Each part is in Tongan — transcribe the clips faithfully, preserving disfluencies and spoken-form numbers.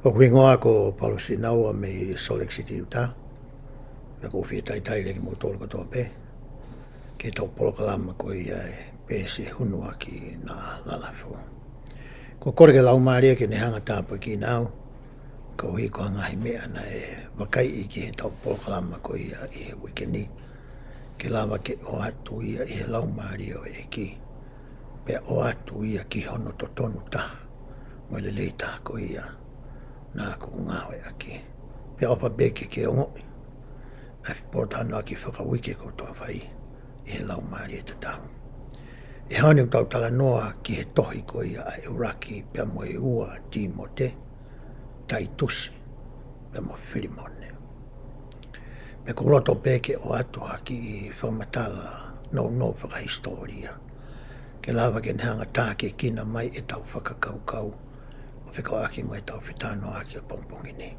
ʻOku hingoa ko Paulu Sinaua mei Salt Lake City, Utah. Pea ʻoku ou fie talitali lelei kimoutolu kotoa pē ki heʻetau polokalama ko ia ʻa e Peesi ʻe Hunuaki Naʻa Lalafu. ʻOku ou kole ki he Laumālie ke ne hanga ʻo tāpuekina au koeʻuhi ko e ngaahi meʻa naʻe vakaiʻi ki heʻetau polokalama ko ia ʻi he uike ni, ke lava ke ʻoatu ia ʻi he Laumālie ʻo e ʻEiki, pea ʻoatu ia ki hono totonu taha mo e lelei taha ko ia naʻa ku ngāueʻaki. Pea ʻofa pē ke ke ongoʻi ʻa e pōtalanoaʻaki fakauike kuo tau fai ʻi he Laumālie tatau. ʻI he ʻaho ni ʻoku tau talanoa ki he tohi ko ia ʻa e ʻUluaki pea mo e Ua Tīmote, Taitusi pea mo Filimone. Pea ʻoku ou loto pē ke ʻoatu ha kiʻi fakamatala nounou fakahisitōlia ke lava ke ne hanga ʻo tākiekina mai ʻetau fakakaukau ʻo fekauʻaki mo ʻetau fetalanoaʻaki ʻo e pongipongi ni.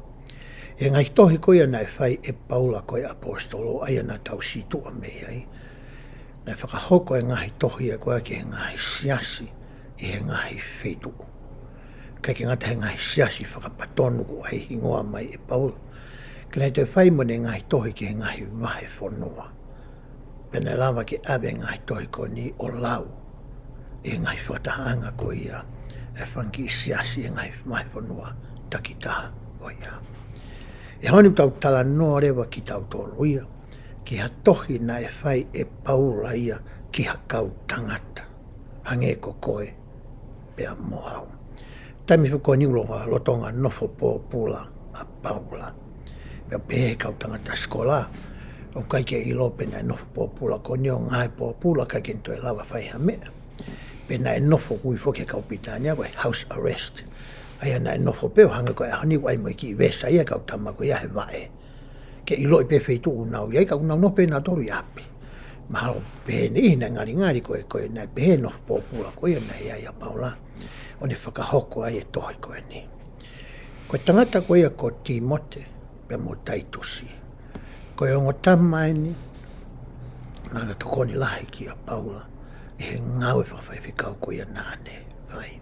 ʻI he ngaahi tohi ko ia naʻe fai ʻe Paula ko e ʻaposetolo, ʻa ia naʻa tau situʻa mei ai, naʻe fakahoko e ngaahi tohi ia ko ia ki he ngaahi siasi ʻi he ngaahi feituʻu. ʻIkai ke ngata he ngaahi siasi fakapatonu kuo ʻai hingoa mai ʻe Paula, ka naʻe toe fai mo ʻene ngaahi tohi ki he ngaahi vahefonua. Pea naʻe lava ke ʻave e ngaahi tohi ko eni ʻo lau ʻi he ngaahi fakatahaʻanga ko ia ʻa e fanga kiʻi siasi ʻi he ngaahi vahefonua takitaha ko ia. ʻI he ʻaho ni ʻoku tau talanoa leva kitautolu ia ki ha tohi naʻe fai ʻe Paula ia ki ha kau tangata hangē ko koe pea mo au. Taimi foki ko eni ʻoku lolotonga nofo pōpula ʻa Paula. Pea pehē ʻe he kau tangata sikolā, ʻOku ʻikai ke ʻilo pe naʻe nofo pōpula ko eni ʻo ngāue pōpula, ʻikai ke ne toe lava fai ha meʻa. Pe naʻe nofo, ʻoku ui foki ʻe he kau Pilitānia ko e house arrest. ʻA ia naʻe nofo pē ʻo hangē ko e ʻaho ni ʻoku ʻi ai mo e kiʻi vesa ia ʻa e kau tama ko ia he vaʻe. Ke ʻiloʻi pē feituʻu ʻoku nau ʻi ai, ka ʻoku nau nofo pē nautolu ʻi ʻapi. Mahalo pē ʻe niʻihi naʻe ngalingali ko e, ko e naʻe pehē nofo pōpula ko ia naʻe ʻi ai ʻa Paula, ʻo ne fakahoko ai e tohi ko eni. Ko e tangata ko ia ko Tīmote pea mo Taitusi, ko e ongo tama eni naʻá na tokoni lahi kia Paula ʻi he ngāue fakafaifekau ko ia naʻá ne fai.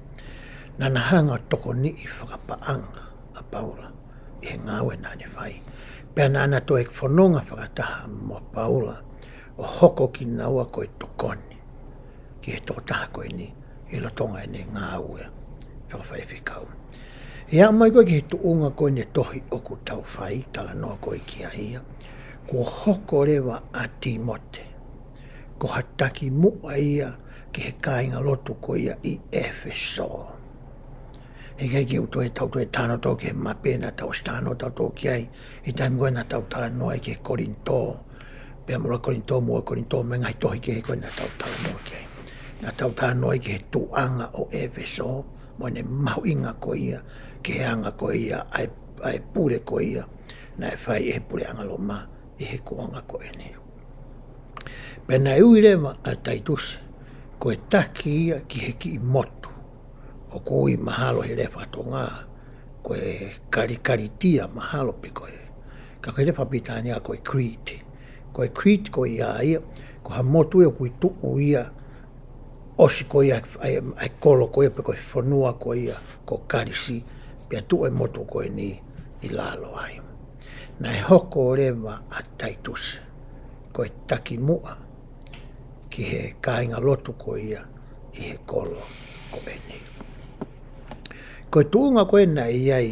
Naʻá na hanga ʻo tokoniʻi fakapaʻanga ʻa Paula ʻi he ngāue naʻá ne fai. Pea naʻá na toe fononga fakataha mo Paula ʻo hoko kinaua ko e tokoni ki he tokotaha ko eni ʻi lolotonga ʻene ngāue fakafaifekau. ʻI he aʻu mai ko ē ki he tuʻunga ko eni e tohi ʻoku tau fai talanoa ko ē ki ai ia, kuo hoko leva ʻa Tīmote ko ha takimuʻa ia ki he kāingalotu ko ia ʻi ʻEfesō. He ʻikai ke u toe tau toe talanoa ki he mape naʻa tau ʻosi talanoa tautolu ki ai ʻi he taimi ko ē naʻa tau talanoa ai ki he Kolinitō, pea mo e ʻuluaki Kolinitō, mo e ʻuluaki Kolinitō, mo e ngaahi tohi kehe ko ē naʻa tau talanoa ki ai. Naʻa tau talanoa ai ki he tuʻunga ʻo ʻEfesō, mo ʻene mahuʻinga ko ia ki he anga ko ia ʻa e, ʻa e pule ko ia naʻe fai ʻe he puleʻanga Loma ʻi he kuonga ko eni. Pea naʻe ui leva ʻa Taitusi ko e taki ia ki he kiʻi motu ʻoku ui mahalo he lea faka-Tonga ko e Kali-, Kalitia mahalo pe ko e, ka ko e lea faka-Pilitānia ko e Crete. Ko e Crete ko ia ia, ko ha motu ia ʻoku tuʻu ia ʻosi ko ia ʻa e, ʻa e kolo ko ia pe ko e fonua ko ia ko Kalisi, pea tuʻu e motu ko eni ʻi lalo ai. Naʻe hoko leva ʻa Taitusi ko e takimuʻa ki he kāingalotu ko ia ʻi he kolo ko eni. Ko e tuʻunga ko ē naʻe ʻi ai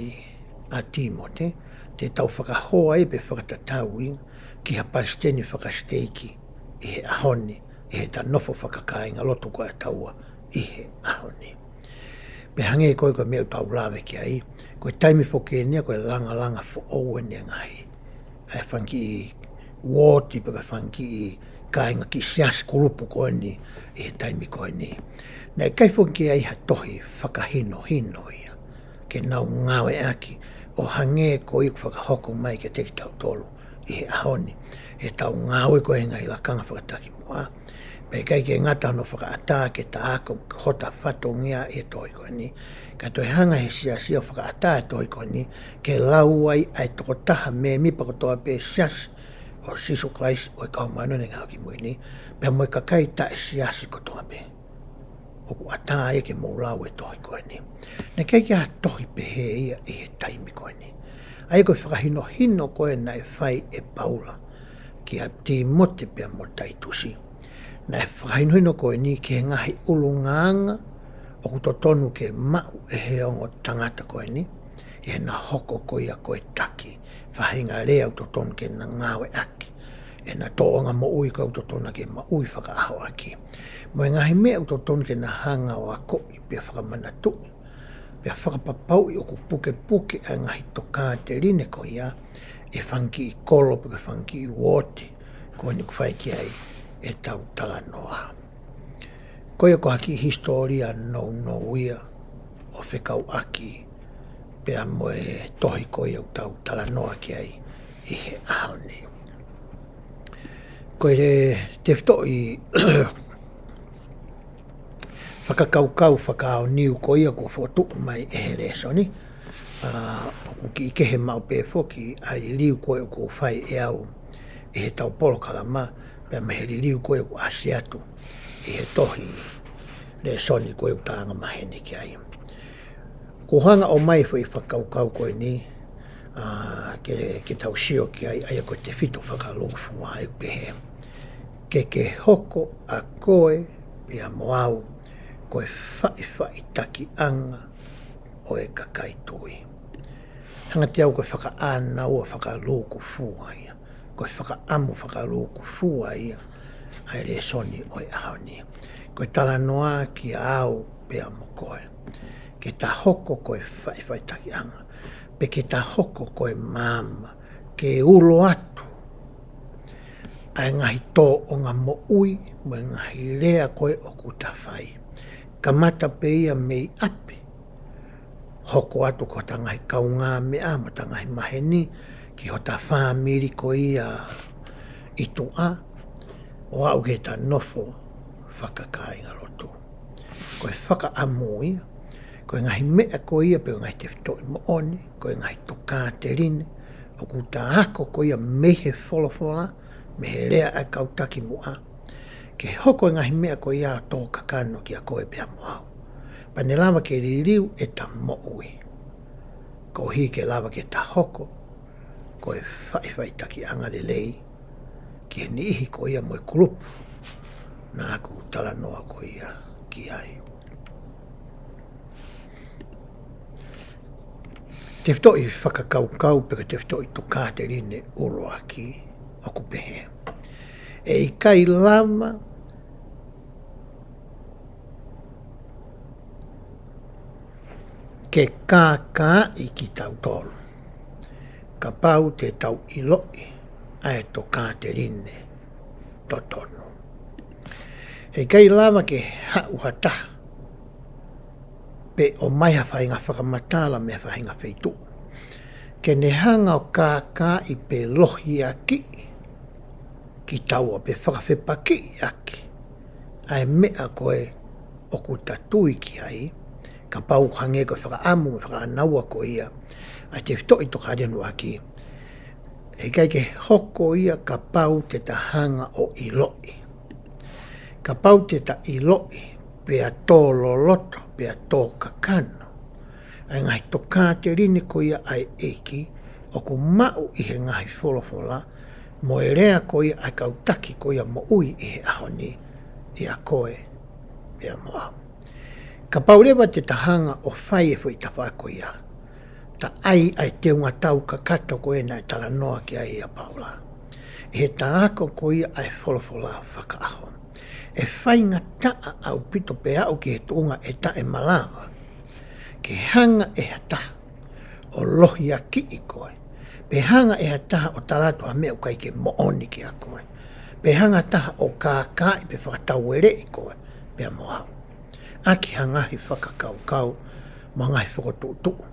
ʻa Tīmote, te tau fakahoa ai pe fakatatau ia ki ha palesiteni fakasiteiki ʻi he ʻaho ni, ʻi heʻeta nofo fakakāingalotu ko ʻataua ʻi he ʻaho ni. Pea hangē ko e, ko e meʻa ʻoku tau lave ki ai, ko e taimi foki eni ia ko e langalanga foʻou eni e ngaahi, ʻa e fanga kiʻi uooti pe ko e fanga kiʻi kāinga, kiʻi siasi, kulupu ko eni ʻi he taimi ko eni. Naʻe ʻikai foki ke ʻi ai ha tohi fakahinohino ia ke nau ngāueʻaki ʻo hangē ko ia ʻoku fakahoko mai kiate kitautolu ʻi he ʻaho ni, heʻetau ngāue ko ē he ngaahi lakanga fakatakimuʻa. Pea ʻikai ke ngata hono fakaʻatā ke ta ako hota fatongia ʻi he tohi ko eni, ka toe hanga ʻe he siasi ʻo fakaʻatā e tohi ko eni ke lau ai ʻa e tokotaha mēmipa kotoa pē siasi ʻo Sīsū Kalaisi ʻo e Kau Māʻoniʻoni ʻi he Ngaahi ʻAho Kimui Ni, pea mo e kakai taʻesiasi kotoa pē ʻoku ʻatā ia ke mou lau e tohi ko eni. Naʻe ʻikai ke ʻi ai ha tohi pehē ia ʻi he taimi ko eni. ʻA ia ko e fakahinohino ko ē naʻe fai ʻe Paula kia Tīmote pea mo Taitusi, naʻe fakahinohino ko eni ki he ngaahi ʻulungaanga ʻoku totonu ke maʻu ʻe he ongo tangata ko eni, ʻi heʻena hoko ko ia ko e taki, faʻahinga lea ʻoku totonu ke na ngāueʻaki ʻi heʻena tōʻonga moʻui ko ē ʻoku totonu ke maʻu fakaʻaho ʻaki, mo e ngaahi meʻa ʻoku totonu ke na hanga ʻo akoʻi pea fakamanatuʻi pea fakapapauʻi ʻoku pukepuke ʻa e ngaahi tokāteline ko ia ʻi he fanga kiʻi kolo pe ko e fanga kiʻi uooti ko eni ʻoku fai ki ai ʻetau talanoa. Ko ia ko ha kiʻi hisitōlia nounou ia ʻo fekauʻaki pea mo e tohi ko ia ʻoku tau talanoa ki ai ʻi he ʻaho ni. Ko e tefitoʻi fakakaukau fakaʻaonga ko ia kuo fokotuʻu mai ʻe he lēsoni, ʻa, ʻoku kiʻi kehe maʻu pē foki ʻa e liliu ko ē ʻoku fai ʻe au ʻi heʻetau polokalama, pea mei he liliu ko ē ʻoku ʻasi atu ʻi he tohi lēsoni ko ē ʻoku ta anga maheni ki ai. ʻOku hanga ʻo ʻomai foʻi fakakaukau ko eni, ʻa, ke, ke tau sio ki ai, ʻa ia ko e tefito fakalūkufua ʻoku pehē: Ke ke hoko ʻa koe pea mo au ko e faʻifaʻitakiʻanga ʻo e kakai tui. Hangē te u ko e fakaʻānaua fakalūkufua ia, ko e fakaʻamu fakalūkufua ia ʻa e lēsoni ʻo e ʻaho ni. Ko e talanoa kia au pea mo koe. Ke ta hoko ko e faʻifaʻitakiʻanga, pe ke ta hoko ko e maama, ke ulo atu ʻa e ngaahi tōʻonga moʻui mo e ngaahi lea ko ē ʻoku ta fai. Kamata pē ia mei ʻapi, hoko atu ko hota ngaahi kaungāmeʻa mo hota ngaahi maheni, ki hota fāmili ko ia ʻi tuʻa, ʻo aʻu ki heʻeta nofo fakakāingalotu. Ko e fakaʻamu ia, ko e ngaahi meʻa ko ia pe ko e ngaahi tefitoʻi moʻoni, ko e ngaahi tokāteline ʻoku ta ako ko ia mei he folofola, mei he lea ʻa e kau taki muʻa, ke hoko e ngaahi meʻa ko ia ʻo tō kakano kiate koe pea mo au. Pea ne lava ke liliu ʻeta moʻui, koeʻuhi ke lava ke ta hoko ko e faʻifaʻitakiʻanga lelei ki he niʻihi ko ia mo e kulupu naʻa ku talanoa ko ia ki ai. Tefitoʻi fakakaukau pe ko e tefitoʻi tokāteline ʻuluaki ʻoku pehē: ʻE ʻikai lava ke kākaaʻi kitautolu kapau te tau ʻiloʻi ʻa e tokāteline totonu. He ʻikai lava ke haʻu ha taha pe ʻomai ha faʻahinga fakamatala mei ha faʻahinga feituʻu ke ne hanga ʻo kākaaʻi pe lohiakiʻi kitaua pe fakafepakiʻi ʻaki ʻa e meʻa ko ē ʻoku ta tui ki ai, kapau hangē ko e fakaʻamu mo e fakaʻānaua ko ia ʻa e tefitoʻi tokāteline ʻuluaki. He ʻikai ke hoko ia kapau te ta hanga ʻo ʻiloʻi. Kapau te ta ʻiloʻi pea tō loloto pea tō kakano ʻa e ngaahi tokāteline ko ia ʻa e ʻEiki ʻoku maʻu ʻi he ngaahi folofola mo e lea ko ia ʻa e kau taki ko ia moʻui ʻi he ʻaho ni, ʻiate koe pea mo au. Kapau leva te ta hanga ʻo fai e foʻi tafaʻaki ko ia, ta ʻai ʻa e teunga tau kakato ko ē naʻe talanoa ki ai ʻa Paula ʻi heʻeta ako ko ia ʻa e folofola fakaʻaho. ʻE faingataʻa ʻaupito pē aʻu ki he tuʻunga ʻe taʻemalava ke hanga ʻe ha taha ʻo lohiakiʻi koe, pe hanga ʻe ha taha ʻo tala atu ha meʻa ʻoku ʻikai ke moʻoni kiate koe, pe hanga ha taha ʻo kākaaʻi pe fakataueleʻi koe pea mo au ʻaki ha ngaahi fakakaukau mo ha ngaahi fokotuʻutuʻu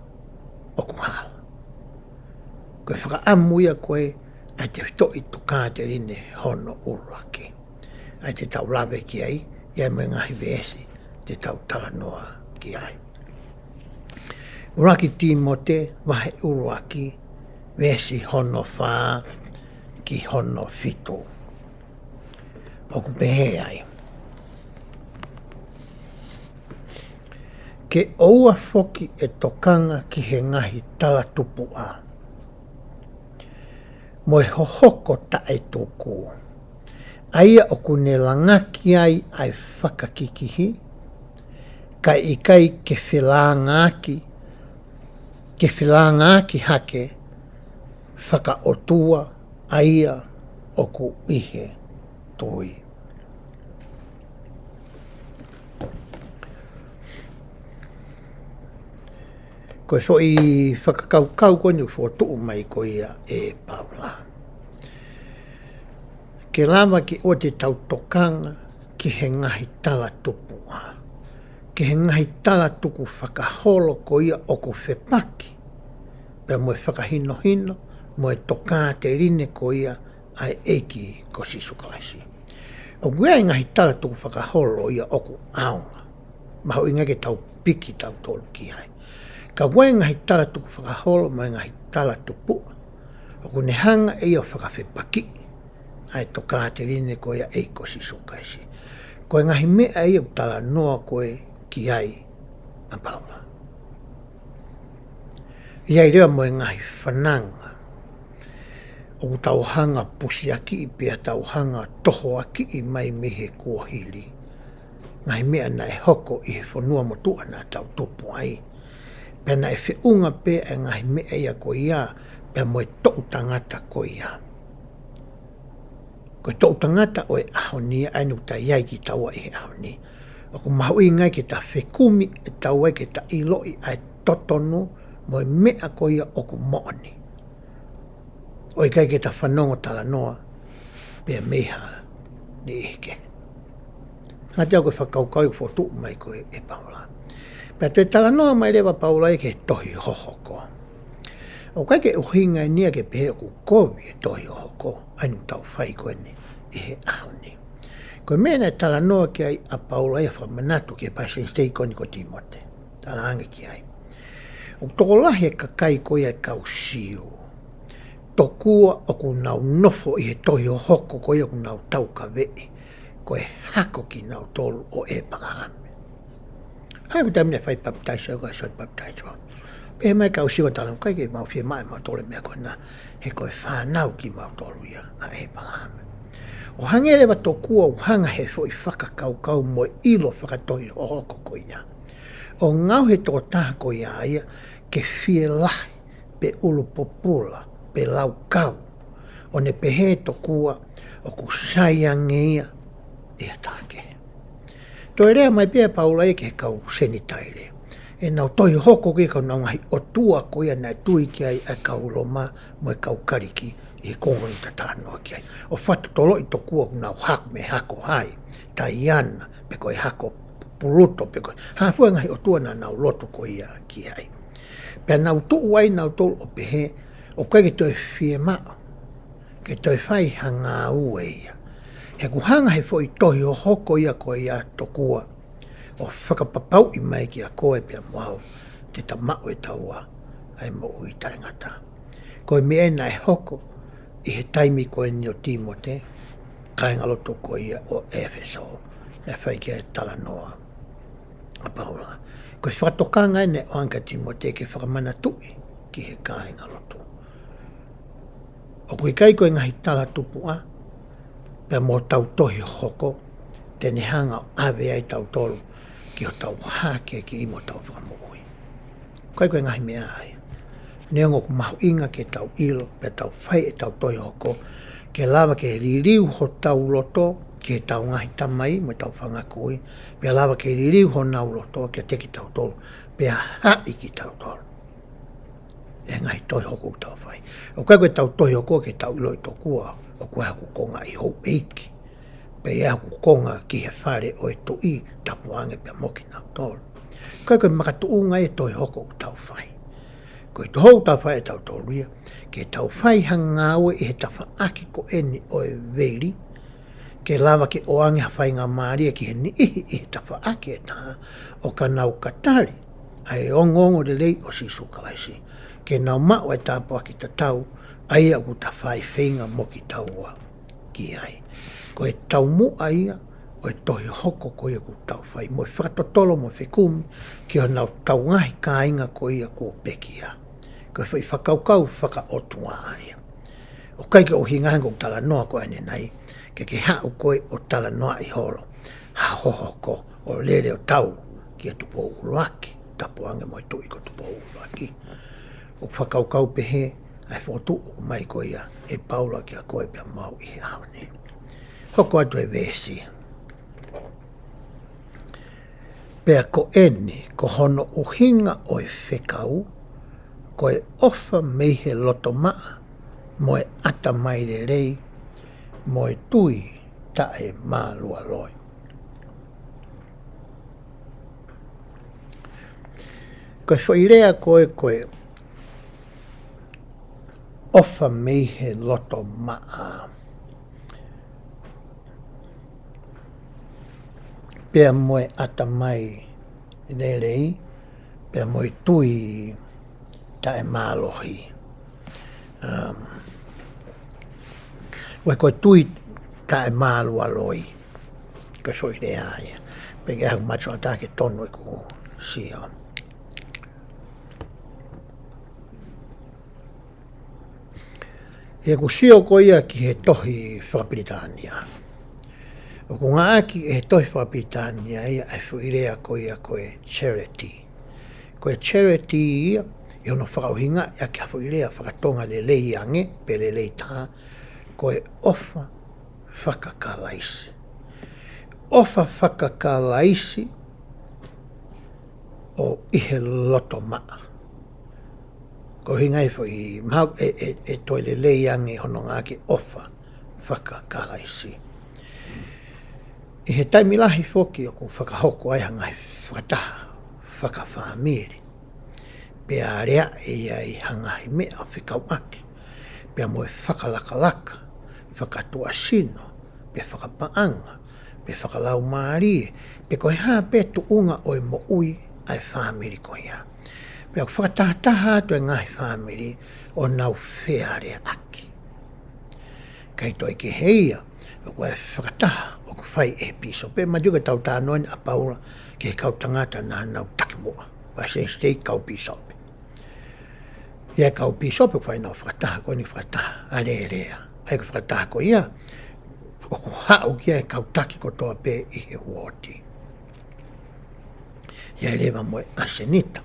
ʻoku hala. Ko e fakaʻamu ia ko ē ʻa e tefitoʻi tokāteline hono ʻuluaki. ʻA ia te tau lave ki ai, ʻi ai mo e ngaahi veesi te tau talanoa ki ai. ʻUluaki Tīmote, vahe ʻuluaki, veesi hono fā ki hono fitu. ʻOku pehē ai: Ke ʻoua foki ʻe tokanga ki he ngaahi talatupuʻa mo e hohoko taʻetuku, ʻa ia ʻoku ne langaki ai ʻa e fakakikihi, kae ʻikai ke felāngaaki, ke felāngaaki hake fakaʻotua ʻa ia ʻoku ʻi he tui. Ko e foʻi fakakaukau ko eni ʻoku fokotuʻu mai ko ia ʻe Paula. Ke lava ke ʻoua te tau tokanga ki he ngaahi talatupuʻa, ki he ngaahi talatukufakaholo ko ia ʻoku fepaki pea mo e fakahinohino mo e tokāteline ko ia ʻa e ʻEiki ko Sīsū Kalaisi. ʻOku ʻi ai e ngaahi talatukufakaholo ia ʻoku ʻaonga, mahuʻinga ke tau piki tautolu ki ai. Ka ʻoku ʻi ai e ngaahi talatukufakaholo mo e ngaahi talatupuʻa ʻoku ne hanga ʻe ia ʻo fakafepakiʻi ʻa e tokāteline ko ia ʻa e ʻEiki ko Sīsū Kalaisi. Ko e ngaahi meʻa ia ʻoku talanoa ko ē ki ai ʻa Paula. ʻI ai leva mo e ngaahi fananga ʻoku tau hanga pusiakiʻi pea tau hanga tohoakiʻi mai mei he kuohili, ngaahi meʻa naʻe hoko ʻi he fonua motuʻa naʻa tau tupu ai. Pea naʻe feʻunga pē ʻa e ngaahi meʻa ia ko ia pea mo e toʻutangata ko ia. Ko e toʻutangata ʻo e ʻaho ni, ʻa eni ʻoku ta ʻi ai kitaua ʻi he ʻaho ni, ʻoku mahuʻinga ai ke ta fekumi ʻe taua ke ta ʻiloʻi ʻa e totonu mo e meʻa ko ia ʻoku moʻoni. ʻOku ʻikai ke ta fanongo talanoa pea mei ha niʻihi kehe. Hangē ko e fakakaukau ʻoku fokotuʻu mai ko ē ʻe Paula. Pea toe talanoa mai leva Paula ia ki he tohi hohoko. ʻOku ʻikai ke ʻuhinga eni ia ke pehē ʻoku kovi e tohi hohoko, ʻa eni ʻoku tau fai ko eni ʻi he ʻaho ni. Ko e meʻa naʻe talanoa ki ai ʻa Paula ia fakamanatu ki he palesiteni siteiki ko eni ko Tīmote. Talaange ki ai. ʻOku tokolahi e kakai ko ia e kau Siu. Tokua ʻoku nau nofo ʻi he tohi hohoko ko ia ʻoku nau taukaveʻi ko e hako kinautolu ʻo ʻĒpalahame. ʻA ia ko e taimi naʻe fai papitaiso ai ko ē ʻa Sione Papitaiso. Pehē mai e kau Siu ʻa Talanoa, ʻikai ke mau fiemaʻu ʻe mautolu e meʻa ko ena, he ko e fānau kimautolu ia ʻa ʻĒpalahame. ʻO hangē leva tokua ʻoku hanga he foʻi fakakaukau mo e ʻilo fakatohi hohoko ko ia ʻo ngaohi e tokotaha ko ia ia ke fielahi pe ʻulu pupula, pe laukau, ʻo ne pehē tokua ʻoku sai ange ia ʻi ha taha kehe. Toe lea mai pē ʻa Paula ia ki he kau Senitaile. ʻEnau tohi hohoko ki he kau, ʻenau ngaahi ʻotua ko ia naʻe tui ki ai ʻa e kau Loma mo e kau Kalisi ʻi he konga naʻa ta talanoa ki ai. ʻO fakatotoloʻi tokua ʻoku nau hako mei he hako hai, Taiana, pe ko e hako Puluto, pe ko e hā fua e ngaahi ʻotua naʻa nau lotu ko ia ki ai. Pea nau tuʻu ai nautolu ʻo pehē, ʻoku ʻikai ke toe fiemaʻu ke toe fai ha ngāue ia. He ʻoku hanga he foʻi tohi hohoko ia ko ia tokua ʻo fakapapauʻi mai kiate koe pea mo au te ta maʻu ʻe taua ʻa e moʻui taʻengata. Ko e meʻa ia naʻe hoko ʻi he taimi ko eni ʻo Tīmote, kāingalotu ko ia ʻo ʻEfesō, naʻe fai ki ai e talanoa ʻa Paula. Ko e fakatokanga eni ʻo ʻAnka Tīmote ke fakamanatuʻi ki he kāingalotu. ʻOku ʻikai ko e ngaahi talatupuʻa, pea mo hotau tohi hohoko, te ne hanga ʻo ʻave ai tautolu ki hotau hākeakiʻi mo hotau fakamoʻui. ʻIkai ko e ngaahi meʻa ia. Neongo ʻoku mahuʻinga ke tau ʻilo, pea tau fai ʻetau tohi hohoko, ke lava ke liliu hotau loto, ki heʻetau ngaahi tamai, mo ʻetau fanga kui, pea lava ke liliu honau loto, kiate kitautolu, pea haʻi kitautolu ʻe he ngaahi tohi hohoko ʻoku tau fai. ʻOku ʻikai ko ʻetau tohi hohoko ke tau ʻiloʻi tokua ʻoku ʻi ai hoku konga ʻi houʻeiki, pe ʻi ai hoku konga ki he fale ʻo e tuʻi, tapu ange pea mo kinautolu. ʻOku ʻikai ko e makatuʻunga ia e tohi hohoko ʻoku tau fai. Ko e tohi hohoko ʻoku tau fai ʻe tautolu ia, ke tau fai ha ngāue ʻi he tafaʻaki ko eni ʻo e veli, ke lava ke ʻoange ha faingamālie ki he niʻihi ʻi he tafaʻaki ʻe taha, ʻo ka nau ka tali ʻa e ongoongolelei ʻo Sīsū Kalaisi, ke nau maʻu ʻa e tāpuaki tatau, ʻa ia ʻoku ta fai feinga mo kitaua ki ai. Ko e taumuʻa ia ʻo e tohi hohoko ko ia ʻoku tau fai, mo e fakatotolo mo e fekumi ki honau tau ngaahi kāinga ko ia kuo pekia. Ko e foʻi fakakaukau fakaʻotua ia. ʻOku ʻikai ke ʻuhinga hangē ko ʻeku talanoa ko eni nai, ke ke haʻu koe ʻo talanoaʻi holo ha hohoko ʻo lele ʻo tau kia Tupou ʻUluaki, tapu ange mo e tuʻi ko Tupou ʻUluaki. ʻOku fakakaukau pehē ʻa e fokotuʻu mai ko ia ʻe Paula kiate koe pea mo au ʻi he ʻaho ni. Hoko atu e veesi. Pea ko eni, ko hono ʻuhinga ʻo e fekau, ko e ʻofa mei he loto maʻa, mo e ʻatamai lelei, mo e tui taʻemālualoi. Ko e foʻi lea ko ē, ko e ʻofa mei he loto maʻa, pea mo e ʻatamai lelei, pea mo e tui taʻemālohi. Um, ʻoku ʻikai ko e tui taʻemālualoi. Ko e foʻi lea ia. Pea ʻoku ou mātuʻaki tonu ʻeku sio. ʻI heʻeku sio ko ia ki he tohi fakapilitānia. ʻOku ngāueʻaki ʻe he tohi fakapilitānia ia ʻa e foʻi lea ko ia ko e charity. Ko e charity ia, ʻi hono fakaʻuhingaʻi ʻaki ha foʻi lea fakatonga lelei ange, pe lelei taha, ko e ʻofa fakakalaisi. ʻOfa fakakalaisi ʻo ʻi he loto maʻa. Ko e ʻuhinga ia foʻi, mahalo ʻe, ʻe, ʻe toe lelei ange hono ngāueʻaki ʻofa fakakalaisi. ʻI he taimi lahi foki ʻoku fakahoko ai ha ngaahi fakataha fakafāmili, pea aleaʻi ai ha ngaahi meʻa fekauʻaki pea mo e fakalakalaka, fakatuʻasino, pe fakapaʻanga, pe fakalaumālie, pe ko e hā pē tuʻunga ʻo e moʻui ʻa e fāmili ko ia. Pea ʻoku fakatahataha atu e ngaahi fāmili ʻo nau fealeaʻaki. Kae toe kehe ia, ʻoku ʻi ai e fakataha ʻoku fai ʻe he pīsope, manatuʻi ko e tau talanoa ʻa Paula ki he kau tangata naʻa nau taki muʻa, Palesiteni Siteiki, kau pīsope. ʻI ai e kau pīsope ʻoku fai ʻenau fakataha ko eni, fakataha alēlea. ʻA ia ko e fakataha ko ia ʻoku haʻu ki ai e kau taki kotoa pē ʻi he uooti. ʻI ai leva mo e ʻasenita.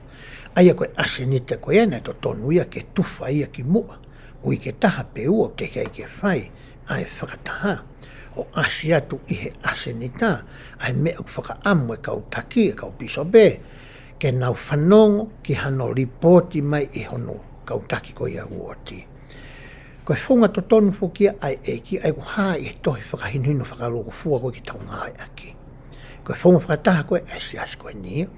ʻA ia ko e ʻasenita ko ia naʻe totonu ia ke tufa ia ki muʻa, uike taha pe ua teʻeki ai ke fai ʻa e fakataha, ʻo ʻasi atu ʻi he ʻasenita ʻa e meʻa ʻoku fakaʻamu e kau taki, e kau pīsope, ke nau fanongo ki hano lipooti mai ʻe hono kau taki ko ia uooti. Ko e founga totonu foki ia ʻa e ʻEiki, ʻa ia ʻoku hā ʻi he tohi fakahinohino fakalūkufua ko ē ke tau ngāueʻaki. Ko e founga fakataha ko ē ʻa e siasi ko eni,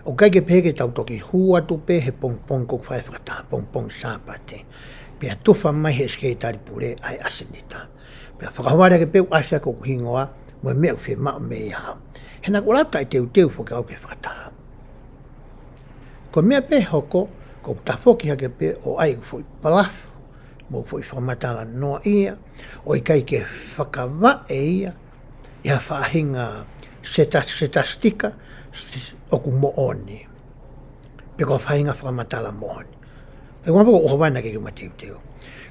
ʻoku ʻikai ke pehē ke tau toki hū atu pē he pongipongi ʻoku fai e fakataha, pongipongi Sāpate, pea tufa mai he sekelitali pule ʻa e ʻasenita, pea fakahoa leva ke pehē ʻoku ʻasi ʻa hoku hingoa mo e meʻa ʻoku fiemaʻu meiate au. He naʻa ku ʻalu atu ʻo taʻeteuteu foki au ki he fakataha. Ko e meʻa pē ʻe hoko, ko ʻeku tafoki hake pē ʻo ʻai ʻeku foʻi palafo mo ʻeku foʻi fakamatala noaʻia, ʻo ʻikai ke fakavaʻe ia ʻi ha faʻahinga seta-, setasitika ʻoku moʻoni, pe ko ha faʻahinga fakamatala moʻoni. Pea ko e meʻa ko ē ʻoku ou hanga ʻo ke ke mateuteu,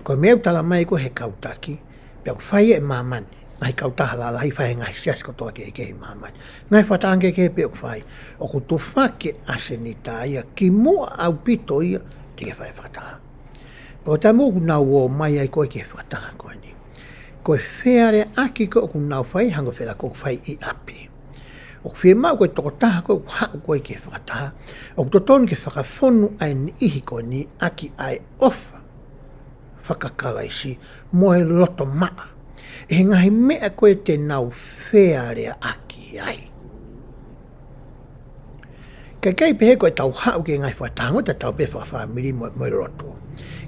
ko e meʻa ʻoku tala mai ko ē he kau taki, pea ʻoku fai ʻe māmani, ngaahi kautaha lalahi, fai ʻe he ngaahi siasi kotoa kehekehe ʻi māmani. Ngaahi fakataha kehekehe pē ʻoku fai, ʻoku tufaki e ʻasenita ia ki muʻa ʻaupito ia te ke fai e fakataha. Pea ko e taimi ʻoku nau ō mai ai ko ē ki he fakataha ko eni, ko e fealeaʻaki ko ē ʻoku nau fai, hangē ko e fealeaʻaki ʻoku fai ʻi ʻapi. ʻOku fiemaʻu ko e tokotaha ko ē ʻoku haʻu ko ē ki he fakataha, ʻoku totonu ke fakafonu ʻa e niʻihi ko eni ʻaki ʻa e ʻofa fakakalaisi mo e loto maʻa ʻi he ngaahi meʻa ko ē te nau fealeaʻaki ai. Kae ʻikai pehē ko ʻetau haʻu ki he ngaahi fakataha ko ē, tatau pē fakafāmili mo, mo e lotu,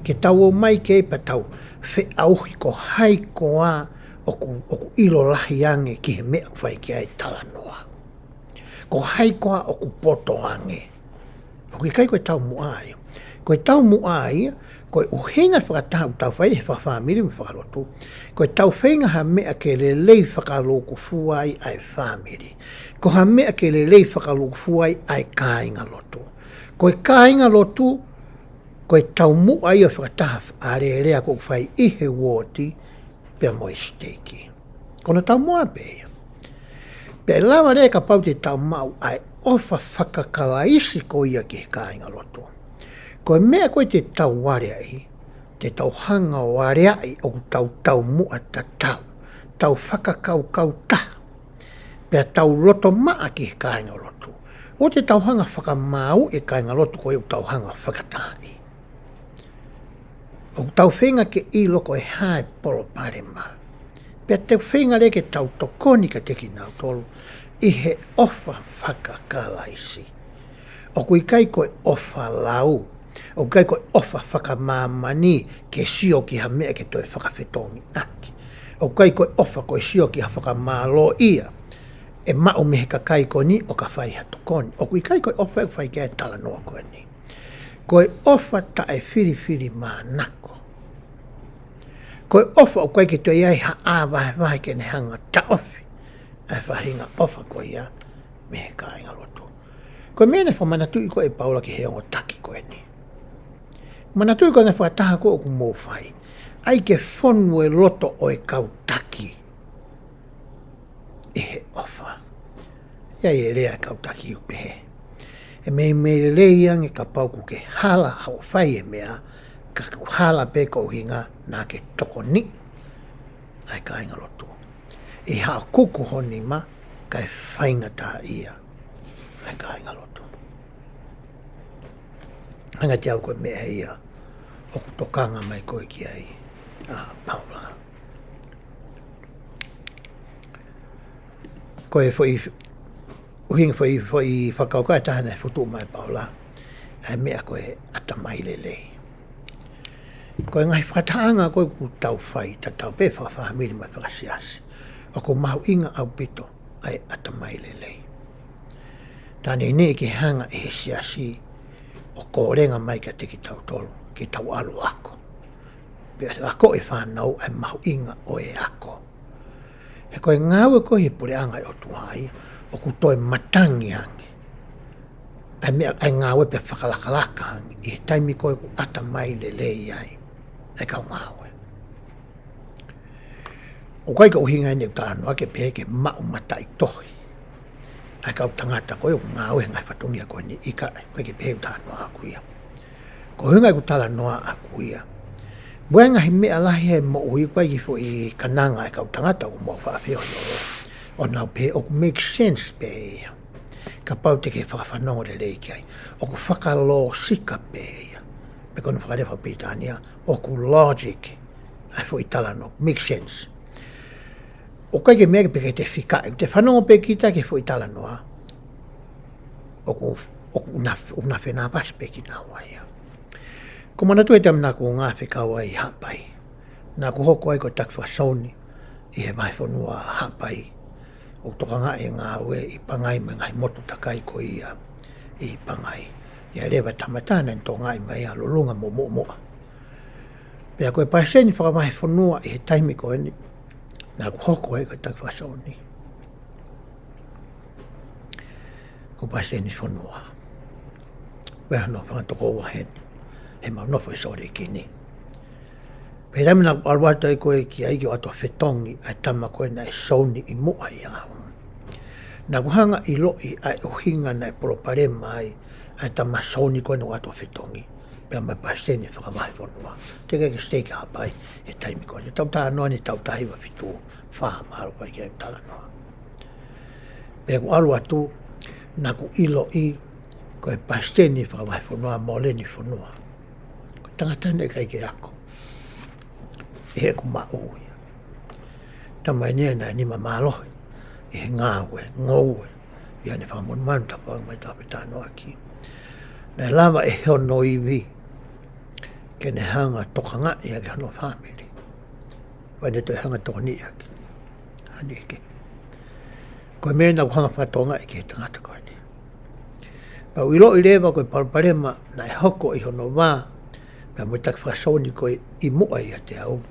ke tau ō mai ki ai pea tau feʻauhi ko hai koā ʻoku, ʻoku ʻilo lahi ange ki he meʻa ʻoku fai ki ai e talanoa, ko hai koā ʻoku poto ange. ʻOku ʻikai ko e taumuʻa ia. Ko e taumuʻa ia, ko e ʻuhinga e fakataha ʻoku tau fai he fakafāmili mo e fakalotu, ko ʻetau feinga ha meʻa ke lelei fakalūkufua ai ʻa e fāmili, ko ha meʻa ke lelei fakalūkufua ai ʻa e kāingalotu. Ko e kāingalotu, ko e taumuʻa ia ʻo e fakataha alēlea ko ē ʻoku fai ʻi he uooti pea mo e siteiki. Ko hono taumuʻa pē ia. Pea ʻe lava leva kapau te tau maʻu ʻa e ʻofa fakakalaisi ko ia ki he kāingalotu, ko e meʻa ko ē te tau aleaʻi, te tau hanga ʻo aleaʻi ʻoku tau taumuʻa tatau, tau fakakaukau taha, pea tau loto maʻa ki he kāingalotu. ʻOua te tau hanga ʻo fakamāuʻi e kāingalotu ko ia ʻoku tau hanga ʻo fakatahaʻi. ʻOku tau feinga ke ʻilo ko e hā e palopalema, pea tau feinga leva ke tau tokoni kiate kinautolu ʻi he ʻofa fakakalaisi. ʻOku ʻikai ko e ʻofa lau, ʻoku ʻikai ko e ʻofa fakamāmani ke sio ki ha meʻa ke toe fakafetongiʻaki. ʻOku ʻikai ko e ʻofa ko e sio ki ha fakamālō ia ʻe maʻu mei he kakai ko eni ʻo ka fai ha tokoni. ʻOku ʻikai ko e ʻofa ʻoku fai ki ai e talanoa ko eni. Ko e ʻofa taʻefilifilimānako. Ko e ʻofa ʻoku ʻikai ke toe ʻi ai ha ʻā vahevahe ke ne hanga ʻo taʻofi ʻa e faʻahinga ʻofa ko ia mei he kāingalotu. Ko e meʻa naʻe fakamanatuʻi ko ē ʻe Paula ki he ongo taki ko eni. Manatuʻi ko e ngaahi fakataha ko ē ʻoku mou fai, ʻai ke fonu e loto ʻo e kau taki ʻi he ʻofa. ʻI ai e lea ʻa e kau taki ʻoku pehē, ʻe meimei lelei ange kapau ʻoku ke hala hoʻo fai e meʻa, ka ʻoku hala pē koeʻuhinga naʻa ke tokoniʻi ʻa e kāingalotu. ʻI haʻo kuku ho nima kae faingataʻaʻia ʻa e kāingalotu. Hanga ʻe au ko e meʻa ia ʻoku tokanga mai ko ē ki ai ʻa Paula. Ko e foʻi, ʻuhinga foʻi, foʻi fakakaukau ʻe taha naʻe fokotuʻu mai ʻe Paula, ʻa e meʻa ko e ʻatamai lelei. Ko e ngaahi fakatahaʻanga ko ē ʻoku tau fai, tatau pē fakafāmili mo e fakasiasi, ʻoku mahuʻinga ʻaupito ʻa e ʻatamai lelei. Tā neʻineʻi ke hanga ʻe he siasi ʻo kōlenga mai kiate kitautolu, ke tau ʻalu ʻo ako. Pea ako e fānau ʻa e mahuʻinga ʻo e ako. He ko e ngāue ko ē ʻi he puleʻanga ʻo e ʻOtua ia, ʻoku toe matangi ange ʻa e meʻa, ʻa e ngāue pea fakalakalaka ange ʻi he taimi ko ē ʻoku ʻatamai lelei ai ʻa e kau ngāue. ʻOku ʻikai ko e ʻuhinga eni ʻeku talanoa ke pehē ke maʻu mataʻitohi ʻa e kau tangata ko ē ʻoku ngāue he ngaahi fatongia ko eni, ʻikai, ʻoku ʻikai ke pehē ʻeku talanoa ʻaʻaku ia. Ko e ʻuhinga ʻeku talanoa ʻaʻaku ia, ʻoku ʻi ai e ngaahi meʻa lahi he moʻui ʻoku ʻikai ke foʻi kananga ʻa e kau tangata ʻoku mau faʻa feohi ʻo nau pehē ʻoku make sense pē ia kapau te ke fakafanongo lelei ki ai. ʻOku fakalōsika pē ia. Pe ko hono fakalea fakapilitānia, ʻoku logic ʻa e foʻi talanoa, make sense. ʻOku ʻikai ke meʻa ke pehē ke te fikaʻi, te fanongo pē kita ki he foʻi talanoa, ʻoku, ʻoku na, ʻoku na fenāpasi pē kinaua ia. ʻOku ou manatuʻi e taimi naʻá ku ngāue fekau ai ʻi Haʻapai. Naʻá ku hoko ai ko e taki fakasauni ʻi he vahefonua Haʻapai. ʻO tokangaʻi e ngāue ʻi Pangai mo e ngaahi motu takai ko ia ʻi Pangai. ʻI ai leva e tama ʻe taha naʻá ne tokangaʻi mai ʻa Lulunga mo Muʻomuʻa. Pea ko e palesiteni fakavahefonua ʻi he taimi ko eni, naʻá ku hoko ai ko e taki fakasauni. Ko e palesiteni fonua. Ko e hano fanga toko ua heni. He mau nofo ʻi Sōleki ni. Pea taimi naʻá ku ʻalu atu ai ko ē ki ai ke u ʻalu ʻo fetongi ʻa e tama ko ē naʻe sauni ʻi muʻa ʻia au. Naʻá ku hanga ʻo ʻiloʻi ʻa e ʻuhinga naʻe palopalema ai ʻa e tama sauni ko ē naʻá ku ʻalu ʻo fetongi pea mo e palesiteni fakavahefonua. Teʻeki ke siteiki Haʻapai he taimi ko ē. Tau talanoa ni tau taha hiva fitu fā, mahalo pē ke talanoa. Pea ʻeku ʻalu atu, naʻá ku ʻiloʻi ko e palesiteni fakavahefonua Moleni fonua, ko e tangata naʻe ʻikai ke ako ʻi heʻeku maʻu ia. Tama eni naʻe nima mālohi ʻi he ngāue, ngoue, ʻi haʻane fakamonumanu, tapu ange mo e tau fetalanoaʻaki. Naʻe lava ʻe hono ivi ke ne hanga ʻo tokangaʻi ʻaki hono fāmili. Pea ne toe hanga ʻo tokoniʻi ʻaki haʻane ʻeiki. Ko e meʻa naʻá ku hanga ʻo fakatokangaʻi ki he tangata ko eni. Pea u ʻiloʻi leva ko e palopalema naʻe hoko ʻi hono vā pea mo e taki fakasauni ko ē ʻi muʻa ʻiate au.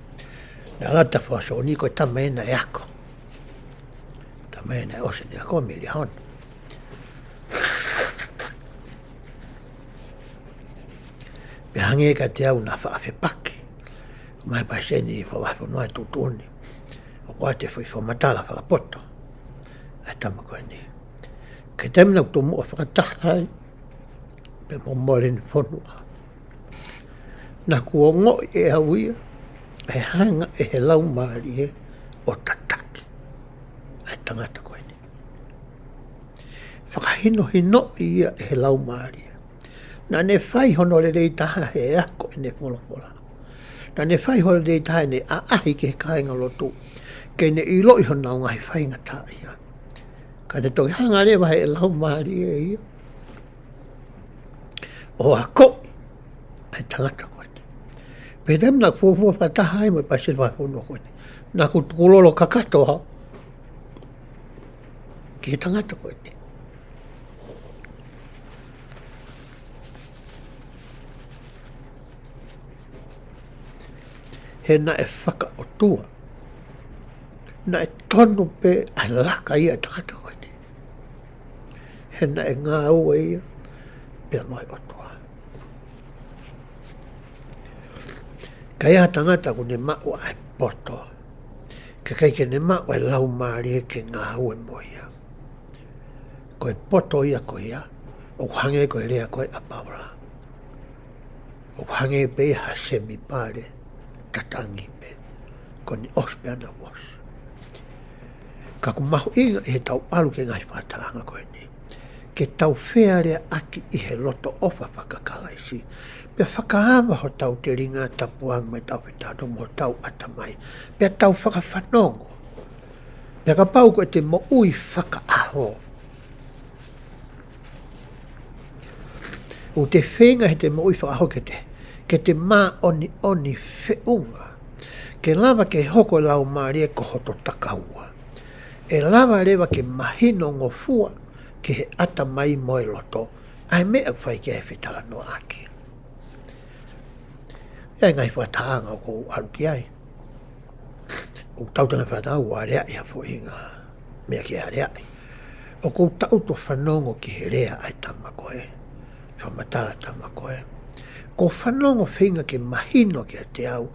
Naʻe ʻalu atu e taki fakasauni, ko e tama eni naʻe ako. Tama eni naʻe ʻosi ʻene ako, mei Liahona. Pea hangē kiate au naʻa faʻa fepaki mai e palesiteni fakavahefonua ʻi he tuʻutuʻuni. ʻOku ʻoatu e foʻi fakamatala fakapoto ʻa e tama ko eni. Ko e taimi naʻá ku tomuʻa fakataha ai pea mo Moleni fonua, naʻá ku ongoʻi ʻe au ia ʻa e hanga ʻe he Laumālie ʻo tataki ʻa e tangata ko eni. Fakahinohinoʻi ia ʻe he Laumālie. Naʻá ne fai hono lelei taha he ako ʻene folofola. Naʻá ne fai hono lelei taha ʻene ʻaʻahi ki he kāingalotu ke ne ʻiloʻi honau ngaahi faingataʻaʻia. Ka ne toki hanga leva ʻe he Laumālie ia ʻo akoʻi ʻa e tangata ko eni. Pea taimi naʻá ku fuofua fakataha ai mo e palesiteni fakavahefonua ko eni, naʻá ku tukulolo kakato au ki he tangata ko eni. He naʻe fakaʻotua. Naʻe tonu pē ʻa e laka ia ʻa e tangata ko eni. He naʻe ngāue ia pea mo e ʻOtua. Ka ʻi ai ha tangata ʻoku ne maʻu ʻa e poto, ka ʻoku ʻikai ke ne maʻu ʻa e Laumālie ke ngāue mo ia, ko e poto ia ko ia, ʻoku hangē ko e lea ko ē ʻa Paula, ʻoku hangē pē ia ha semipale tatangi pē, ko eni ʻosi pē ʻana ʻosi. Ka ʻoku mahuʻinga ʻi heʻetau ʻalu ki he ngaahi fakatahaʻanga ko eni, ke tau fealeaʻaki ʻi he loto ʻofa faka-Kalaisi, pea fakaava hotau telinga, tapu ange mo e tau fetalanoaʻaki mo hotau ʻatamai, pea tau fakafanongo Pea kapau ko ʻete moʻui fakaʻaho, ʻoku te feinga heʻete moʻui fakaʻaho ke te, ke te māʻoniʻoni feʻunga, ke lava ke hoko e laumālie ko hoto takaua. ʻE lava leva ke mahino ngofua ki he ʻatamai mo e loto ʻa e meʻa ʻoku fai ki ai e fetalanoaʻaki. ʻI ai e ngaahi fakatahaʻanga ʻoku ou ʻalu ki ai. ʻOku tau tangi fata ua leaʻi ha foʻi ngaahi meʻa ke aleaʻi. ʻOku ou taʻutu ʻo fanongo ki he lea ʻa e tama ko ē. Fakamatala tama ko ē. ʻOku ou fanongo feinga ke mahino kiate au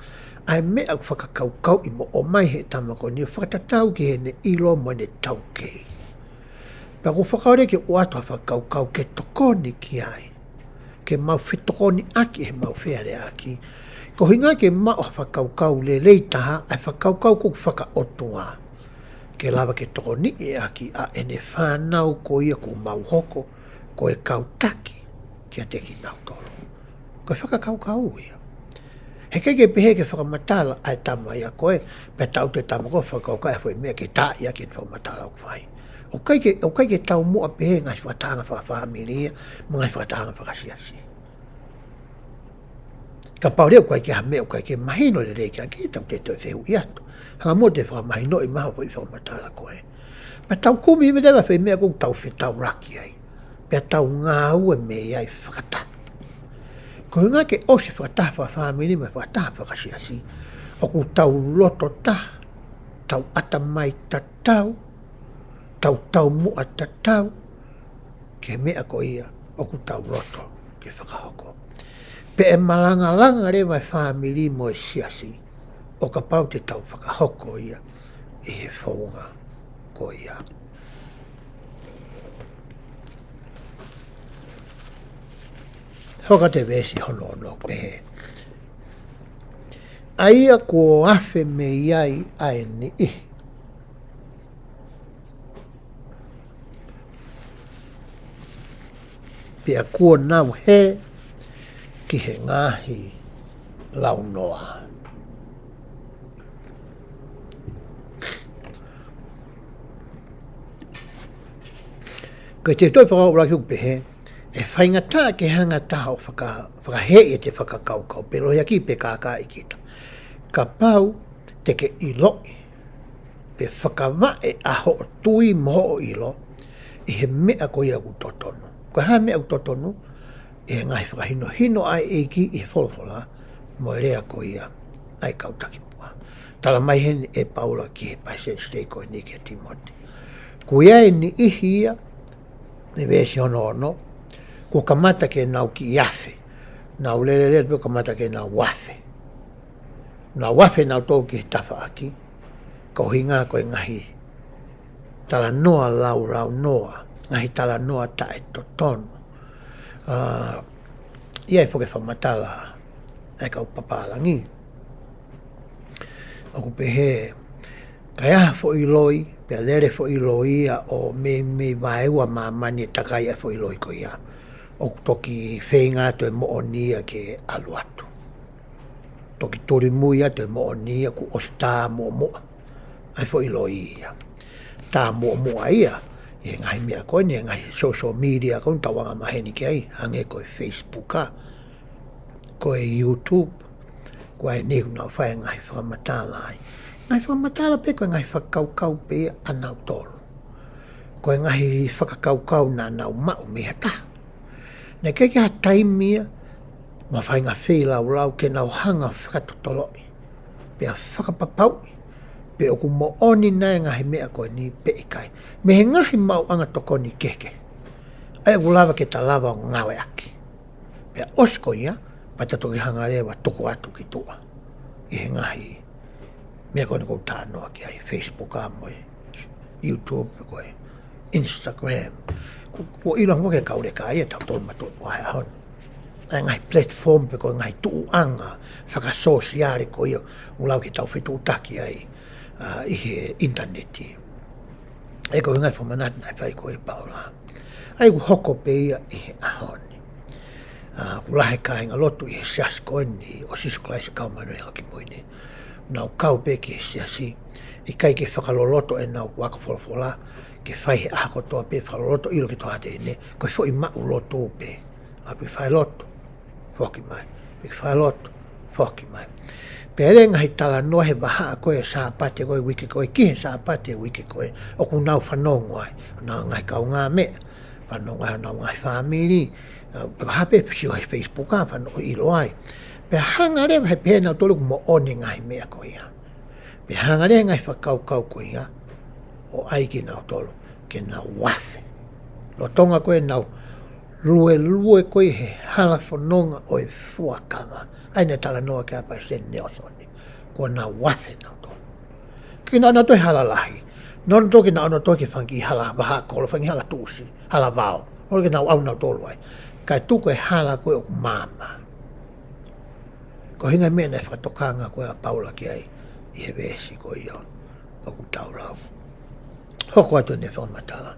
ʻa e meʻa ʻoku fakakaukauʻi mo ʻomai he tama ko eni ʻo fakatatau ki heʻene ʻilo mo ʻene taukei. Pea ʻoku ou fakaʻamu ke ʻoatu ha fakakaukau ke tokoni ki ai, ke mau fetokoniʻaki he mau fealeaʻaki. Ko e ʻuhinga ke maʻu ha fakakaukau lelei taha, ʻa e fakakaukau ko ē fakaʻotua, ke lava ke tokoniʻi ʻaki ʻa ʻene fānau ko ia kuo mau hoko ko e kau taki kiate kinautolu. Ko e fakakaukau ia. He ʻikai ke pehē ke fakamatala ʻa e tama ia ko ē, pea taʻutu e tama ko ē ʻo fakakaukau ʻa e foʻi meʻa ke taaʻi ʻaki ʻene fakamatala ʻoku fai. ʻOku ʻikai ke, ʻoku ʻikai ke taumuʻa pehē ngaahi fakatahaʻanga fakafāmili ia, mo e ngaahi fakatahaʻanga fakasiasi. Kapau leva ʻoku ʻikai ke ha meʻa ʻoku ʻikai ke mahino lelei kiate kita, ʻoku te toe fehuʻi atu. Hanga muʻa ʻo te fakamahinoʻi mai hoʻo foʻi fakamatala ko ē. Pea tau kumi mei ai ʻa e foʻi meʻa ʻoku tau fetaulaki ai. Pea tau ngāue mei ai fakataha. Ko e ʻuhinga ke ʻosi fakataha fakafāmili mo e fakataha fakasiasi, ʻoku tau loto taha, tau ʻatamai tatau, tau taumuʻa tatau ki he meʻa ko ia ʻoku tau loto ke fakahoko. Pea ʻe malangalanga leva e fāmili mo e siasi ʻo kapau te tau fakahoko ia ʻi he founga ko ia. Hoko atu e veesi hono ono pehē: ʻA ia kuo afe mei ai ʻa e niʻihi, pea kuo nau hē ki he ngaahi launoa. Ko e tefitoʻi fakaʻuluaki ʻoku pehē, ʻe faingataʻa ke hanga taha ʻo faka-, fakahēʻi ʻete fakakaukau, pe lohiakiʻi pe kākaaʻi kita, kapau te ke ʻiloʻi pe fakavaʻe ʻa hoʻo tui mo hoʻo ʻilo ʻi he meʻa ko ia ʻoku totonu. Ko e hā e meʻa ʻoku totonu? ʻI he ngaahi fakahinohino ʻa e ʻEiki ʻi he folofola mo e lea ko ia ʻa e kau taki muʻa. Tala mai heni ʻe Paula ki he palesiteni ko eni kia Tīmote. Ko ia e niʻihi ia, ʻi he veesi hono ono, kuo kamata ke nau kiʻi afe. Nau lele lele pea kamata ke nau afe. Nau afe nautolu ki he tafaʻaki, ko e ʻuhinga ko e ngaahi talanoa laulaunoa, ngaahi talanoa taʻetotonu. ʻA, ʻi ai foki e fakamatala ʻa e kau papālangi ʻoku pehē, ka ʻi ai ha foʻi loi, pea lele foʻi loi ia ʻo meimei vaeua māmani ʻe takai ʻa e foʻi loi ko ia, ʻoku toki feinga atu e moʻoni ia ke ʻalu atu. Toki tulimui atu e moʻoni ia kuo ʻosi tā muʻomuʻa ʻa e foʻi loi ia. Tā muʻomuʻa ia ʻi he ngaahi meʻa ko eni, ngaahi social media ko eni tau anga maheni ki ai, hangē ko e Facebook, ʻa, ko e YouTube, ko eni ʻoku nau fai e ngaahi fakamatala ai. Ngaahi fakamatala pē ko e ngaahi fakakaukau pē ia ʻanautolu. Ko e ngaahi fakakaukau naʻa nau maʻu mei ha taha. Naʻe ʻikai ke ʻi ai ha taimi ia mo ha faʻahinga feilaulau ke nau hanga ʻo fakatotoloʻi, pea fakapapauʻi pe ʻoku moʻoni nai e ngaahi meʻa ko eni pe ʻikai, mei he ngaahi maʻuʻanga tokoni kehekehe. ʻA ia ʻoku lava ke ta lava ʻo ngāueʻaki. Pea ʻosi ko ia, pea ta toki hanga leva ʻo tuku atu ki tuʻa ʻi he ngaahi meʻa ko eni ʻoku ou talanoa ki ai, Facebook ʻa mo e YouTube, ko e Instagram. Kuo, kuo ʻilo ange foki ʻe he kau leka ia ʻa tautolu matua ko e ʻaho ni, ʻa e ngaahi platform pe ko e ngaahi tuʻuʻanga fakasōsiale ko ia ʻoku lava ke tau fetuʻutaki ai, ʻa, ʻi he ʻinitaneti. ʻA ia ko e ngaahi fakamanatu naʻe fai ko ē ʻe Paula, ʻa ia ʻoku hoko pē ia ʻi he ʻaho ni. ʻA, ʻoku lahi e kāingalotu ʻi he siasi ko eni ʻo Sīsū Kalaisi ʻo e Kau Māʻoniʻoni ʻi he Ngaahi ʻAho Kimui Ni. Nau kau pē ki he siasi, ʻIkai ke fakaloloto ʻenau ako folofola, ke fai he ʻaho kotoa pē fakaloloto ʻilo ki he toʻatele, ko e foʻi maʻu lotu pē. ʻA pē ke fai lotu, foki mai. Pē ke fai lotu, foki mai. Pea lele ngaahi talanoa he vahaʻa ko ē Sāpate ko ē uike ko ē, ki he Sāpate uike ko ē, ʻoku nau fanongo ai. Nau ngaahi kaungāmeʻa, fanongo ai nau ngaahi fāmili, ʻa, pē ko e hā pē sio he Facebook ʻa fanongo ʻilo ai. Pea hanga leva he pehē nautolu ʻoku moʻoni ngaahi meʻa ko ia. Pea hanga leva ngaahi fakakaukau ko ia ʻo ʻai kinautolu ke nau afe. Lolotonga ko ē ʻenau luelue ko ē he hala fononga ʻo e fuakava. ʻA ia naʻe talanoa ki ai ʻa Palesiteni Nalesoni. Kuo nau afe nautolu. Ke nau ʻonautolu he hala lahi. Nau ʻonautolu ke nau ʻonautolu ki he fanga kiʻi hala vahaʻa kolo, fanga kiʻi hala tuʻusi, hala vao. ʻOnautolu ke nau ʻau nautolu ai. Kae tuku e hala ko ē ʻoku maama. Ko e ʻuhinga ia e meʻa naʻe fakatokanga ko ē ʻa Paula ki ai ʻi he veesi ko ia ʻoku tau lau. Hoko atu ʻene fakamatala.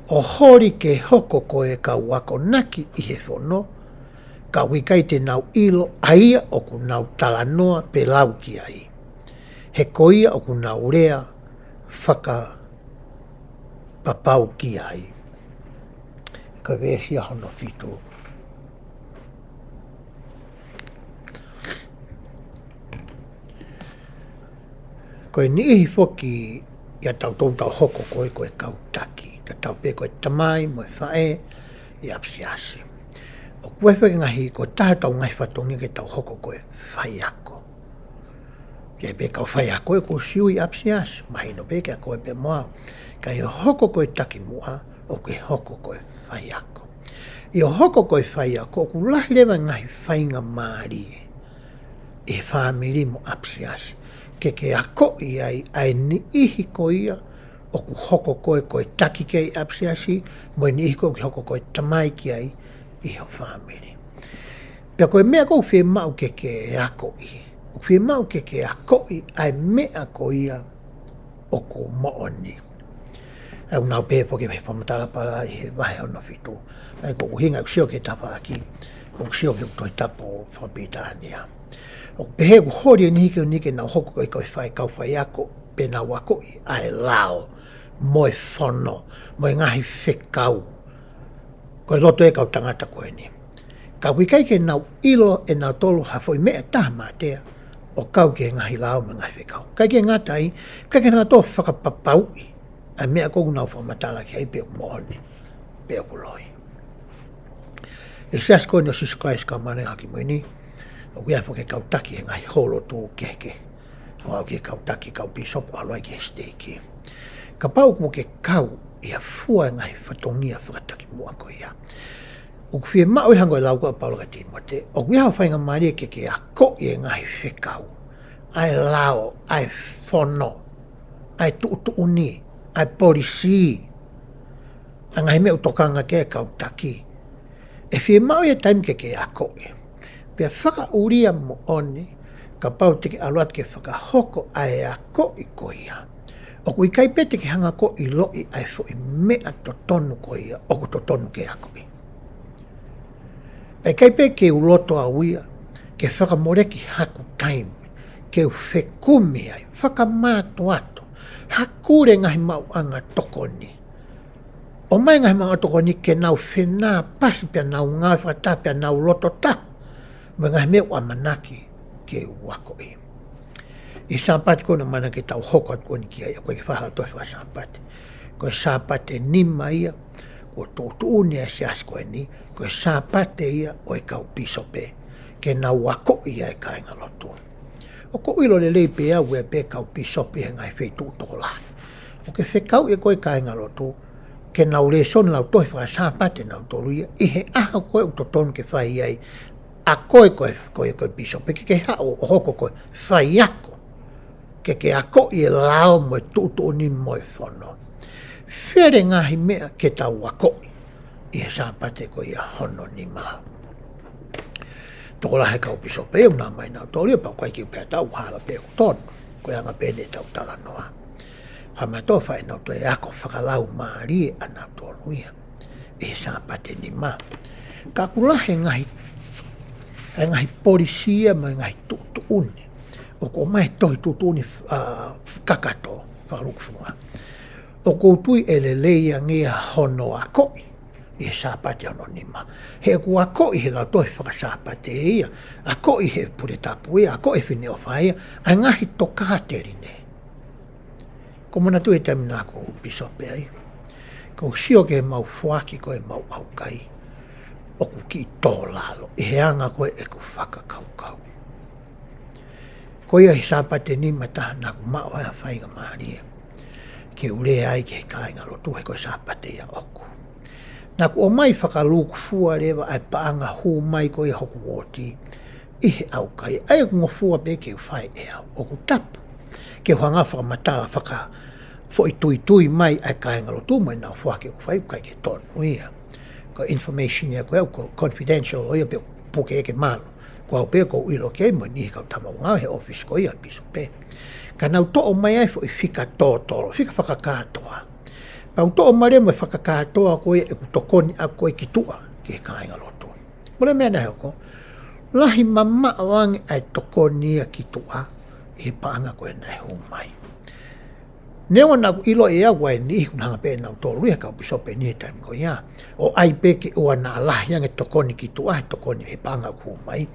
ʻO holi ke hoko ko e kau akonaki ʻi he fono, ka ʻoku ʻikai te nau ʻilo ʻa ia ʻoku nau talanoa pe lau ki ai. He ko ia ʻoku nau lea fakapapau ki ai. Ko e veesi ia hono fitu. Ko e niʻihi foki ia ʻa tautolu ʻoku tau hoko ko ē ko e kau taki, tatau pē ko e tamai mo e faʻē ʻi ʻapisiasi. ʻOku ʻi ai foki e ngaahi, ko e taha ʻetau ngaahi fatongia ke tau hoko ko e faiako. ʻI ai pē kau faiako ʻoku siʻi ʻi ʻapisiasi, mahino pē kiate koe pea mo au. Ka ʻi hoʻo hoko ko e takimuʻa, ʻoku ke hoko ko e faiako. ʻI hoʻo hoko ko e faiako, ʻoku lahi leva e ngaahi faingamālie ʻi he fāmili mo ʻapisiasi ke ke akoʻi ai ʻa e niʻihi ko ia ʻoku hoko ko ē ko e taki ki ai ʻapisiasi, mo e niʻihi ko ē ʻoku ke hoko ko e tamai ki ai ʻi ho fāmili. Pea ko e meʻa ʻoku fiemaʻu ke ke akoʻi, ʻoku fiemaʻu ke ke akoʻi ʻa e meʻa ko ia ʻoku moʻoni. ʻOku nau pehē foki he fakamatala Paula ʻi he vahe hono fitu. ʻA ia ko e ʻuhinga ʻoku sio ki he tafaʻaki, ʻoku sio ki he Tohi Tapu fakapilitānia. ʻOku pehē ʻoku holi e niʻihi ko eni ke nau hoko ko e, ko e fai, kau faiako, pea nau akoʻi ʻa e lao, mo e fono, mo e ngaahi fekau. Ko e loto e kau tangata ko eni. Ka ʻoku ʻikai ke nau ʻilo ʻe nautolu ha foʻi meʻa ʻe taha mā tea ʻo kau ki he ngaahi lao mo e ngaahi fekau. ʻIkai ke ngata ai, ʻikai ke nautolu fakapapauʻi ʻa e meʻa ko ē ʻoku nau fakamatala ki ai pe ʻoku moʻoni, pe ʻoku loi. ʻI he Siasi ko eni ʻo Sīsū Kalaisi ʻo e Kau Māʻoniʻoni ʻi he Ngaahi ʻAho Kimui Ni, ʻoku ʻi ai foki e kau taki he ngaahi houalotu kehekehe. ʻO aʻu ki he kau taki, kau pīsope, ʻalu ai ki he siteiki. Kapau ʻoku ke kau ʻi ha fua e ngaahi fatongia fakatakimuʻa ko ia, ʻoku fiemaʻu ia, hangē ko e lau ko ē ʻa Paula kia Tīmote, ʻoku ʻi ai haʻo faingamālie ke ke akoʻi e ngaahi fekau, ʻa e lao, ʻa e fono, ʻa e tuʻutuʻuni, ʻa e polisī, ʻa e ngaahi meʻa ʻoku tokanga ki ai e kau taki. ʻE fiemaʻu ia e taimi ke ke akoʻi. Pea fakaʻulia moʻoni, kapau te ke ʻalu atu ke fakahoko ʻa e akoʻi ko ia, ʻoku ʻikai pē te ke hanga ʻo ʻiloʻi ʻa e foʻi meʻa totonu ko ia ʻoku totonu ke akoʻi. Pea ʻikai pē ke u loto au ia ke fakamoleki haku taimi ke u fekumi ai, fakamātoato, hakule ngaahi maʻuʻanga tokoni. ʻOmai ngaahi maʻuʻanga tokoni ke nau fenāpasi pea nau ngāue fakataha pea nau loto taha mo e ngaahi meʻa ʻoku ʻamanaki ke u akoʻi. ʻI he Sāpate ko ena ʻoku ʻamanaki ke tau hoko atu ko eni ki ai, ʻa ia ko e ke fakahala tohi faka-Sāpate. Ko e Sāpate nima ia kuo tuʻutuʻuni ʻe he Siasi ko eni, ko e Sāpate ia ʻo e kau pīsope, ke nau akoʻi ʻa e kāingalotu. ʻOku ou ʻilo lelei pē au ʻe pē kau pīsope he ngaahi feituʻu tokolahi. ʻOku ke fekauʻi ʻe koe e kāingalotu ke nau lēsoni lautohi faka-Sāpate nautolu ia ʻi he ʻaho ko ē ʻoku totonu ke fai ai ʻa koe ko e, ko e, ko e pīsope, ke ke haʻu ʻo hoko ko e faiako, ke ke akoʻi e lao mo e tuʻutuʻuni mo e fono. Fele ngaahi meʻa ke tau akoʻi ʻi he Sāpate ko ia hono nima. Tokolahi e kau pīsope ʻoku nau ʻomai nautolu ia pea ʻoku ʻikai ke u pehē atu ʻoku hala pē, ʻoku tonu. Ko e anga pē eni ʻetau talanoa. Hā mai ʻetau fai nautolu e ako fakalaumālie ʻanautolu ia ʻi he Sāpate nima. Ka ʻoku lahi e ngaahi, e ngaahi polisī ia mo e ngaahi tuʻutuʻuni ʻoku ʻomai tohi tuʻutuʻuni, ʻa, kakato, fakalūkufua. ʻOku ou tui ʻe lelei ange ia hono akoʻi ʻi he Sāpate hono nima. He ʻoku akoʻi he lautohi faka-Sāpate ia, akoʻi he pule tapu ia, akoʻi he Fineʻofa ia, ʻa e ngaahi tokāteline. Ko e manatu he taimi naʻa ku pīsope ai, ʻoku ou sio ki heʻemau foaki ko ē ʻemau ʻaukai, ʻoku kiʻi tō lalo ʻi he anga ko ē ʻeku fakakaukau. Ko ia he Sāpate nima taha naʻa ku maʻu ai ha faingamālie ke u lea ai ki he kāingalotu, he ko e Sāpate ia ʻoʻoku. Naʻa ku ʻomai fakalūkufua leva ʻa e paʻanga hū mai ko ia hoku uooti ʻi he ʻaukai, ʻa ia ʻoku ngofua pē ke u fai ʻe au. ʻOku tapu ke u hanga ʻo fakamatala, faka-, foʻituitui mai ʻa e kāingalotu mo ʻenau foaki ʻoku fai, ʻoku ʻikai ke tonu ia. Ko e information ia ko ē, ko e confidential ʻo ia, pea puke ke malu. Ko au pē ʻoku ou ʻilo ki ai mo e niʻihi kau tama ʻoku ngāue he ʻōfisi ko ia ʻa e pīsope. Ka naʻa ku toʻo mai ai foʻi fika tōtōlo, fika fakakātoa. Pea u toʻo mai leva mo e fakakātoa ko ia ʻeku tokoni ʻaʻaku ko ē ki tuʻa ki he kāingalotu. Mole meʻa naʻe hoko, lahi mamaʻo ange ʻa e tokoni ia ki tuʻa ʻi he paʻanga ko ē naʻe hū mai. Neongo naʻa ku ʻilo ʻe au ʻa e niʻihi kuo nau hanga pē ʻe nautolu ia, kau pīsope ni he taimi ko ia, ʻo ʻai pē ke ʻoua naʻa lahi ange tokoni ki tuʻa he tokoni he paʻanga ʻoku hū mai.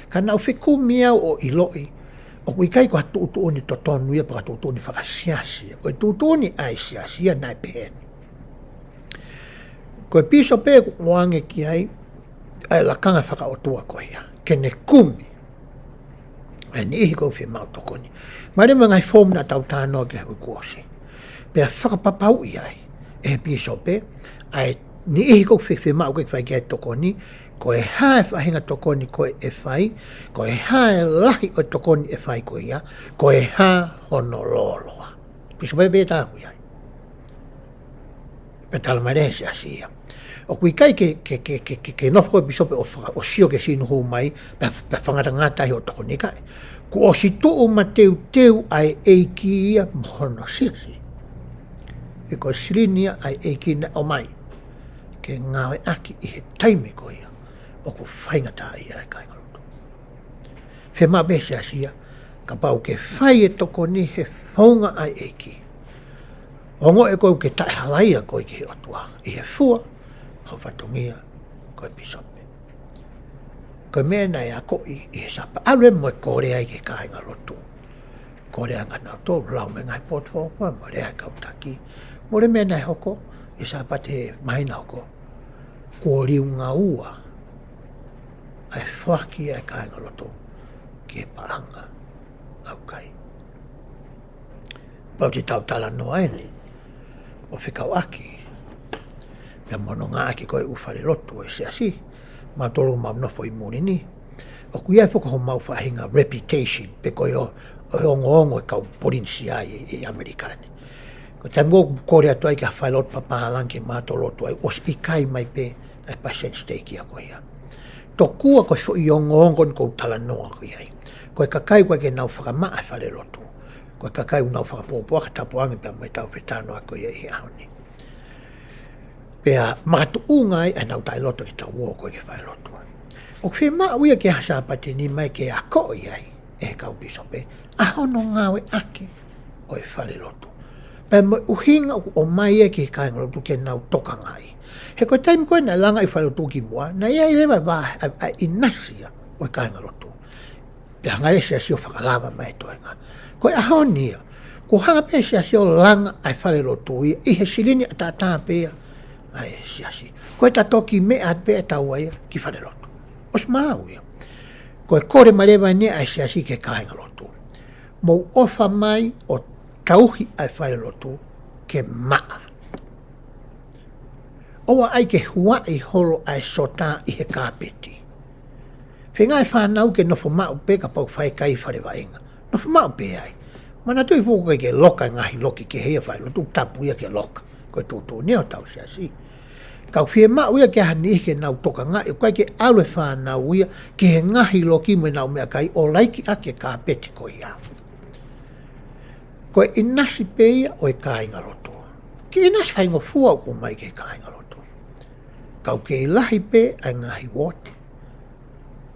Ka naʻa ku fekumi au ʻo ʻiloʻi ʻoku ʻikai ko ha tuʻutuʻuni totonu ia pe ko ha tuʻutuʻuni fakasiasi. Ko e tuʻutuʻuni ʻa e siasi ia naʻe pehē ni. Ko e pīsope ʻoku ʻoange ki ai ʻa e lakanga fakaʻotua ko ia ke ne kumi ʻa e niʻihi ʻoku fiemaʻu tokoni. Male mo e ngaahi foomu naʻa tau talanoa ki ai he uike kuo ʻosi. Pea fakapapauʻi ai ʻe he pīsope ʻa e niʻihi ʻoku fie, fiemaʻu ke fai ki ai tokoni, ko e hā e faʻahinga tokoni ko ē ʻe fai, ko e hā e lahi ʻo e tokoni ʻe fai ko ia, ko e hā hono lōloa. Pīsope pē ʻe tānaki ai. Pea tala mai leva ʻe he siasi ia, ʻoku ʻikai ke, ke, ke, ke, ke, ke nofo ko ē pīsope ʻo faka-, ʻo sio ki he sino hū mai, pea, pea fakangatangata ai hoʻo tokoni, ʻikai. Kuo ʻosi tuʻu mateuteu ʻa e ʻEiki ia mo hono siasi. He ko e silini ia ʻa e ʻEiki naʻe ʻomai ke ngāueʻaki ʻi he taimi ko ia ʻoku faingataʻaʻia ai e kāingalotu. Fiemaʻu pē ʻe he siasi ia, kapau ʻoku ke fai e tokoni he founga ʻa e ʻEiki, ongoʻi ʻe koe ʻoku ke taʻehalaia koe ki he ʻOtua ʻi he fua ho fatongia ko e pīsope. Ko e meʻa naʻe akoʻi ʻi he Sāpate, ʻalu leva mo e kole ai ki he kāingalotu. Kole ange ʻa nautolu, lau mei he ngaahi potu folofola mo e lea ʻa e kau taki. Mole meʻa naʻe hoko ʻi he Sāpate he māhina hoko, kuo liunga ua ʻa e foaki ʻa e kāingalotu ki he paʻanga ʻaukai. Pau te tau talanoa eni ʻo fekauʻaki pea mo hono ngāueʻaki ko ē ʻū falelotu ʻo e siasi, mautolu ʻoku mau nofo ʻi muli ni, ʻoku ʻi ai foki homau faʻahinga reputation, pe ko e ʻo, ʻo e ongoongo ʻa e kau polinisia ʻi, ʻi ʻAmelika ni. Ko e taimi ʻoku kole atu ai ki ha falelotu papālangi ke mautolu lotu ai, ʻosi ʻikai mai pē ʻa e pasenti siteiki ia ko ia. Tokua ko e foʻi ongoongo ni ʻoku ou talanoa ki ai, ko e kakai ʻoku ʻikai ke nau fakamaʻa e falelotu, ko e kakai ʻoku nau fakapōpōʻaki e tapuange pea mo e tau fetalanoaʻaki ko ia ʻi he ʻaho ni. Pea makatuʻunga ai ʻenau taʻeloto ke tau ō ko ē ki he falelotu. ʻOku fiemaʻu ia ke ʻi ai ha Sāpate nima ke akoʻi ai ʻe he kau pīsope ʻa hono ngāueʻaki ʻo e falelotu, pea mo e ʻuhinga ʻoku ʻomai ai ki he kāingalotu ke nau tokangaʻi. He ko e taimi ko ē naʻe langaʻi e falelotu ki muʻa, naʻe ʻi ai leva ʻa e, ʻa e, ʻa e ʻinasi ia ʻo e kāingalotu. Pea hanga ʻe he siasi ʻo fakalava mai e toenga. Ko e ʻaho ni ia, kuo hanga pē ʻe he siasi ʻo langa ʻa e falelotu ia ʻi he silini ʻataʻatā pē ia ʻa e siasi. Ko e ta toki meʻa pē ʻe taua ia ki falelotu. ʻOsi maau ia. Ko e kole mai leva eni ʻa e siasi ki he kāingalotu, mou ʻofa mai ʻo tauhi ʻa e falelotu ke maʻa. ʻOua ʻai ke huaʻi holo ʻa e sota ʻi he kāpeti. Feinga e fānau ke nofo maʻu pē kapau ʻoku fai e kai fale vaʻinga. Nofo maʻu pē ai. Manatuʻi foki ʻoku ʻikai ke loka e ngaahi loki kehe ia ʻo e falelotu, tapu ia ke loka. Ko e tuʻutuʻuni ia ʻo hotau siasi. Ka ʻoku fiemaʻu ia ke ʻi ai ha niʻihi ke nau tokangaʻi, ʻoku ʻikai ke ʻalu e fānau ia ki he ngaahi loki mo ʻenau meʻakai ʻo laiki ʻaki e kāpeti ko ia. Ko e ʻinasi pē ia ʻo e kāingalotu. Kiʻi ʻinasi faingofua ʻoku ʻomai ki he kāingalotu. Ka ʻoku kei lahi pē ʻa e ngaahi uooti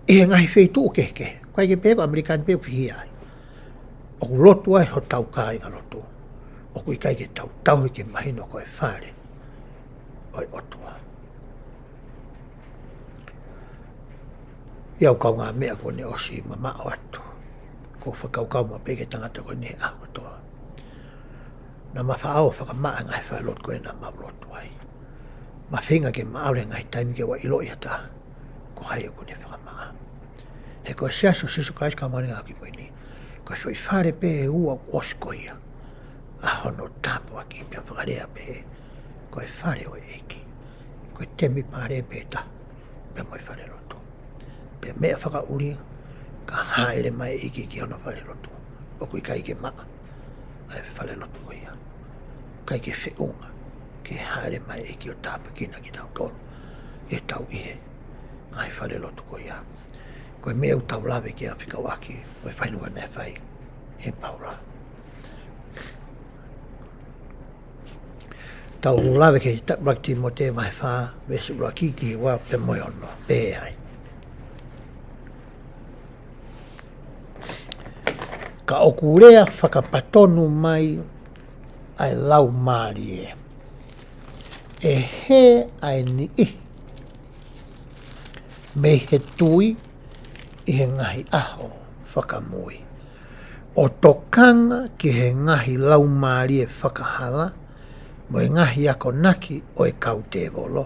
ʻi he ngaahi feituʻu kehekehe. ʻOku ʻikai ke pehē ko ʻAmelika ni pē ʻoku fihi ai. ʻoku lotu ai hotau kāingalotu, ʻoku ʻikai ke tau tauhi ke mahino ko e fale ʻo e ʻOtua. ʻI heʻeku kaungāmeʻa kuo ne ʻosi mamaʻo atu, ʻoku ou fakakaukau maʻu pē ki he tangata ko eni he ʻaho kotoa. Naʻá ma faʻa ō ʻo fakamaʻa e ngaahi falelotu ko ē naʻa mau lotu ai. Ma feinga ke ma ʻalu he ngaahi taimi ke u ʻiloʻi ʻe ha taha ko hai ʻoku ne fakamaʻa. He ko e Siasi ʻo Sīsū Kalaisi ʻo e Kau Māʻoniʻoni ʻi he Ngaahi ʻAho Kimui Ni, ko e foʻi fale pē ʻe ua ʻoku ʻosi ko ia ʻa hono tāpuaki, pea fakalea pehē, ko e fale ʻo e ʻEiki. Ko e temipale pē ʻe taha pea mo e falelotu. Pea meʻa fakaʻulia, ka hāʻele mai e ʻEiki ki hono falelotu, ʻoku ʻikai ke maʻa ʻa e falelotu ko ia. ʻIkai ke feʻunga ke hāʻele mai e ʻEiki ʻo tāpuekina kitautolu, ʻetau ʻi he ngaahi falelotu ko ia. Ko e meʻa ʻoku tau lave ki ai fekauʻaki mo e fainua naʻe fai ʻe Paula. Tau lave ki he ʻuluaki Tīmote vahe fā, veesi ʻuluaki ki he ua pea mo e ono, pehē ai. Ka ʻoku lea fakapatonu mai ʻa e Laumālie, ʻe hē ʻa e niʻihi mei he tui ʻi he ngaahi ʻaho fakamui, ʻo tokanga ki he ngaahi laumālie fakahala mo e ngaahi akonaki ʻo e kau tēvolo,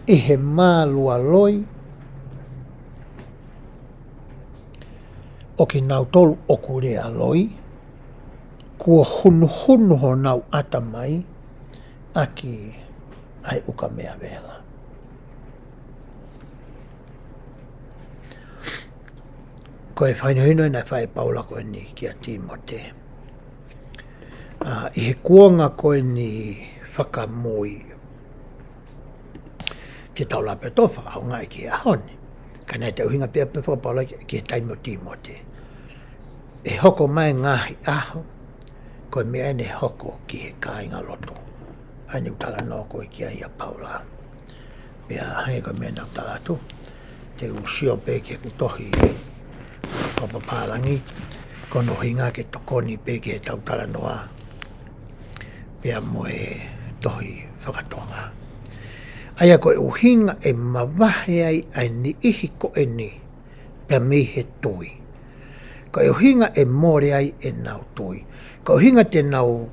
ʻi he mālualoi ʻo kinautolu ʻoku lea loi, kuo hunuhunu honau ʻatamai ʻaki ʻa e ukamea vela. Ko e fakahinohino naʻe fai ʻe Paula ko eni kia Tīmote. ʻA, ʻi he kuonga ko eni fakamui, te tau lava pē ʻo fakaʻaongaʻi ki he ʻaho ni. Ka naʻe ʻuhinga pē ʻa e fakaPaula ki, ki he taimi ʻo Tīmote. ʻE hoko mai ngaahi ʻaho, ko e meʻa eni ʻe hoko ki he kāingalotu. ʻA eni ʻoku talanoa ko ē ki ai ʻa Paula. Pea hangē ko e meʻa naʻá ku tala atu, te u sio pē ki heʻeku tohi fakapapālangi, ko hono ʻuhinga ke tokoni pē ki heʻetau talanoa pea mo e tohi fakatonga. ʻA ia ko e ʻuhinga ʻe mavahe ai ʻa e niʻihi ko eni pea mei he tui. Ko e ʻuhinga ʻe mole ai ʻenau tui. Ko e ʻuhinga te nau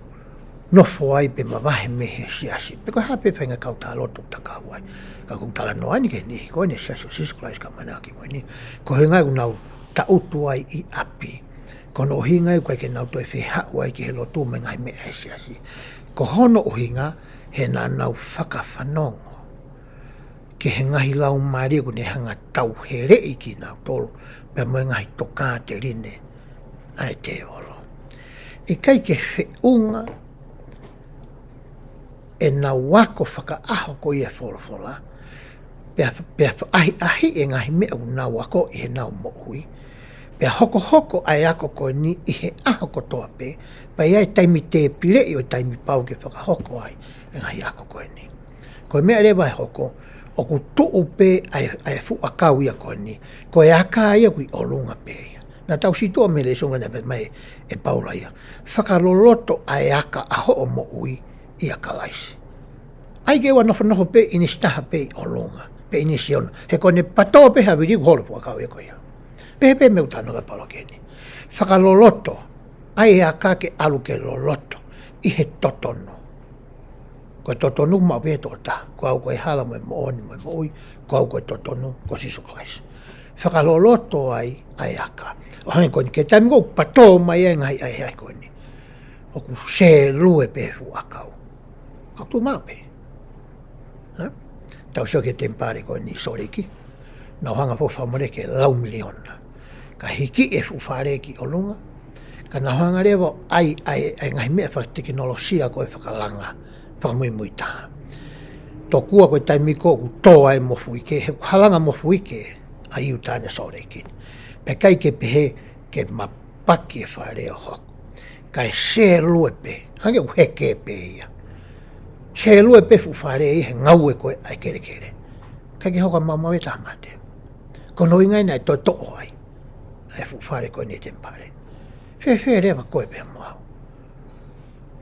nofo ai pe mavahe mei he siasi. Pe ko e hā pē faʻahinga kau tāloto ʻoku ta kau ai. Ka ʻoku ou talanoa eni ki he niʻihi ko eni Siasi ʻo Sīsū Kalaisi ʻo e Kau Māʻoniʻoni ʻi he Ngaahi ʻAho Kimui Ni. Ko e ʻuhinga ʻoku nau taʻutu ai ʻi ʻapi. Ko hono ʻuhinga ʻoku ʻikai ke nau toe fehaʻu ai ki he lotu mo e ngaahi meʻa ʻa e siasi. Ko hono ʻuhinga he naʻa nau fakafanongo ki he ngaahi laumālie kuo ne hanga ʻo tauheleʻi kinautolu pea mo e ngaahi tokāteline ʻa e tēvolo. ʻIkai ke feʻunga ʻenau ako fakaʻaho ko ia e folofola, pea, pea ʻahiʻahiʻi e ngaahi meʻa ʻoku nau ako ʻi heʻenau moʻui, pea hokohoko ʻa e ako ko eni ʻi he ʻaho kotoa pē, pea ʻi ai e taimi tēpileʻi ʻo e taimi pau ke fakahoko ai e ngaahi ako ko eni. Ko e meʻa leva ʻe hoko, ʻoku tuʻu pē ʻa e, ʻa e fuʻu ʻakau ia ko eni, ko e aka ia ʻoku ʻi ʻolunga pē ia. Naʻa tau sio atu mei he lēsoni naʻe pehē mai ʻe Paula ia, fakaloloto ʻa e aka ʻa hoʻo moʻui ʻia Kalaisi. ʻAi ke ʻoua ʻe nofonofo pē ʻinisi taha pē ʻi ʻolunga, pe ʻinisi ono. He ko ʻene patō pē ha vili kuo holo e fuʻu ʻakau ia ko ia. Pehē pē meʻa ʻoku talanoa ki ai ʻa Paula ki heni. Fakaloloto ʻa e aka ke ʻalu ke loloto ʻi he totonu. Ko e totonu ʻoku maʻu pē ʻe he tokotaha. Ko au ko e hala mo e moʻoni mo e moʻui, ko au ko e totonu, ko Sīsū Kalaisi. Fakaloloto ai ʻa e aka. ʻO hangē ko eni ki he taimi ʻoku patō mai ai e ngaahi ʻahiʻahi ko eni, ʻoku sēlue pē e fuʻu ʻakau. ʻOku tuʻu maʻu pē. Ha? Tau sio ki he temipale ko eni ʻi Sōleki. Nau hanga ʻo fakamolemole ke lau miliona. Ka hiki e fuʻu fale ki ʻolunga. Ka nau hanga leva ʻo ʻai, ʻai, ʻai e ngaahi meʻa fakatekinolosia ko e fakalanga, fakamuimuitaha. Tokua ko e taimi ko ē ʻoku tō ai e mofuike, he ʻoku halanga e mofuike ʻa ʻIutā ʻi Sōleki. Pea ʻikai ke pehē ke mapaki e fale ʻo hoko. Kae sēlue pē, hangē ʻoku heke pē ia. Sēlue pē e fuʻu fale ʻi he ngāue ko ē ʻa e kelekele. ʻIkai ke hoko ha maumau ia, taʻemate. Ko hono ʻuhinga ia naʻe toʻo ai ʻa e fuʻu fale ko eni e temipale. Fēfē leva koe pea mo au?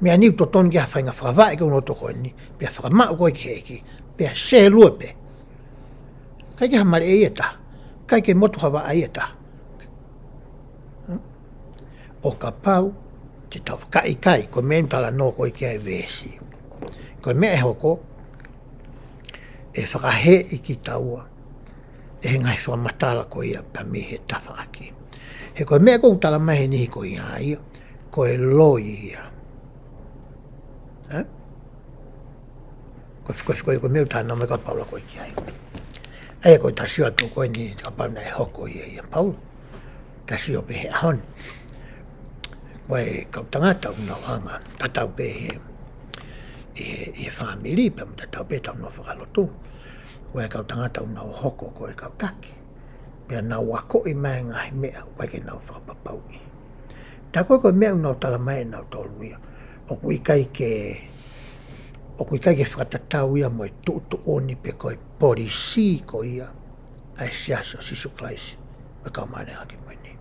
Meʻa ni ʻoku totonu ke ʻi ai ha faʻahinga fakavaʻe ki he loto ko eni, pea fakamaʻu koe ki he ʻEiki, pea sēlue pē. ʻIkai ke hā ha maleʻi ʻe taha, ʻikai ke motu ha vaʻa ʻe taha. Hmm? ʻO kapau te tau fakaʻikaiʻi, ko e meʻa ʻoku talanoa ko ē ki ai e veesi. Ko e meʻa ʻe hoko, ʻe fakahēʻi kitaua ʻe he ngaahi fakamatala ko ia pea mei he tafaʻaki. He ko e meʻa ʻoku tala mai he niʻihi ko ia ia, ko e loi ia. Ē? Ko e, ko e, ko e, ko e meʻa ʻoku talanoa mai ko ē ʻa Paula ko ē ki ai. ʻA ia ko e tasi atu ko eni kapau naʻe hoko ia ʻia Paula. Tasi ʻo pehē he ʻaho ni. Ko e kau tangata ʻoku nau hanga, tatau pē he, ʻi he, ʻi he fāmili, pea mo tatau pē ʻetau nofo fakalotu. Ko e kau tangata ʻoku nau hoko ko e kau taki. Pea nau akoʻi mai e ngaahi meʻa ʻoku ʻikai ke nau fakapapauʻi. Tā ko ē ko e meʻa ʻoku nau tala mai ʻe nautolu ia, ʻoku ʻikai ke, ʻoku ʻikai ke fakatatau ia mo e tuʻutuʻuni pe ko e polisī ko ia ʻa e Siasi ʻo Sīsū Kalaisi ʻo e Kau Māʻoniʻoni ʻi he Ngaahi ʻAho Kimui Ni.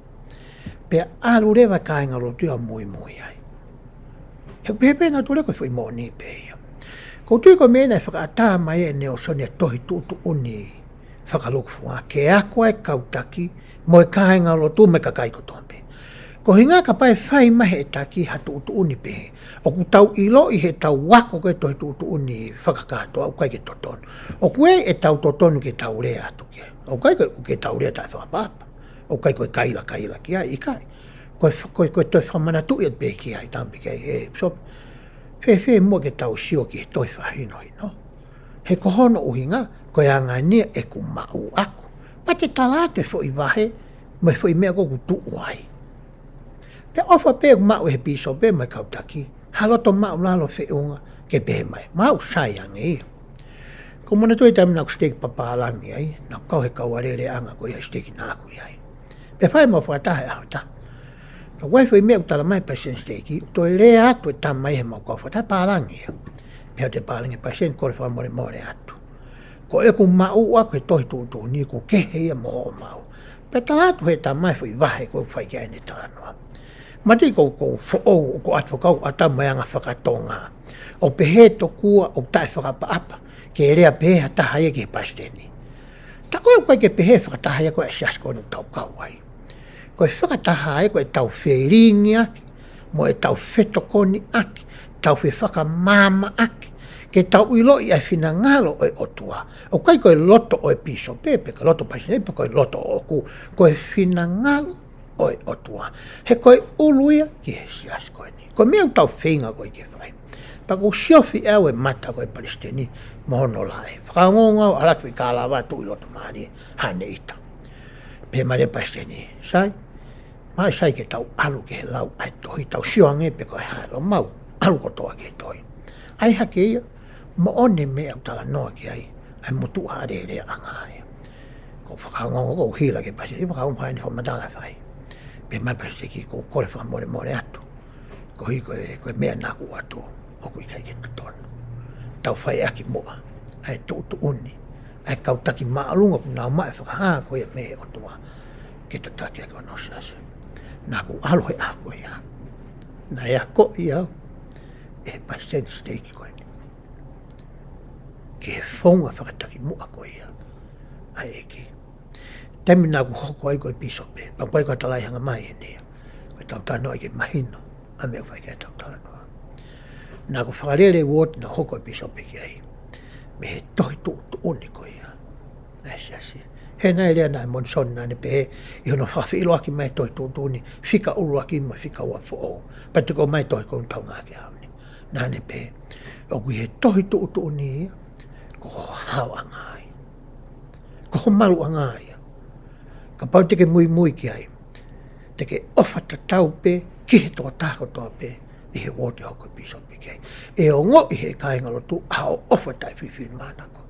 Pea ʻalu leva e kāingalotu ia ʻo muimui ai. He ʻoku pehē pē ʻe nautolu ia ko e foʻi moʻoni pē ia. ʻOku ou tui ko e meʻa naʻe fakaʻatā mai ʻe Nalesoni e tohi tuʻutuʻuni fakalūkufua ke ako ai e kau taki mo e kāingalotu mo e kakai kotoa pē. Koeʻuhinga kapau ʻe fai mai ʻe he taki ha tuʻutuʻuni pehē, ʻoku tau ʻiloʻi heʻetau ako ko ē tohi tuʻutuʻuni fakakātoa ʻoku ʻikai ke totonu. ʻOku ʻi ai ʻetau totonu ke tau lea atu ki ai. ʻOku ʻikai ke, ke tau lea taʻefakaʻapaʻapa. ʻOku ʻikai ko e kaila kaila ki ai, ʻikai. Ko e fa-, ko e, ko e toe fakamanatuʻi atu pē ki ai, talamai pē ki ai, ʻe Pīsope, fēfē muʻa ke tau sio ki he tohi fakahinohino? He ko hono ʻuhinga, ko e anga eni ia ʻeku maʻu ʻaku. Pea te tala atu e foʻi vahe, mo e foʻi meʻa ko ē ʻoku tuʻu ai. Pea ʻofa pē ʻeku maʻu ʻe he pīsope mo e kau taki ha loto māʻulalo feʻunga ke pehē mai, maʻu sai ange ia. ʻOku ou manatuʻi e taimi naʻa ku siteiki papālangi ai, naʻa ku kau he kau alēleaʻanga ko ia he siteiki naʻa ku ʻi ai. Pea fai ʻemau fakataha he ʻaho ʻe taha. Naʻe ʻi ai e foʻi meʻa ʻoku tala mai ʻe he palesiteni siteiki, ʻoku toe lea atu e tama ʻi heʻemau kau fakataha, pālangi ia. Pea ʻoatu e pālangi ʻe he palesiteni, kole fakamolemole atu. Ko ʻeku maʻu ʻaku he tohi tuʻutuʻuni ʻoku kehe ia mo hoʻo maʻu. Pea tala atu ʻe he tama e foʻi vahe ko ē ʻoku fai ki ai ʻene talanoa. Manatuʻi ko, ko e foʻou, ko e ʻatu fakakaukau ʻoku ʻatā mo e anga fakatonga. ʻOku pehē tokua ʻoku taʻefakaʻapaʻapa ke lea pehē ha taha ia ki he palesiteni. Tā ko ē ʻoku ʻikai ke pehē e fakataha ia ko ē ʻa e siasi ko eni ʻoku tau kau ai. Ko e fakataha ia ko ʻetau felingiʻaki, mo ʻetau fetokoniʻaki, tau fefakamāmaʻaki, ke tau ʻiloʻi ʻa e finangalo ʻo e ʻOtua. ʻOku ʻikai ko e loto ʻo e pīsope, pe ko e loto palesiteni, pe ko e loto ʻoʻoku, ko e finangalo ʻo e ʻOtua. He ko e ʻulu ia ki he siasi ko eni. Ko e meʻa ʻoku tau feinga ko ē ke fai. Pea ʻoku ou siofi ʻe au e mata ko ē ʻa e palesiteni mo hono laʻe. Fakaongoongo au, ʻalu hake e foʻi kālava, tuʻu ʻi loto mālie, haʻane ʻita. Pehē mai leva e palesiteni, sai, maʻu sai ke tau ʻalu ki he lau ʻa e tohi, tau sio ange pe ko e hā e lau, mau ʻalu kotoa ki he tohi. ʻAi hake ia, moʻoni e meʻa ʻoku talanoa ki ai ʻa e motuʻa alēleaʻanga ia. ʻOku ou fakaongoongo, ʻoku ou hila ki he palesiteni, fakaongoongo ʻene fakamatala ʻe fai. Pehē mai e palesiteni, ʻoku ou kole fakamolemole atu. Koeʻuhi ko e, ko e meʻa naʻa ku ʻoatu ʻoku ʻikai ke totonu. Tau fai ʻaki muʻa ʻa e tuʻutuʻuni ʻa e kau taki māʻolunga ʻoku nau maʻu e fakahā ko ia mei he ʻOtua ke tataki ʻaki hono siasi. Naʻa ku ʻalu he ʻaho ko ia. Naʻe akoʻi au ʻe he palesiteni siteiki ko eni ki he founga fakatakimuʻa ko ia ʻa e ʻEiki. Taimi naʻa ku hoko ai ko e pīsope, pea ʻoku ʻikai ko ha talaʻehanga mai eni ia. Ko ʻetau talanoa ke mahino ʻa e meʻa ʻoku fai ki ai ʻetau talanoa. Naʻa ku fakalele e uooti naʻa ku hoko ko e pīsope ki ai mei he tohi tuʻutuʻuni ko ia ʻa e siasi. He naʻe lea ʻa Monisoni naʻa ne pehē ʻi hono fakafeʻiloaki mai e tohi tuʻutuʻuni, fika ʻuluaki mo e fika ua foʻou. Pea toki ʻomai e tohi ko eni ʻoku tau ngāueʻaki he ʻaho ni. Naʻa ne pehē, ʻoku ʻi he tohi tuʻutuʻuni ia, ko ho haoʻanga ia. Ko ho maluʻanga ia. Kapau te ke muimui ki ai, te ke ʻofa tatau pē ki he tokotaha kotoa pē ʻi he uooti ʻoku hoko e pīsope ki ai. ʻE ongoʻi ʻe he kāingalotu ʻa hoʻo ʻofa taʻefifilimānako.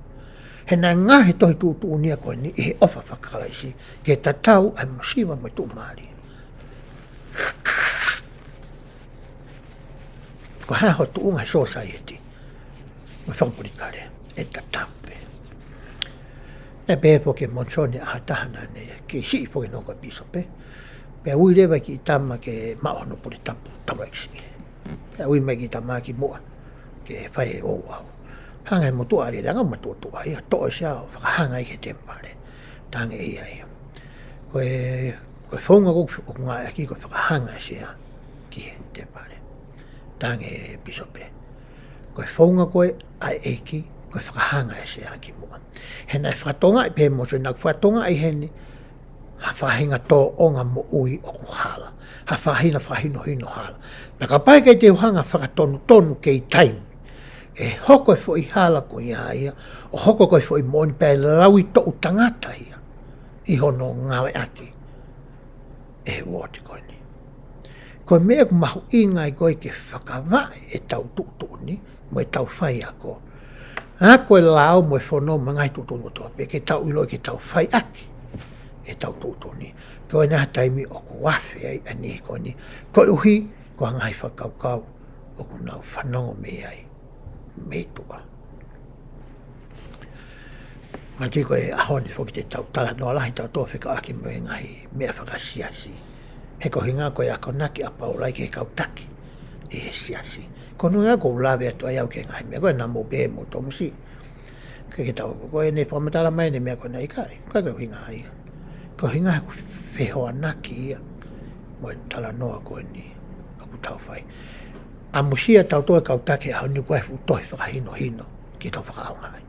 He naʻe ngaohi e tohi tuʻutuʻuni ia ko eni ʻi he ʻofa faka-Kalaisi ke tatau ʻa e masiva mo e tuʻumālie. Ko e hā ho tuʻunga he sōsaieti mo e fakapolitikale, ʻe tatau pē. Naʻe pehē foki ʻe Monisoni ʻi ha taha naʻa ne kei siʻi foki hono hoko ko e pīsope, Pea ui leva e kiʻi tama ke maʻu hono pule tapu, tapu ʻeksi. Pea ui mai e kiʻi tama ki muʻa, ke fai e ouau. Hanga he motuʻa ʻa Lele ʻo ngāue matuʻotuʻa ia, toʻo e sea ʻo fakahanga ki he temipale. Talaange ʻe ia ia. Ko e, ko e founga ʻoku, ʻoku ngāueʻaki ko e fakahanga e sea ki he temipale. Talaange ʻe Pīsope. Ko e founga ko ē ʻa e ʻEiki, ko e fakahanga e sea ki muʻa. He naʻe fakatokangaʻi pē mo se naʻe fakatokangaʻi heni, ha faʻahinga tōʻonga moʻui ʻoku hala. Ha faʻahinga fakahinohino hala. Pea kapau ʻe ʻikai te u hanga fakatonutonu kei taimi, ʻe hoko e foʻi hala ko ia ia, ʻo hoko ko e foʻi moʻoni pea ʻe laui toʻu tangata ia ʻi hono ngāueʻaki ʻe he uooti ko eni. Ko e meʻa ʻoku mahuʻinga ai ko ē ke fakavaʻe ʻetau tuʻutuʻuni, mo ʻetau faiako. ʻA ko e lao mo e fono mo e ngaahi tuʻutuʻuni kotoa pē ke tau ʻiloʻi ke tau faiʻaki ʻetau tuʻutuʻuni. Ko e ʻi ai ha taimi ʻoku afe ai ʻa e niʻihi ko eni. Koeʻuhi, ko e ngaahi fakakaukau ʻoku nau fanongo mei ai mei tuʻa. Manatuʻi ko e ʻaho ni foki te tau talanoa lahi tautolu fekauʻaki mo e ngaahi meʻa fakasiasi. He ko e ʻuhinga ko e akonaki ʻa Paula ki he kau taki ʻi he siasi. Ko hono ʻuhinga ʻoku ou lave atu ai au ki he ngaahi meʻa ko ē naʻa mou pehē mo Tomusi. Ke ke tau ko ē ne fakamatala mai ʻene meʻa ko ena ʻikai. Ko e ʻuhinga ia. Ko e ʻuhinga ʻoku fehoanaki ia mo e talanoa ko eni ʻoku tau fai. ʻAmusia tautolu e kau taki he ʻaho ni ko e fuʻu tohi fakahinohino ke tau fakaʻaongaʻi.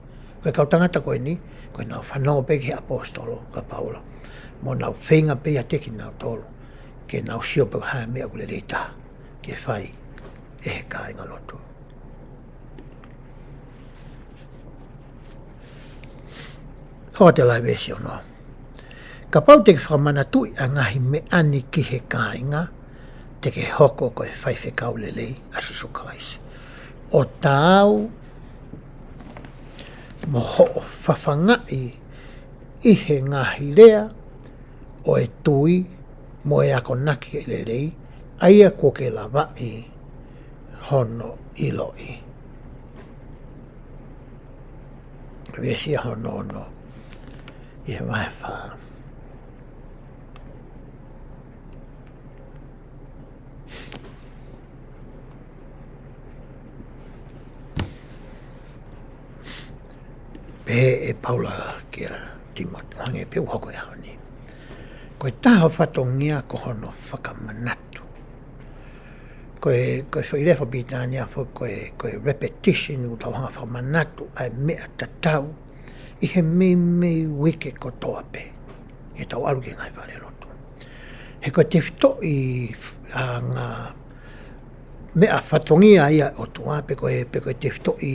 Ko e kau tangata ko eni, ko ʻenau fanongo pē ki he ʻaposetolo ko Paula. Mo nau feinga pē ia te kinautolu ke nau sio pe ko e hā e meʻa ʻoku lelei taha ke fai ʻe he kāinga lotu. Hoko atu e veesi ono. Kapau te ke fakamanatuʻi ʻa e ngaahi meʻa ni ki he kāinga, te ke hoko ko e faifekau lelei ʻa Sīsū Kalaisi. ʻO taau mo hoʻo fafangaʻi ʻi he ngaahi lea ʻo e tui mo e akonaki lelei, ʻa ia kuo ke lavaʻi hono ʻiloʻi. Veesi hono ono ʻi he vahe fā. Pehē ʻe Paula kia Tīmote, hangē pē ʻoku hoko he ʻaho ni. Ko e taha e fatongia ko hono fakamanatu. Ko e, ko e foʻi lea fakapilitānia foki ko e, ko e repetition, ʻoku tau hanga fakamanatu ʻa e meʻa tatau ʻi he meimei uike kotoa pē. He tau ʻalu ki he ngaahi falelotu. He ko e tefitoʻi f-, ʻa e ngaahi meʻa fatongia ia ʻa e ʻOtua pe ko e, pe ko e tefitoʻi,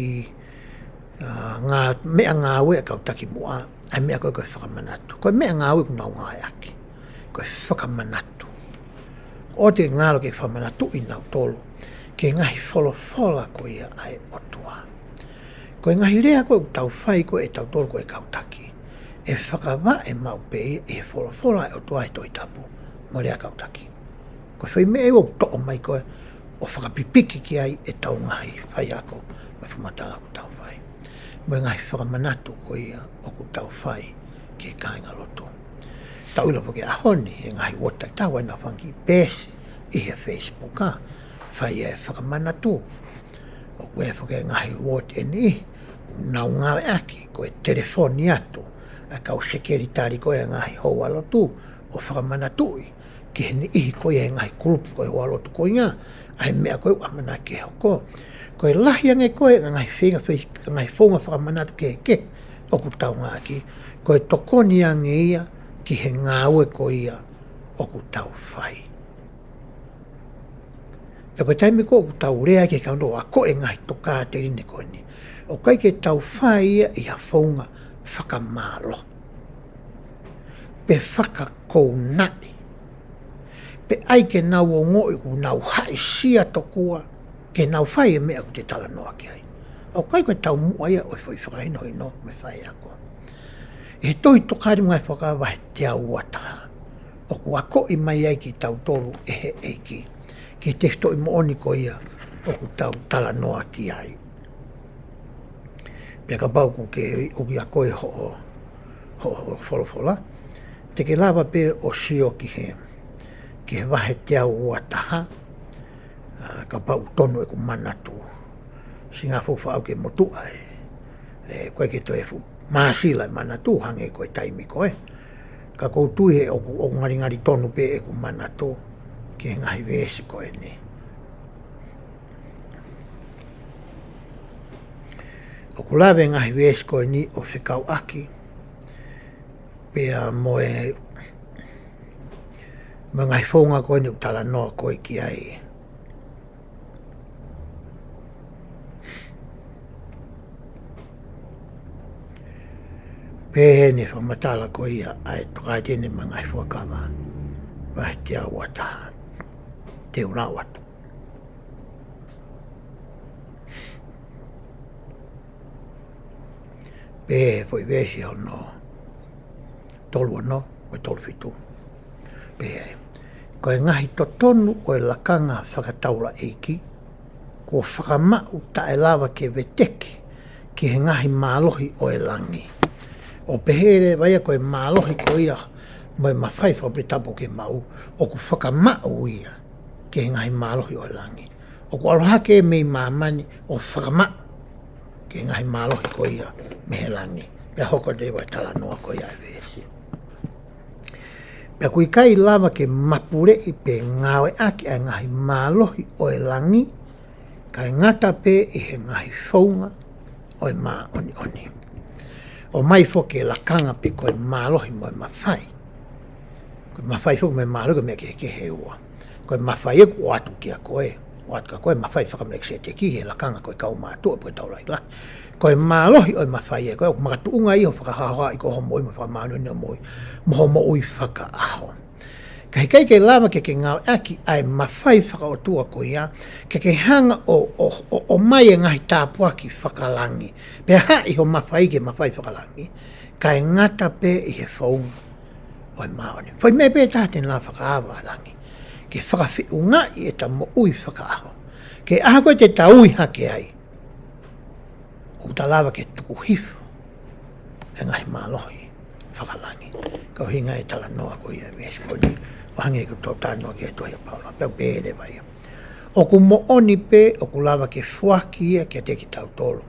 ʻa, ngaahi meʻangāue ʻa e kau taki muʻa, ʻa e meʻa ko ē ko e fakamanatu. Ko e meʻangāue ʻoku nau ngāueʻaki. Ko e fakamanatu. ʻOua te ke ngalo ke fakamanatuʻi nautolu ki he ngaahi folofola ko ia ʻa e ʻOtua. Ko e ngaahi lea ko ē ʻoku tau fai ko ē ʻe tautolu ko e kau taki, ʻe fakavaʻe maʻu pē ia ʻi he folofola ʻa e ʻOtua he Tohi Tapu mo e lea ʻa e kau taki. Ko e foʻi meʻa ia ʻoku toʻo mai ko ē ʻo fakapipiki ki ai ʻetau ngaahi faiako mo e fakamatala ʻoku tau fai. Mo e ngaahi fakamanatu ko ia ʻoku tau fai ki he kāinga lotu. Tau ʻilo foki he ʻaho ni, he ngaahi uooti ʻoku tau ʻai ʻenau fanga kiʻi peesi ʻi he Facebook, ʻa, fai e fakamanatu. ʻOku ʻi ai foki e ngaahi uooti ʻe niʻihi ʻoku nau ngāueʻaki ko e telefoni atu ʻa e kau sekelitali ko ē ʻa e ngaahi houalotu ʻo fakamanatuʻi ki he niʻihi ko ia he ngaahi kulupu ko ē houalotu ko ia, ʻa e meʻa ko ē ʻoku ʻamanaki ke hoko. Ko e lahi ange ko ē ʻa e ngaahi feinga fei-, ngaahi founga fakamanatu kehekehe ʻoku tau ngāueʻaki, ko e tokoni ange ia ki he ngāue ko ia ʻoku tau fai. Pea ko e taimi ko ē ʻoku tau lea ki he kau noa ko e ngaahi tokāteline ko eni, ʻoku ʻikai ke tau fai ia ʻi ha founga fakamālohi pe fakakounaʻi, pe ʻai ke nau ongoʻi ʻoku nau haʻisia tokua ke nau fai e meʻa ʻoku te talanoa ki ai. ʻOku ʻikai ko e taumuʻa ia ʻo e foʻi fakahinohino mo e faiako. ʻI he tohi Tokāteline mo e Ngaahi Fuakava vahe teau ua taha, ʻoku akoʻi mai ai kitautolu ʻe he ʻEiki ki he tefitoʻi moʻoni ko ia ʻoku tau talanoa ki ai. Pea kapau ʻoku ke, ʻoku ʻi ai ko ē hoʻo, hoʻo, hoʻo folofola, te ke lava pē ʻo sio ki he, ki he vahe teau ua taha, ʻa, kapau ʻoku tonu ʻeku manatu. Singapore faʻau ke motuʻa ē. ʻE, ko e ke toe fuʻu māsila e manatu hangē ko e taimi ko ē. Ka ʻoku ou tui he ʻoku, ʻoku ngalingali tonu pē ʻeku manatu ki he ngaahi veesi ko eni. ʻOku lave ngaahi veesi ko eni ʻo fekauʻaki pea mo e, mo e ngaahi founga ko eni ʻoku talanoa ko ē ki ai. Pehē ni fakamatala ko ia ʻa e Tokāteline mo e Ngaahi Fuakava, vahe teau ua taha. Te u lau atu. Pehē foʻi veesi hono tolu ono mo e tolu fitu. Pehē, ko e ngaahi totonu ʻo e lakanga fakataulaʻeiki, kuo fakamaʻu taʻelava ke veteki ki he ngaahi mālohi ʻo e langi. ʻO pehē leva ia ko e mālohi ko ia mo e mafai fakapuletapu ke maʻu, ʻoku fakamaʻu ia ki he ngaahi mālohi ʻo e langi. ʻOku ʻalu hake mei māmani ʻo fakamaʻu ki he ngaahi mālohi ko ia mei he langi. Pea hoko leva e talanoa ko ia e veesi. Pea ʻoku ʻikai lava ke mapuleʻi pe ngāueʻaki ʻa e ngaahi mālohi ʻo e langi, kae ngata pē ʻi he ngaahi founga ʻo e māʻoniʻoni. ʻOmai foki e lakanga pe ko e mālohi mo e mafai. Ko e mafai foki mo e mālohi ko e meʻa kehekehe ʻe ua. Ko e mafai ʻoku ʻoatu kia koe, ʻoatu kia koe mafai faka-Melekisēteki he lakanga ko e kaumātuʻa pe ko e taulaʻeiki lahi. Ko e mālohi ʻo e mafai ē, ko e ʻoku makatuʻunga ʻi hoʻo fakahaohaoaʻi ko hoʻo moʻui mo e fakamāʻoniʻoni ʻo e moʻui, mo hoʻo moʻui fakaʻaho. Ka heʻikai ke lava ke ke ngāueʻaki ʻa e mafai fakaʻotua ko ia, ke ke hanga ʻo, ʻo, ʻo, ʻomai e ngaahi tāpuaki fakalangi. Pea haʻi hoʻo mafai ki he mafai fakalangi, kae ngata pē ʻi he founga ʻo e māʻoniʻoni. Foʻi meʻa pē taha te ne lava fakaava ʻa langi ke fakafeʻungaʻi ʻeta moʻui fakaʻaho. Ke ʻaho ko ē te ta ui hake ai, ʻoku ta lava ke tuku hifo e ngaahi mālohi fakalangi. Ka ʻoku ʻuhinga e talanoa ko ia e veesi ko eni, ʻo hangē ko ʻetau talanoa ki he tohi ʻa Paula, pea ʻoku pehē leva ia. ʻOku moʻoni pē ʻoku lava ke foaki ia kiate kitautolu,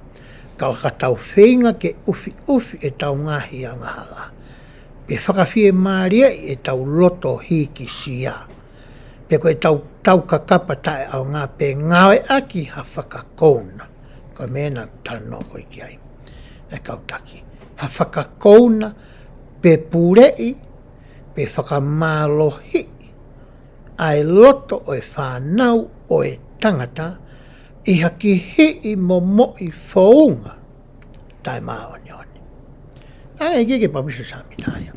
ka ʻo ka tau feinga ke ʻufiʻufi ʻetau ngaahi angahala, pe fakafiemālieʻi ʻetau loto hīkisia, pe ko ʻetau tau kakapa taʻeʻaonga, pe ngāueʻaki ha fakakouna. Ko e meʻa naʻe talanoa ko ē ki ai e kau taki. Ha fakakouna, pe puleʻi, pe fakamālohiʻi ʻa e loto ʻo e fānau ʻo e tangata ʻi ha kihiʻi momoʻi founga taʻemāʻoniʻoni. ʻA e ʻEiki ke papitaiso Sāmita ia.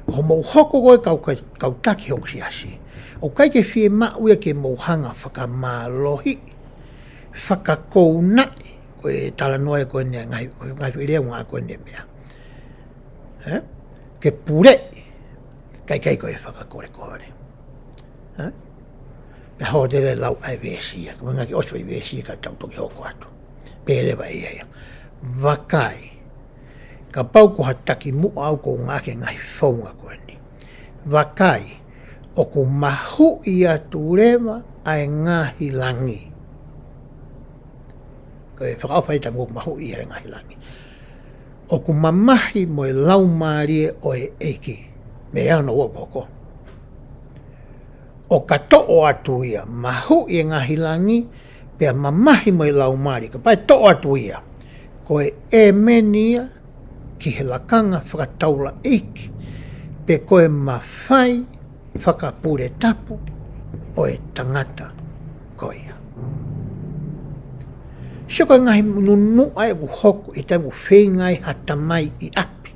Hoʻomou hoko ko ē kau, kau, kau taki hoku siasi, ʻoku ʻikai ke fiemaʻu ia ke mou hanga fakamālohiʻi, fakakounaʻi, ko e talanoa ia ko eni ngaahi, ko e ngaahi foʻi lea ʻoku ngāueʻaki ko eni meʻa. Ē? Ke puleʻi, kae ʻikai ko e fakakolekole. Ē? Pea hoko atu e lau ʻa e veesi ia, ko e ngaahi ʻosi foʻi veesi ia ka tau toki hoko atu. Pehē leva ʻe ia ia. Vakai, kapau ko ha taki muʻa au ʻoku ou ngāueʻaki e ngaahi founga ko eni. Vakai, ʻoku mahuʻi atu leva ʻa e ngaahi langi. Ko e fakaʻofa ʻi he tanguku mahuʻi ʻa e ngaahi langi. ʻOku mamahi mo e Laumālie ʻo e ʻEiki. Meʻa ia hono ua ʻoku hoko. ʻO ka toʻo atu ia, mahuʻi e ngaahi langi, pea mamahi mo e Laumālie, kapau ʻe toʻo atu ia, ko e ʻēmeni ia ki he lakanga fakataulaʻeiki, pe ko e mafai fakapuletapu ʻo e tangata ko ia. Sio ko e ngaahi nunuʻa ʻoku hoko ʻi he taimi ʻoku feinga ai ha tamai ʻi ʻapi,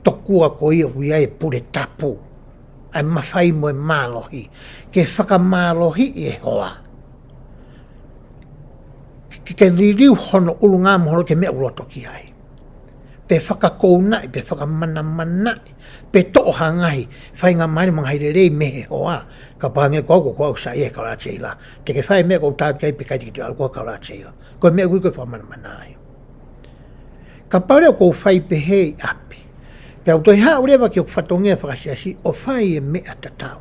tokua ko ia ʻoku ʻi ai e puletapu, ʻa e mafai mo e mālohi, ke fakamālohiʻi e hoa. Ke, ke liliu hono ʻulungaanga mo hono ke meʻa ʻoku loto ki ai. Pe fakakounaʻi, pe fakamanamanaʻi, pe toʻo ha ngaahi faingamālie mo e ngaahi lelei mei he hoa. Kapau hangē ko au, ko au ʻoku saiʻia he kaulā seila. Te ke fai e meʻa ʻoku ou tauhi ki ai pea ʻikai te ke toe ʻalu koe he kaulā seila. Ko e meʻa ʻoku ui ko e fakamanamana ia. Kapau leva ʻoku ou fai pehē ʻi ʻapi, pea u toe haʻu leva ki hoku fatongia fakasiasi ʻo fai e meʻa tatau,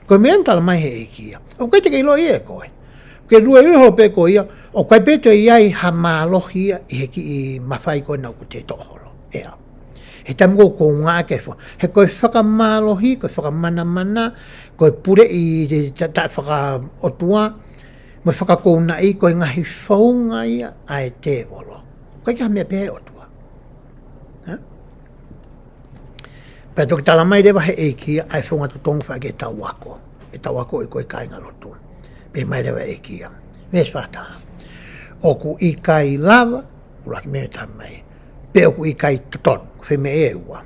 Ko e meʻa ʻoku tala mai he ʻEiki ia. ʻOku ʻikai te ke ʻilo ia ʻe koe. Ke lue lue holo pē ko ia, ʻoku ʻikai pē toe ʻi ai ha mālohi ia ʻi he kiʻi mafai ko ena ʻoku te toʻo holo. ʻEa. He taimi ko ē ʻoku ngāueʻaki e founga. He ko e fakamālohi, ko e fakamanamana, ko e puleʻi ta, ta, fakaʻotua, mo e fakakounaʻi, ko e ngaahi founga ia ʻa e tēvolo. ʻOku ʻikai ke ha meʻa pē ʻa e ʻOtua. Ha? Pea toki tala mai leva he ʻEiki ia ʻa e founga totonu fai ke tau ako. ʻE tau ako ʻi ko e kāingalotu. Pehē mai leva ʻEiki ia. Veesi fā taha. ʻOku ʻikai lava, ʻuluaki meʻa tala mai. Pe ʻoku ʻikai totonu. Fai meʻa ʻe ua.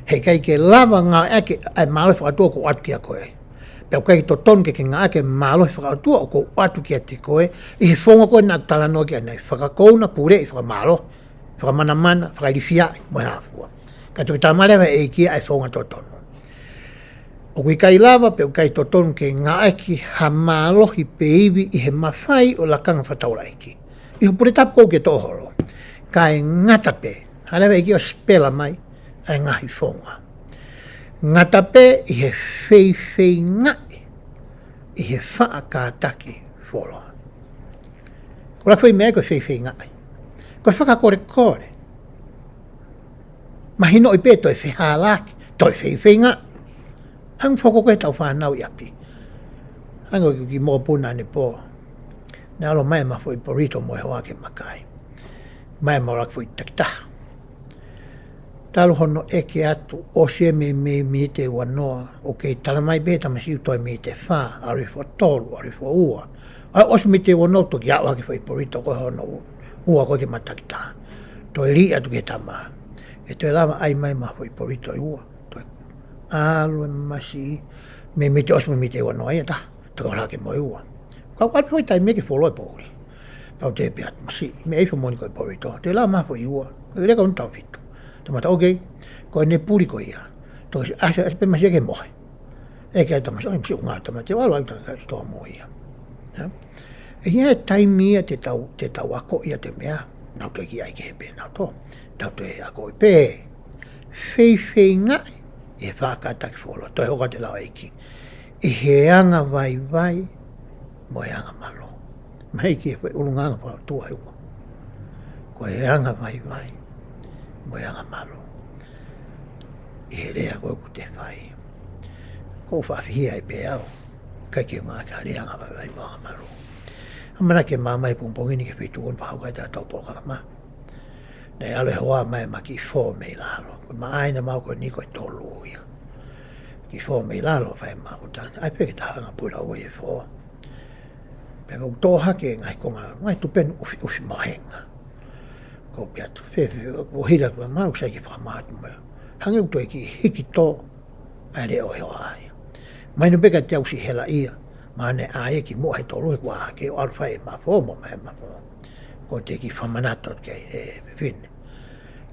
He ʻikai ke lava ngāueʻaki ʻa e mālohi fakaʻotua ʻoku ʻoatu kiate koe. Pe ʻoku ʻikai totonu ke ke ngāueʻaki e mālohi fakaʻotua ʻoku ʻoatu kiate koe. ʻI he founga ko ena ʻoku talanoa ki ai ʻanai. Fakakouna, puleʻi, fakamālohi. Fakamanamana, fakailifiaʻi, mo e hā fua. Ka toki tala mai leva he ʻEiki ia ʻa e founga totonu. ʻOku ʻikai lava pe ʻoku ʻikai totonu ke ngāueʻaki ha mālohi pe ivi ʻi he mafai ʻo e lakanga fakataulaʻeiki. ʻI hoʻo pule tapu ko ē ʻoku ke toʻo holo. Kae ngata pē. Hā leva ʻEiki ʻo sipela mai ʻa e ngaahi founga. Ngata pē ʻi he feifeingaʻi ʻi he faʻa kātaki fuoloa. Ko e ʻuluaki foʻi meʻa ko e feifeingaʻi. Ko e fakakolekole. Mahinoʻi pē toe fehālaaki, toe feifeingaʻi. Hangē foki ko ē ʻetau fānau ʻi ʻapi. Hangē ko e kiʻi mokopuna ʻanepō. Naʻe ʻalu mai ʻema foʻi polito mo e hoa ke ma kai. Mai ʻema ʻuluaki foʻi takitaha. Talu hono ʻeke atu, ʻosi e mei, mei miniti ʻe uanoa, ʻoku kei tala mai pē tamasiʻi ʻoku toe miniti ʻe fā, ʻalu hifo tolu, ʻalu hifo ua. ʻA ia ʻosi miniti ʻe uanoa toki aʻu hake foʻi polito ko ē hono u-, ua ko ē ki he mata takitaha. Toe lī atu ki he tama. ʻE toe lava ʻai mai ʻema foʻi polito ʻe ua. Toe ʻalu e masiʻi, mei miniti ʻosi mei miniti ʻe uanoa ia ta. Toki ʻalu hake mo e ua. Ka ʻoku ʻalu foʻi taimi ke fuoloa e poʻuli. Pau te pea masiʻi, meʻa hifo moʻoni ko e polito. Toe lava mai foʻi ua. Ko e leka ʻo e taʻu fitu. Tamata, okay. Ko ʻene puli ko ia. Toki ʻasi, ʻasi pē masiʻi ke mohe. ʻEke atu tamasiʻi, ʻoi, masiʻi ʻo ngā tamasiʻi, ʻalu ʻai tamasiʻi ʻi he sitoa mo ia. Ha? ʻE ʻi ai e taimi ia te tau, te tau akoʻi atu e meʻa. Naʻa tau toe ki ai kehe pē, naʻa tau toe. Tau toe akoʻi pē. Feifeingaʻi ʻi he faʻa kātaki fuoloa. Toe hoko atu e lau ʻa e ʻEiki. ʻI he angavaivai mo e angamalū. Mahino ki he foʻi ʻulungaanga fakaʻotua ʻe ua. Ko e angavaivai mo e angamalū. ʻI he lea ko ē ʻoku te fai. Ko e faʻa fihia ai pē au. ʻIkai ke ngāueʻaki ha lea angavaivai mo e angamalū. ʻAmanaki ke maʻu mai pongipongi ni ki he feituʻu ʻoku fakahoko ai ʻetau polokalama. Naʻe ʻalu e hoa mai ʻema kiʻi fō mei lalo. Ko e māhina maʻu ko eni ko e tolu ia. Kiʻi fō mei lalo, fai makuta. ʻAi pē ke ta hanga pui lau e fō. Pea ʻoku tō hake ngaahi konga, ngaahi tupenu ʻufiʻufi mohenga. Ko e pehē atu, fēfē, ʻoku hila atu ʻema, ʻoku sai ke fakamātu mai. Hangē ʻoku toe kiʻi hiki tō ʻa e leʻo ʻo e hoa ia. Mahino pē ka te ʻosi hela ia. Mahalo naʻe ʻā ia kimuʻa he tolu he kuo ʻā hake ʻo ʻalu fai ʻema fō mo ʻema, ʻema fō. Ko e kiʻi fakamanatu atu ki ai e fefine.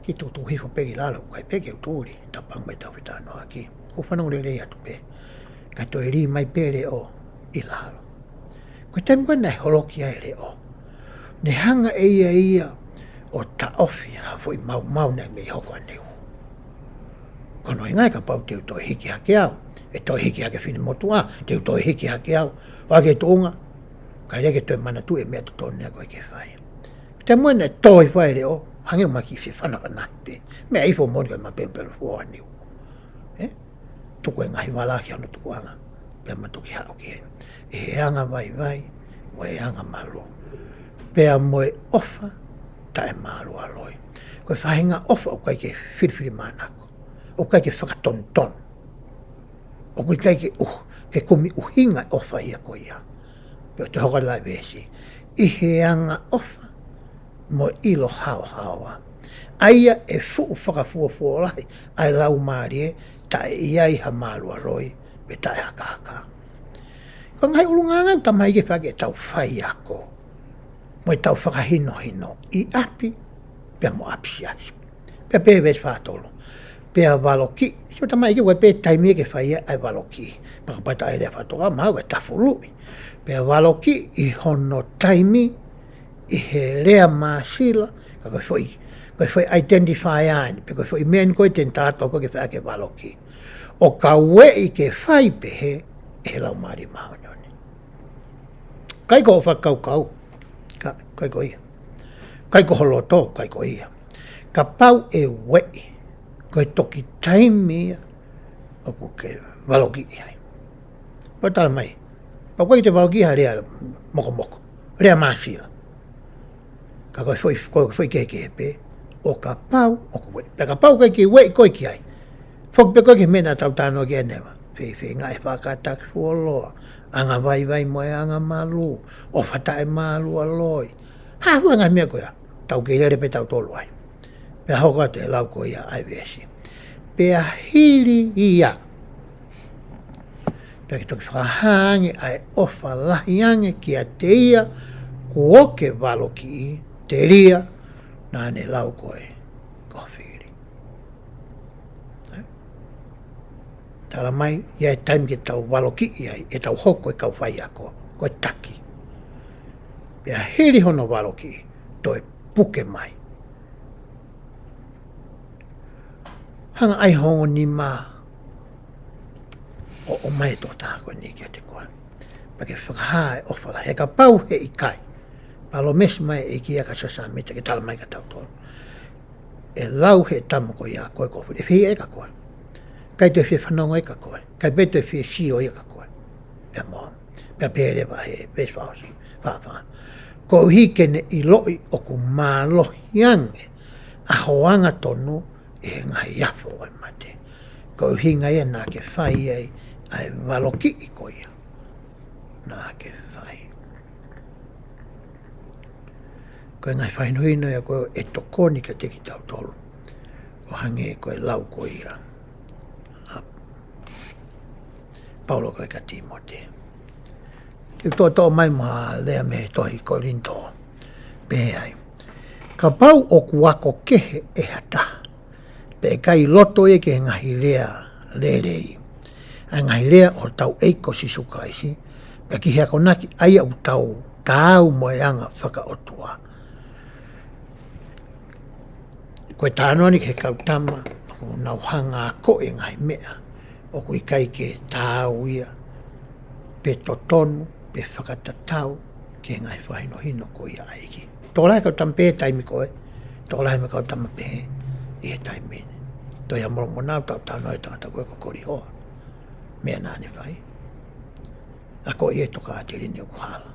Kiʻi tukutuku hifo pē ki lalo, ʻikai pē ke u tuli, tapanga mai tau fita noa ki. Ko e fanongo lelei atu pē. Ka toe lī mai pē leʻo ʻi lalo. Ko e taimi ko ē naʻe holoki ai e leʻo. Ne hanga ʻe ia ia ʻo taʻofi ha foʻi maumau naʻe mei hoko ʻaneu. Ko hono ʻuhinga ia kapau te u toe hiki hake au. ʻE toe hiki hake finemotuʻa, te u toe hiki hake au. ʻO aʻu ki he tuʻunga, ʻikai ke toe manatuʻi e meʻa totonu ia ko ē ke fai. Taimi ko ē naʻe tō hifo ai e leʻo, hangē ʻoku ma kiʻi fefanafanahi pē. Meʻa hifo moʻoni ko ʻema pelupelu fō ʻaneu. ʻE? Tuku e ngaahi vala ki hono tukuʻanga. Pea ma toki haʻu ki heni. ʻI he angavaivai, mo e angamalū. Pea mo e ʻofa, taʻemālualoi. Ko e faʻahinga ʻofa ʻoku ʻikai ke filifilimānako. ʻOku ʻikai ke fakatonutonu. ʻOku ʻikai ke ʻuh-, ke kumi ʻuhinga e ʻofa ia ko ia. Pea ʻoku toe hoko atu e veesi. ʻI he angaʻofa mo e ʻilo haohaoa. ʻA ia ʻe fuʻu fakafuofuolahi ʻa e laumālie taʻe ʻi ai ha mālualoi pe taʻehakahaka. Ko e ngaahi ʻulungaanga ʻoku tala mai ke fai ke tau faiako. Mo ʻetau fakahinohino ʻi ʻapi pea mo ʻapisiasi. Pea pehē veesi fā tolu. Pea valokiʻi. Sio, tala mai ke ʻoku ʻikai pē taimi ke fai ai e valokiʻi. Pea kapau ʻe lea fakatoka, mahalo ko e tafuluʻi. Pea valokiʻi ʻi hono taimi ʻi he lea māsila, ka ko e foʻi, ko e foʻi identifier eni, pe ko e foʻi meʻa eni ko ē te ne tala atu ko ē ke fai ʻaki e valokiʻi. ʻO ka ueʻi ke fai pehē, ʻe he Laumālie Māʻoniʻoni. ʻIkai ko hoʻo fakakaukau, ka, ʻikai ko ia. ʻIkai ko ho loto, ʻikai ko ia. Kapau ʻe ueʻi, ko e toki taimi ia ʻoku ke valokiʻi ai. Pea tala mai, pea ʻoku ʻikai te valokiʻi ha lea mokomoko, lea māsila. Ka ko e foʻi, ko e foʻi kehekehe pē, ʻo kapau ʻoku ueʻi. Pea kapau ʻikai ke ueʻi koe ki ai, foki pē koe ki he meʻa naʻa tau talanoa ki ai ʻanenai. Fēfē ngaahi fakatakifuoloa, anga vaivai mo e anga malū, ʻofa taʻemālualoi. Hā fua ngaahi meʻa ko ia, tau kei lele pē tautolu ai. Pea hoko atu e lau ko ia ʻa e veesi. Pea hili ia, pea ke toki fakahā ange ʻa e ʻofa lahi ange kiate ia kuo ke valokiʻi, telia naʻa ne lau koe ko ho fili. Ē? Tala mai, ʻi ai e taimi ke tau valokiʻi ai, ʻe tau hoko ko e kau faiako, ko e taki. Pea hili hono valokiʻi, toe puke mai. Hanga ʻai ho ongo nima ʻo ʻomai e tokotaha ko eni kiate koe. Pea ke fakahā e ʻofa lahi. He kapau he ʻikai, palōmesi mai e ʻEiki ia kia Siosefa Sāmita ke tala mai kia tautolu, ʻe lau ʻe he tama ko ia ko e kofu. ʻE fie ʻeke koe. ʻIkai toe fie fanongo ʻeke koe. ʻIkai pē toe fie sio ʻeke koe. Pea mo. Pea pehē leva he veesi fā, fā, fā. Koeʻuhi ke ne ʻiloʻi ʻoku mālohi ange ʻa ho angatonu ʻi he ngaahi afo ʻo e mate. Ko e ʻuhinga ia naʻa ke fai ai ʻa e valokiʻi ko ia naʻa ke fai. Ko e ngaahi fakahinohino ia ko ē ʻe tokoni kiate kitautolu. ʻO hangē ko e lau ko ia ʻa Paula ko ē kia Tīmote. Ke toʻotoʻo mai mo ha lea mei he tohi Kolinitō. Pehē ai, kapau ʻoku ako kehe ʻe ha taha, pea ʻikai loto ia ki he ngaahi lea lelei, ʻa e ngaahi lea ʻo hotau ʻEiki ko Sīsū Kalaisi, pea ki he akonaki ʻa ia ʻoku tau taau mo e anga fakaʻotua. Ko e talanoa eni ki he kau tama ʻoku nau hanga ʻo akoʻi e ngaahi meʻa ʻoku ʻikai ke taau ia, pe totonu, pe fakatatau ki he ngaahi fakahinohino ko ia ʻa e ʻEiki. Tokolahi e kau tama pehē he taimi ko ē, tokolahi mo e kau tama pehē ʻi he taimi ni. Tohi ʻa Molomona ʻoku tau talanoa he tangata ko ē ko Kolihola. Meʻa naʻa ne fai, akoʻi e tokāteline ʻoku hala.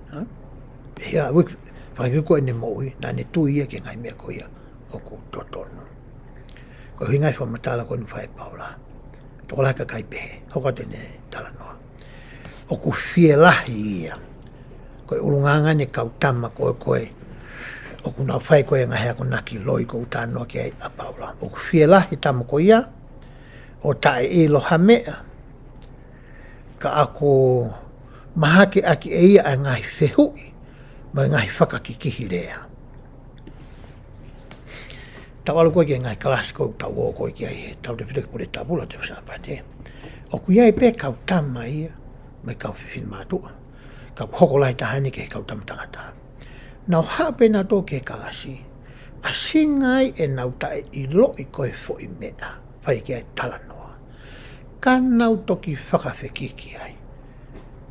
Hā? Pea ʻi he uike fakaʻosi ko ē ʻene moʻui, naʻa ne tui ia ki he ngaahi meʻa ko ia ʻoku totonu. Ko e ʻuhinga ia e fakamatala ko eni naʻe fai ʻe Paula. Tokolahi e kakai pehē, hoko atu ʻene talanoa. ʻOku fielahi ia. Ko e ʻulungaanga eni e kau tama ko ē ko ē ʻoku nau fai ko ē e ngaahi akonaki loi ʻoku talanoa ki ai ʻa Paula. ʻOku fielahi e tama ko ia ʻo taʻeʻilo ha meʻa, ka ʻoku mahaki ʻaki ʻe ia ʻa e ngaahi fehuʻi mo e ngaahi fakakikihi lea. Tau ʻalu ko ē ki he ngaahi kalasi ko ē ʻoku tau ō ko ē ki ai he tautefito ki he pule tapu, Lautohi Sāpate. ʻOku ʻi ai pē kau tama ia mo e kau fefine mātuʻa, ka ʻoku hoko lahi taha eni ki he kau tama tangata. Nau haʻu pē nautolu ki he kalasi, ʻasinga ai ʻenau taʻeʻiloʻi ko e foʻi meʻa fai ki ai e talanoa, ka nau toki fakafekiki ai.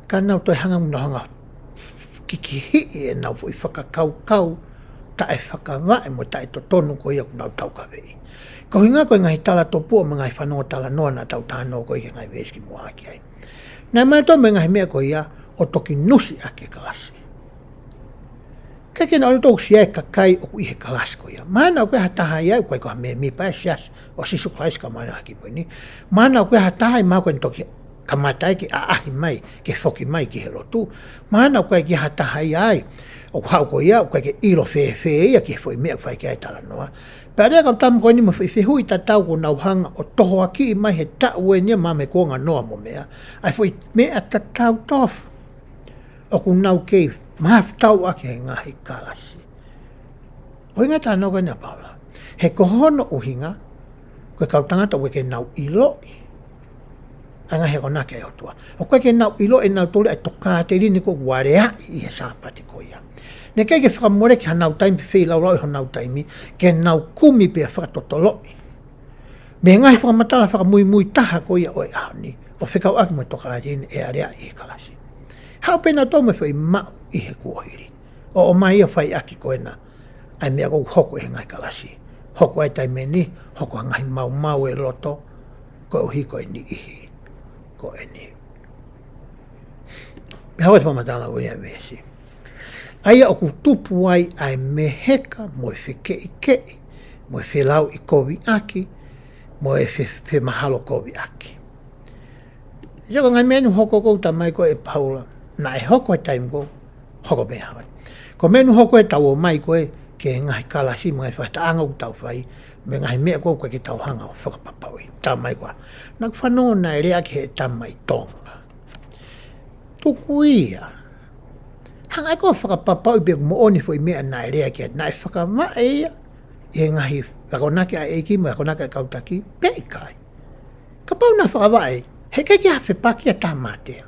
Ka nau toe hanga, nau hanga kikihiʻi ʻenau foʻi fakakaukau taʻefakavaʻe mo taʻetotonu ko ia ʻoku nau taukaveʻi. Ko e ʻuhinga ko e ngaahi tala tōpua mo e ngaahi fanongo talanoa naʻa tau talanoa ko ē ki he ngaahi veesi kimuʻa ki ai, naʻe ʻomai atu mo e ngaahi meʻa ko ia ʻo toki nusi ʻaki e kalasi. Ke ke na ʻoatu ʻoku ʻi ai e kakai ʻoku ʻi he kalasi ko ia. Mahalo ʻoku ʻi ai ha taha ia ʻoku ʻikai ko ha mēmipa ʻa e Siasi ʻo Sīsū Kalaisi ʻo e Kau Māʻoniʻoni ʻi he Ngaahi ʻAho Kimui Ni. Mahalo ʻoku ʻi ai ha taha ia mahalo ko eni toki kamata ai ke ʻaʻahi mai, ke foki mai ki he lotu. Mahalo ʻoku ʻikai ke ʻi ai ha taha ia ai ʻoku haʻu ko ia ʻoku ʻikai ke ʻilo fēfē ia ki he foʻi meʻa ʻoku fai ki ai e talanoa. Pea lea kau tama ko eni mo e foʻi fehuʻi tatau ʻoku nau hanga ʻo tohoakiʻi mai he taʻu eni ia mahalo mo e kuonga noa mo meʻa, ʻa e foʻi meʻa tatau tofu ʻoku nau kei mahafu tau ʻaki he ngaahi kalasi. ʻUhinga e talanoa ko eni ʻa Paula. He ko hono ʻuhinga, ko e kau tangata ʻoku ʻikai ke nau ʻiloʻi ʻa e ngaahi akonaki ʻa e ʻOtua. ʻOku ʻikai ke nau ʻiloʻi ʻe nautolu ʻa e tokāteline ko ē ʻoku aleaʻi ʻi he Sāpate ko ia. Naʻe ʻikai ke fakamoleki hanau taimi pe feilaulau ʻi honau taimi, ke nau kumi pea fakatotoloʻi mei he ngaahi fakamatala fakamuimui taha ko ia ʻo e ʻaho ni, ʻo fekauʻaki mo e tokāteline ʻe aleaʻi ʻi he kalasi. Haʻu pē nautolu mo e foʻi maʻu ʻi he kuohili ʻo ʻomai ʻo fai ʻaki ko ena ʻa e meʻa ʻoku hoko ʻi he ngaahi kalasi. Hoko ai taimi ni, hoko ʻa e ngaahi maumau ʻi loto, koeʻuhi ko e niʻihi ko eni. Pea hoko atu e fakamatala ʻo e veesi. ʻA ia ʻoku tupu ai ʻa e meheka mo e fekeʻikeʻi, mo e felauʻikoviʻaki, mo e fe-, femahalokoviʻaki. Ia ko e ngaahi meʻa ʻoku hoko ʻoku talamai ko ē ʻe Paula, naʻe hoko he taimi ko ē, hoko pē ʻaho ni. Ko e meʻa ʻoku hoko ʻi heʻetau ō mai ko ē ki he ngaahi kalasi mo e ngaahi fakatahaʻanga ʻoku tau fai, mo e ngaahi meʻa ko ē ʻoku ʻikai ke tau hanga ʻo fakapapauʻi. Talamai ko ē, naʻá ku fanongo naʻe lea ki he tama ʻi Tonga. Tuku ia. Hanga ʻe koe ʻo fakapapauʻi pe ʻoku moʻoni e foʻi meʻa naʻe lea ki ai, naʻe fakavaʻe ia ʻi he ngaahi akonaki ʻa e ʻEiki mo e akonaki ʻa e kau taki, pe ʻikai. Kapau naʻe fakavaʻe, heʻikai ke ʻi ai ha fepaki ʻa Tāmatea.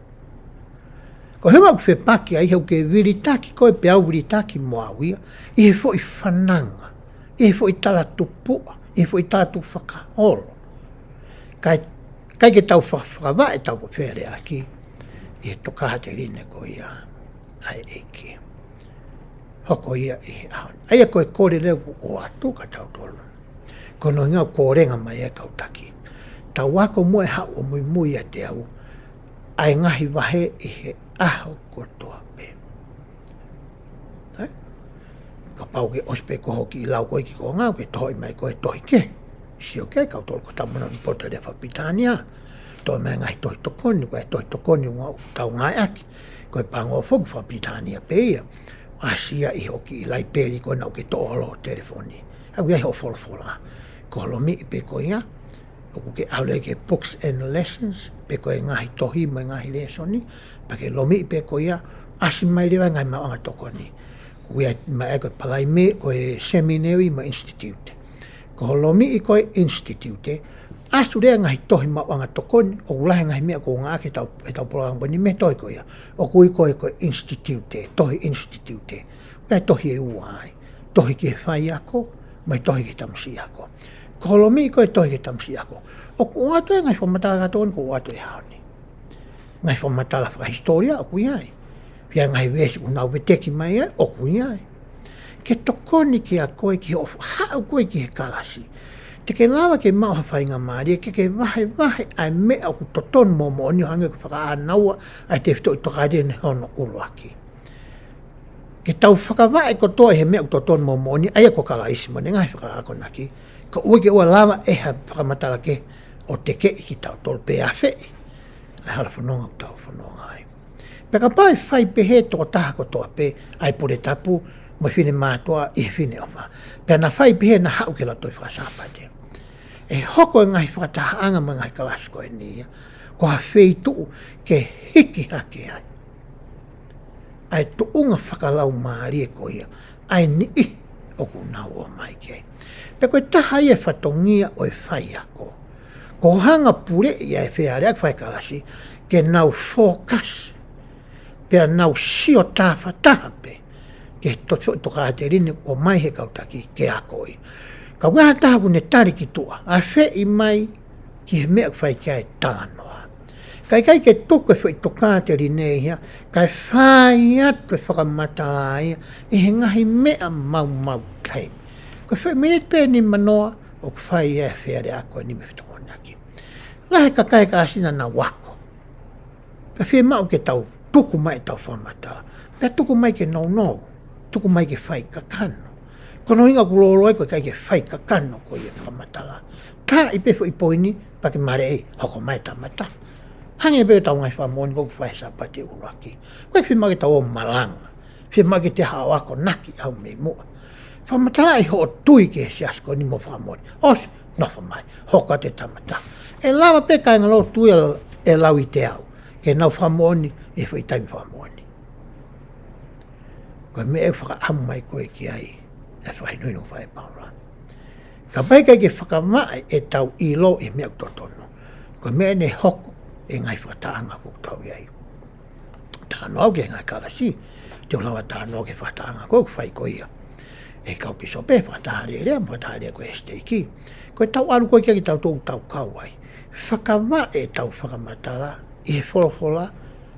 Ko e ʻuhinga ʻoku fepaki ai, he ʻoku ke vilitaki koe pea u vilitaki mo au ia ʻi he foʻi fananga, ʻi he foʻi talatupuʻa, ʻi he foʻi talatukufakaholo. Kae, ʻikai ke tau fa-, fakavaʻe ʻetau feleʻaki ʻi he tokāteline ko ia ʻa e ʻEiki. Hoko ia ʻi he ʻaho ni. ʻA ia ko e kole leva ʻoku ʻoatu kia tautolu, ko hono ʻuhinga ʻoku kole mai e kau taki, tau ako muʻa ʻo haʻu ʻo muimui ʻiate au ʻa e ngaahi vahe ʻi he ʻaho kotoa pē. Ē? Kapau ʻoku ke ʻosi pē koe hoʻo kiʻi lau ko ē ki konga, ʻoku ke tohoʻi mai ko ē tohi kehe. Sio ki ai, kau tolu ko e tama na ni poto le fakapilitānia. Tohoʻi mai e ngaahi tohi tokoni, ko e tohi tokoni ʻoku tau ngāueʻaki, ko e pango foki fakapilitānia pē ia. ʻAsi ia ʻi hoʻo kiʻi laipeli ko ena ʻoku ke toʻo holo ho telefoni. ʻOku ʻi ai hoʻo folofola. Ko e lomiʻi pē ko ia, ʻoku ke ʻalu ai ki he Books and Lessons, pe ko e ngaahi tohi mo e ngaahi lēsoni, pea ke lomiʻi pē ko ia, ʻasi mai leva e ngaahi maʻuʻanga tokoni. ʻOku ʻi ai mai ko e palaimeli, ko e seminary mo e institute. Ko hoʻo lomiʻi ko e institute, ʻasi leva e ngaahi tohi maʻuʻanga tokoni, ʻoku lahi e ngaahi meʻa ʻoku ngāueʻaki ʻi heʻetau, ʻetau polokalama ni mei he tohi ko ia. ʻOku ui ko e, ko e institute, tohi institute. Ko e tohi ʻe ua ai. Tohi ki he faiako, mo e tohi ki he tamasiʻi ako. Ko hoʻo lomiʻi ko e tohi ki he tamasiʻi ako, ʻoku ʻoatu e ngaahi fakamatala kātoa ʻoku ʻoatu he ʻaho ni. Ngaahi fakamatala fakahisitōlia ʻoku ʻi ai. Pea ngaahi veesi ʻoku nau veteki mai ai, ʻoku ʻi ai. Ke tokoni kiate koe ki hoʻo haʻu ko ē ki he kalasi. Te ke lava ke maʻu ha faingamālie ke ke vahevahe ʻa e meʻa ʻoku totonu mo moʻoni ʻo hangē ko e fakaʻānaua ʻa e tefitoʻi tokāteline hono ʻuluaki. Ke tau fakavaʻe kotoa ʻi he meʻa ʻoku totonu mo moʻoni, ʻa ia ko Kalaisi mo ʻene ngaahi fakaakonaki, kae ʻoua ke ʻoua lava ʻe ha fakamatala kehe ʻo tekeʻi kitautolu pe afeʻi ʻa e hala fononga ʻoku tau fononga ai. Pea kapau ʻe fai pehē ʻe he tokotaha kotoa pē, ʻa e pule tapu mo e finemātuʻa ʻi he Fineʻofa, pea na fai pehē naʻa haʻu ke lava ʻo toe faka-Sāpate, ʻe hoko e ngaahi fakatahaʻanga mo e ngaahi kalasi ko eni ia ko ha feituʻu ke hiki hake ai ʻa e tuʻunga fakalaumālie ko ia ʻa e niʻihi ʻoku nau ō mai ki ai. Pea ko e taha ia e fatongia ʻo e faiako, ko hoʻo hanga ʻo puleʻi ʻa e feleʻaki fakakalasi ke nau fokasi, pea nau sio tāfataha pē ki he to-, to-, tokāteline ʻoku ʻomai ʻe he kau taki ke akoʻi. Ka ʻoku ʻi ai ha taha ʻoku ne tali ki tuʻa, afeʻi mai ki he meʻa ʻoku fai ki ai e talanoa. Kae ʻikai ke tuku e foʻi tokāteline ia, kae fai atu e fakamatala ia ʻi he ngaahi meʻa maumau taimi. Ko e foʻi miniti pē ʻe nimanoa ʻoku fai ai e feleʻaki ko eni mo e fetokonaki. Lahi e kakai he kalasi naʻa nau ako. Pea fiemaʻu ke tau tuku mai ʻetau fakamatala. Pea tuku mai ke nounou, tuku mai ke fai kakano. Ko hono ʻuhinga ʻoku lōloa ai ko e ʻikai ke fai kakano ko ia e fakamatala. Taaʻi pē foʻi poini, pea ke maleʻei, hoko mai e tama taha. Hangē pē ʻetau ngaahi fakamoʻoni ko ē ʻoku fai he Sāpate ʻuluaki. ʻOku ʻikai fiemaʻu ke tau ō ʻo malanga. Fiemaʻu ke te haʻu ʻo akonaki ʻaho mei muʻa. Fakamatalaʻi hoʻo tui ki he siasi ko eni mo e fakamoʻoni. ʻOsi, nofo mai, hoko atu e tama taha. ʻE lava pē kāingalotu ia ʻe lau ʻiate au ke nau fakamoʻoni ʻi he foʻi taimi fakamoʻoni. Ko e meʻa ʻoku fakaʻamu mai ko ē ki ai e fakahinohino ʻoku fai ʻe Paula. Kapau ʻe ʻikai ke fakavaʻe ʻetau ʻilo ʻi he meʻa ʻoku totonu, ko e meʻa ʻe hoko ʻi he ngaahi fakatahaʻanga ʻoku tau ʻi ai. Talanoa au ki he ngaahi kalasi, te u lava talanoa ki he fakatahaʻanga ko ē ʻoku fai ko ia ʻe he kau pīsope, fakataha alēlea, fakataha alēlea ko ē ʻi he siteiki. Ko ʻetau ʻalu ko ē ki ai kitautolu ʻoku tau kau ai. Fakavaʻe ʻetau fakamatala ʻi he folofola,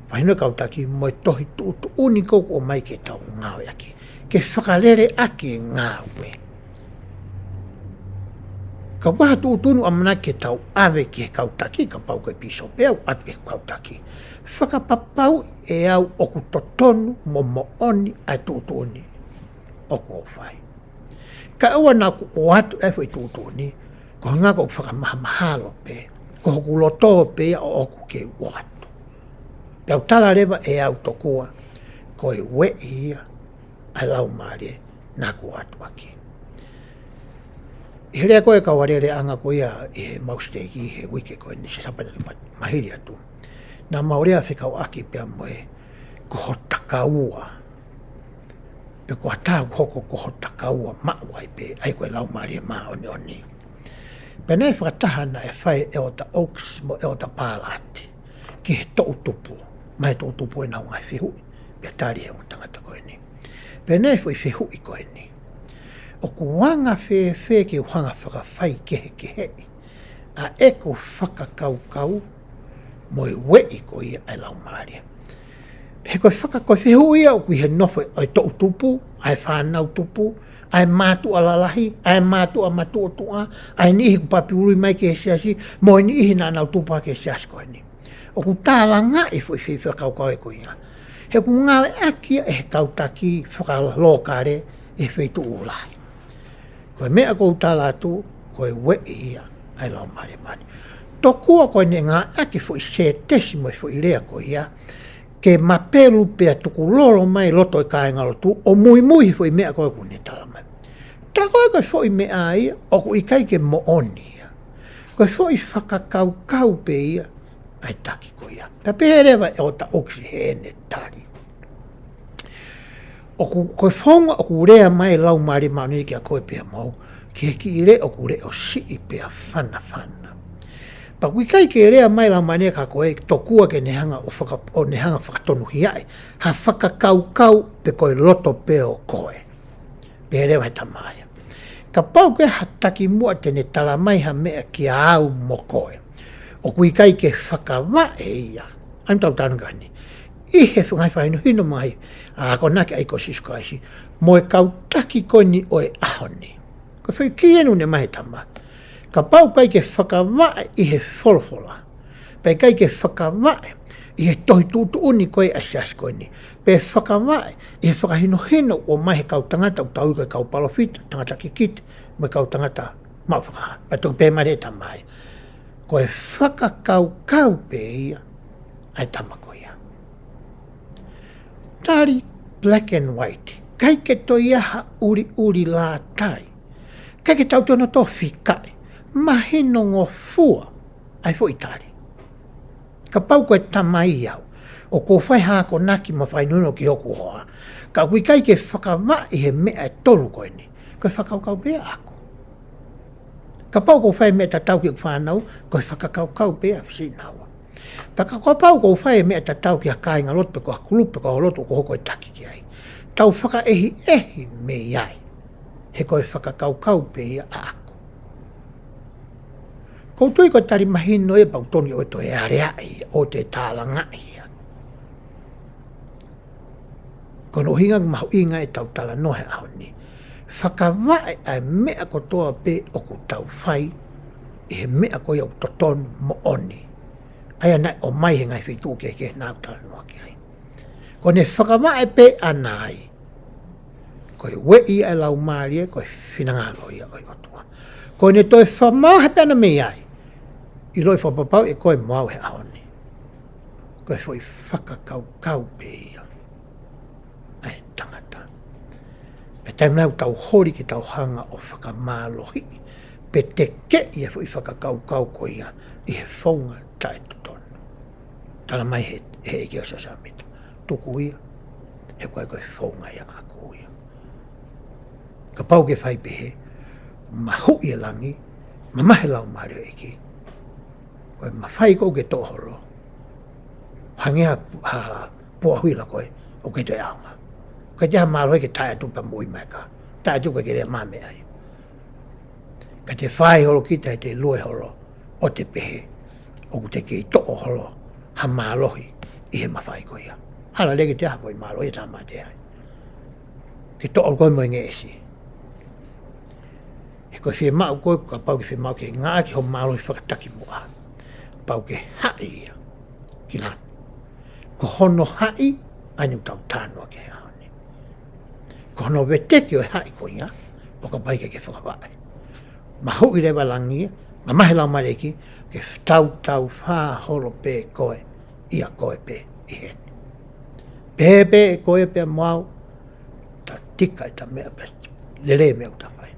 fakahinohino e kau taki mo e tohi tuʻutuʻuni ʻoku ʻomai ke tau ngāueʻaki, ke fakaleleʻaki e ngāue. Kapau ha tuʻutuʻuni ʻoku ʻamanaki ke tau ʻave ki he kau taki, kapau ko e pīsope ʻoku ʻatu ki he kau taki, fakapapauʻi ʻe au ʻoku totonu mo moʻoni ʻa e tuʻutuʻuni ʻoku ou fai. Kae ʻoua naʻa ku ʻoatu e foʻi tuʻutuʻuni, ko e ʻuhinga ʻoku fakamahamahalo pē, ko hoku loto pē ia ʻoku ou ʻoatu. Pea u tala leva ʻe au tokua, ko e ueʻi ia ʻa e Laumālie naʻa ku ʻoatu ʻaki. ʻI he lea ko e kau alēleaʻanga ko ia ʻi he mau siteiki he uike ko eni, Sāpate ma-, mahili atu, naʻa mau lea fekauʻaki pea mo e ko ho takaua. Pe ko ha taha ʻoku hoko ko ho takaua maʻu ai pē, ʻa ia ko e Laumālie Māʻoniʻoni. Pea naʻe fakataha naʻe fai ʻe ʻEletā Oaks mo ʻEletā Pālati ki he toʻutupu, mei he toʻutupu ʻenau ngaahi fehuʻi, pea tali ʻe he ongo tangata ko eni. Pea naʻe foʻi fehuʻi ko eni: ʻOku anga fēfē ke u hanga ʻo fakafaikehekeheʻi ʻa ʻeku fakakaukau mo e ueʻi ko ia ʻa e Laumālie? He ko e faka-, ko e fehuʻi ia ʻoku ʻi he nofo ʻo e toʻutupu, ʻa e fānau tupu, ʻa e mātuʻa lalahi, ʻa e mātuʻa matuʻotuʻa, ʻa e niʻihi kuo papi ului mai ki he siasi, mo e niʻihi naʻa nau tupu hake ki he siasi ko eni. ʻOku tālangaʻi e foʻi fehuʻi fakakaukau ko ia. He ʻoku ngāueʻaki ia ʻe he kau taki fakalokale ʻi he feituʻu lahi. Ko e meʻa ʻoku ou tala atu, ko e ueʻi ia ʻa e Laumālie Māʻoniʻoni. Tokua ko ʻene ngāueʻaki e foʻi sētesi mo e foʻi lea ko ia, ke mapelu pea tukulolo mai loto e kāingalotu ʻo muimui he foʻi meʻa ko ē ʻoku ne tala mai. Tā ko ē ko e foʻi meʻa ia, ʻoku ʻikai ke moʻoni ia. Ko e foʻi fakakaukau pē ia ʻa e taki ko ia. Pea pehē leva ʻe ʻEletā Oaks heʻene tali: ʻOku, ko e founga ʻoku lea mai e Laumālie Māʻoniʻoni kiate koe pea mo au, ki he kiʻi leʻo ʻoku leʻo siʻi pea fanafana. Pea ʻoku ʻikai ke lea mai e Laumālie kia koe, tokua ke ne hanga ʻo faka-, ʻo ne hanga ʻo fakatonuhiaʻi ha fakakaukau pe ko e loto pē ʻo koe. Pehē leva ʻe he tama ia: Kapau ko ha taki muʻa te ne tala mai ha meʻa kiate au mo koe, ʻoku ʻikai ke fakavaʻe ia. ʻA ia ʻoku tau talanoa ki ai ni, ʻi he ngaahi fakahinohino mo e ngaahi akonaki ʻa e ʻEiki ko Sīsū Kalaisi mo e kau taki ko eni ʻo e ʻaho ni. Ko e foʻi kī eni ʻoku ne ʻomai ʻe he tama: Kapau ʻoku ʻikai ke fakavaʻe ʻi he folofola, pea ʻikai ke fakavaʻe ʻi he tohi tuʻutuʻuni ko ē ʻa e siasi ko eni, pe fakavaʻe ʻi he fakahinohino ʻoku ʻomai ʻe he kau tangata ʻoku tau ui ko e kau palōfita, tangata kikite, mo e kau tangata maʻu fakahā. Pea toki pehē mai leva ʻe he tama ia, ko e fakakaukau pē ia ʻa e tama ko ia. Tali black and white. ʻIkai ke toe ʻi ai ha ʻuliʻuli lātai. ʻIkai ke tau toe nau tō fikaʻi. Mahinongofua ʻa e foʻi tali. Kapau ko e tamai au, ʻoku ou fai ha akonaki mo e fakahinohino ki hoku hoa, ka ʻoku ʻikai ke fakavaʻe ʻi he meʻa ʻe tolu ko eni, ko e fakakaukau pē ia ʻaʻaku. Kapau ʻoku ou fai e meʻa tatau ki heʻeku fānau, ko e fakakaukau pē ia ʻa e sinaua. Pea kapau ʻoku ou fai e meʻa tatau ki ha kāingalotu pe ko ha kulupu pe ko ha lotu ʻoku ou hoko ko e taki ki ai, tau fakaʻehiʻehi mei ai, he ko e fakakaukau pē ia ʻaʻaku. ʻOku ou tui ko e tali mahino ia pea ʻoku totonu ke ʻoua toe aleaʻi, ʻoua toe tālangaʻi ia. Ko hono ʻuhinga ʻoku mahuʻinga ʻetau talanoa he ʻaho ni, fakavaʻe ʻa e meʻa kotoa pē ʻoku tau fai ʻi he meʻa ko ia ʻoku totonu moʻoni, ʻa ia naʻe ʻomai he ngaahi feituʻu kehekehe naʻa ku talanoa ki ai. Ko ʻene fakavaʻe pē ʻaʻana ai, ko e ueʻi ʻa e Laumālie, ko e finangalo ia ʻo e ʻOtua. Ko ʻene toe fakavaʻe pē ʻaʻana mei ai, ʻiloʻi fakapapauʻi ʻe koe mo au he ʻaho ni, ko e foʻi fakakaukau pē ia ʻa e tangata. Pea taimi lahi ʻoku tau holi ke tau hanga ʻo fakamālohiʻi pe tekeʻi e foʻi fakakaukau ko ia ʻi he founga taʻetotonu. Tala mai he, he ʻEiki ʻa Siosefa Sāmita, tuku ia, he ko e, ko e founga ia ʻaʻaku ia. Kapau ʻoku ke fai pehē, mahuʻi e langi, mamahi e Laumālie ʻo e ʻEiki, ko e mafai ʻoku ke toʻo holo, hangē ha, ha puahuila koe, ʻoku ke toe ʻaonga. ʻOku ʻikai toe ʻi ai ha mālohi ke taʻe atu pea moʻui mai ka, taʻe atu ʻoku ke lea mai mei ai. Ka te fai holo kita he te lue holo, ʻo te pehē, ʻoku te kei toʻo holo ha mālohi ʻi he mafai ko ia. Hala leke te aha ko e mālohi ʻa e tangata mate ai. Ke toʻo koe mo e ngeʻesi. He ko e fiemaʻu ko ē, kapau ke fiemaʻu ke ngāueʻaki hoʻo mālohi fakatakimuʻa, pau ke haʻi ia ki langi. Ko hono haʻi, ʻa eni ʻoku tau talanoa ki ai he ʻaho ni. Ko hono veteki ʻo e haʻi ko ia, ʻo kapau ʻe ʻikai ke fakavaʻe, mahuʻi leva langi, mamahi e Laumālie ʻo e ʻEiki, ke tautau fā holo pē koe, ʻia koe pē ʻi heni. Pehē pē ʻe koe pea mo au, ta tika ʻeta meʻa pē, lelei e meʻa ʻoku ta fai.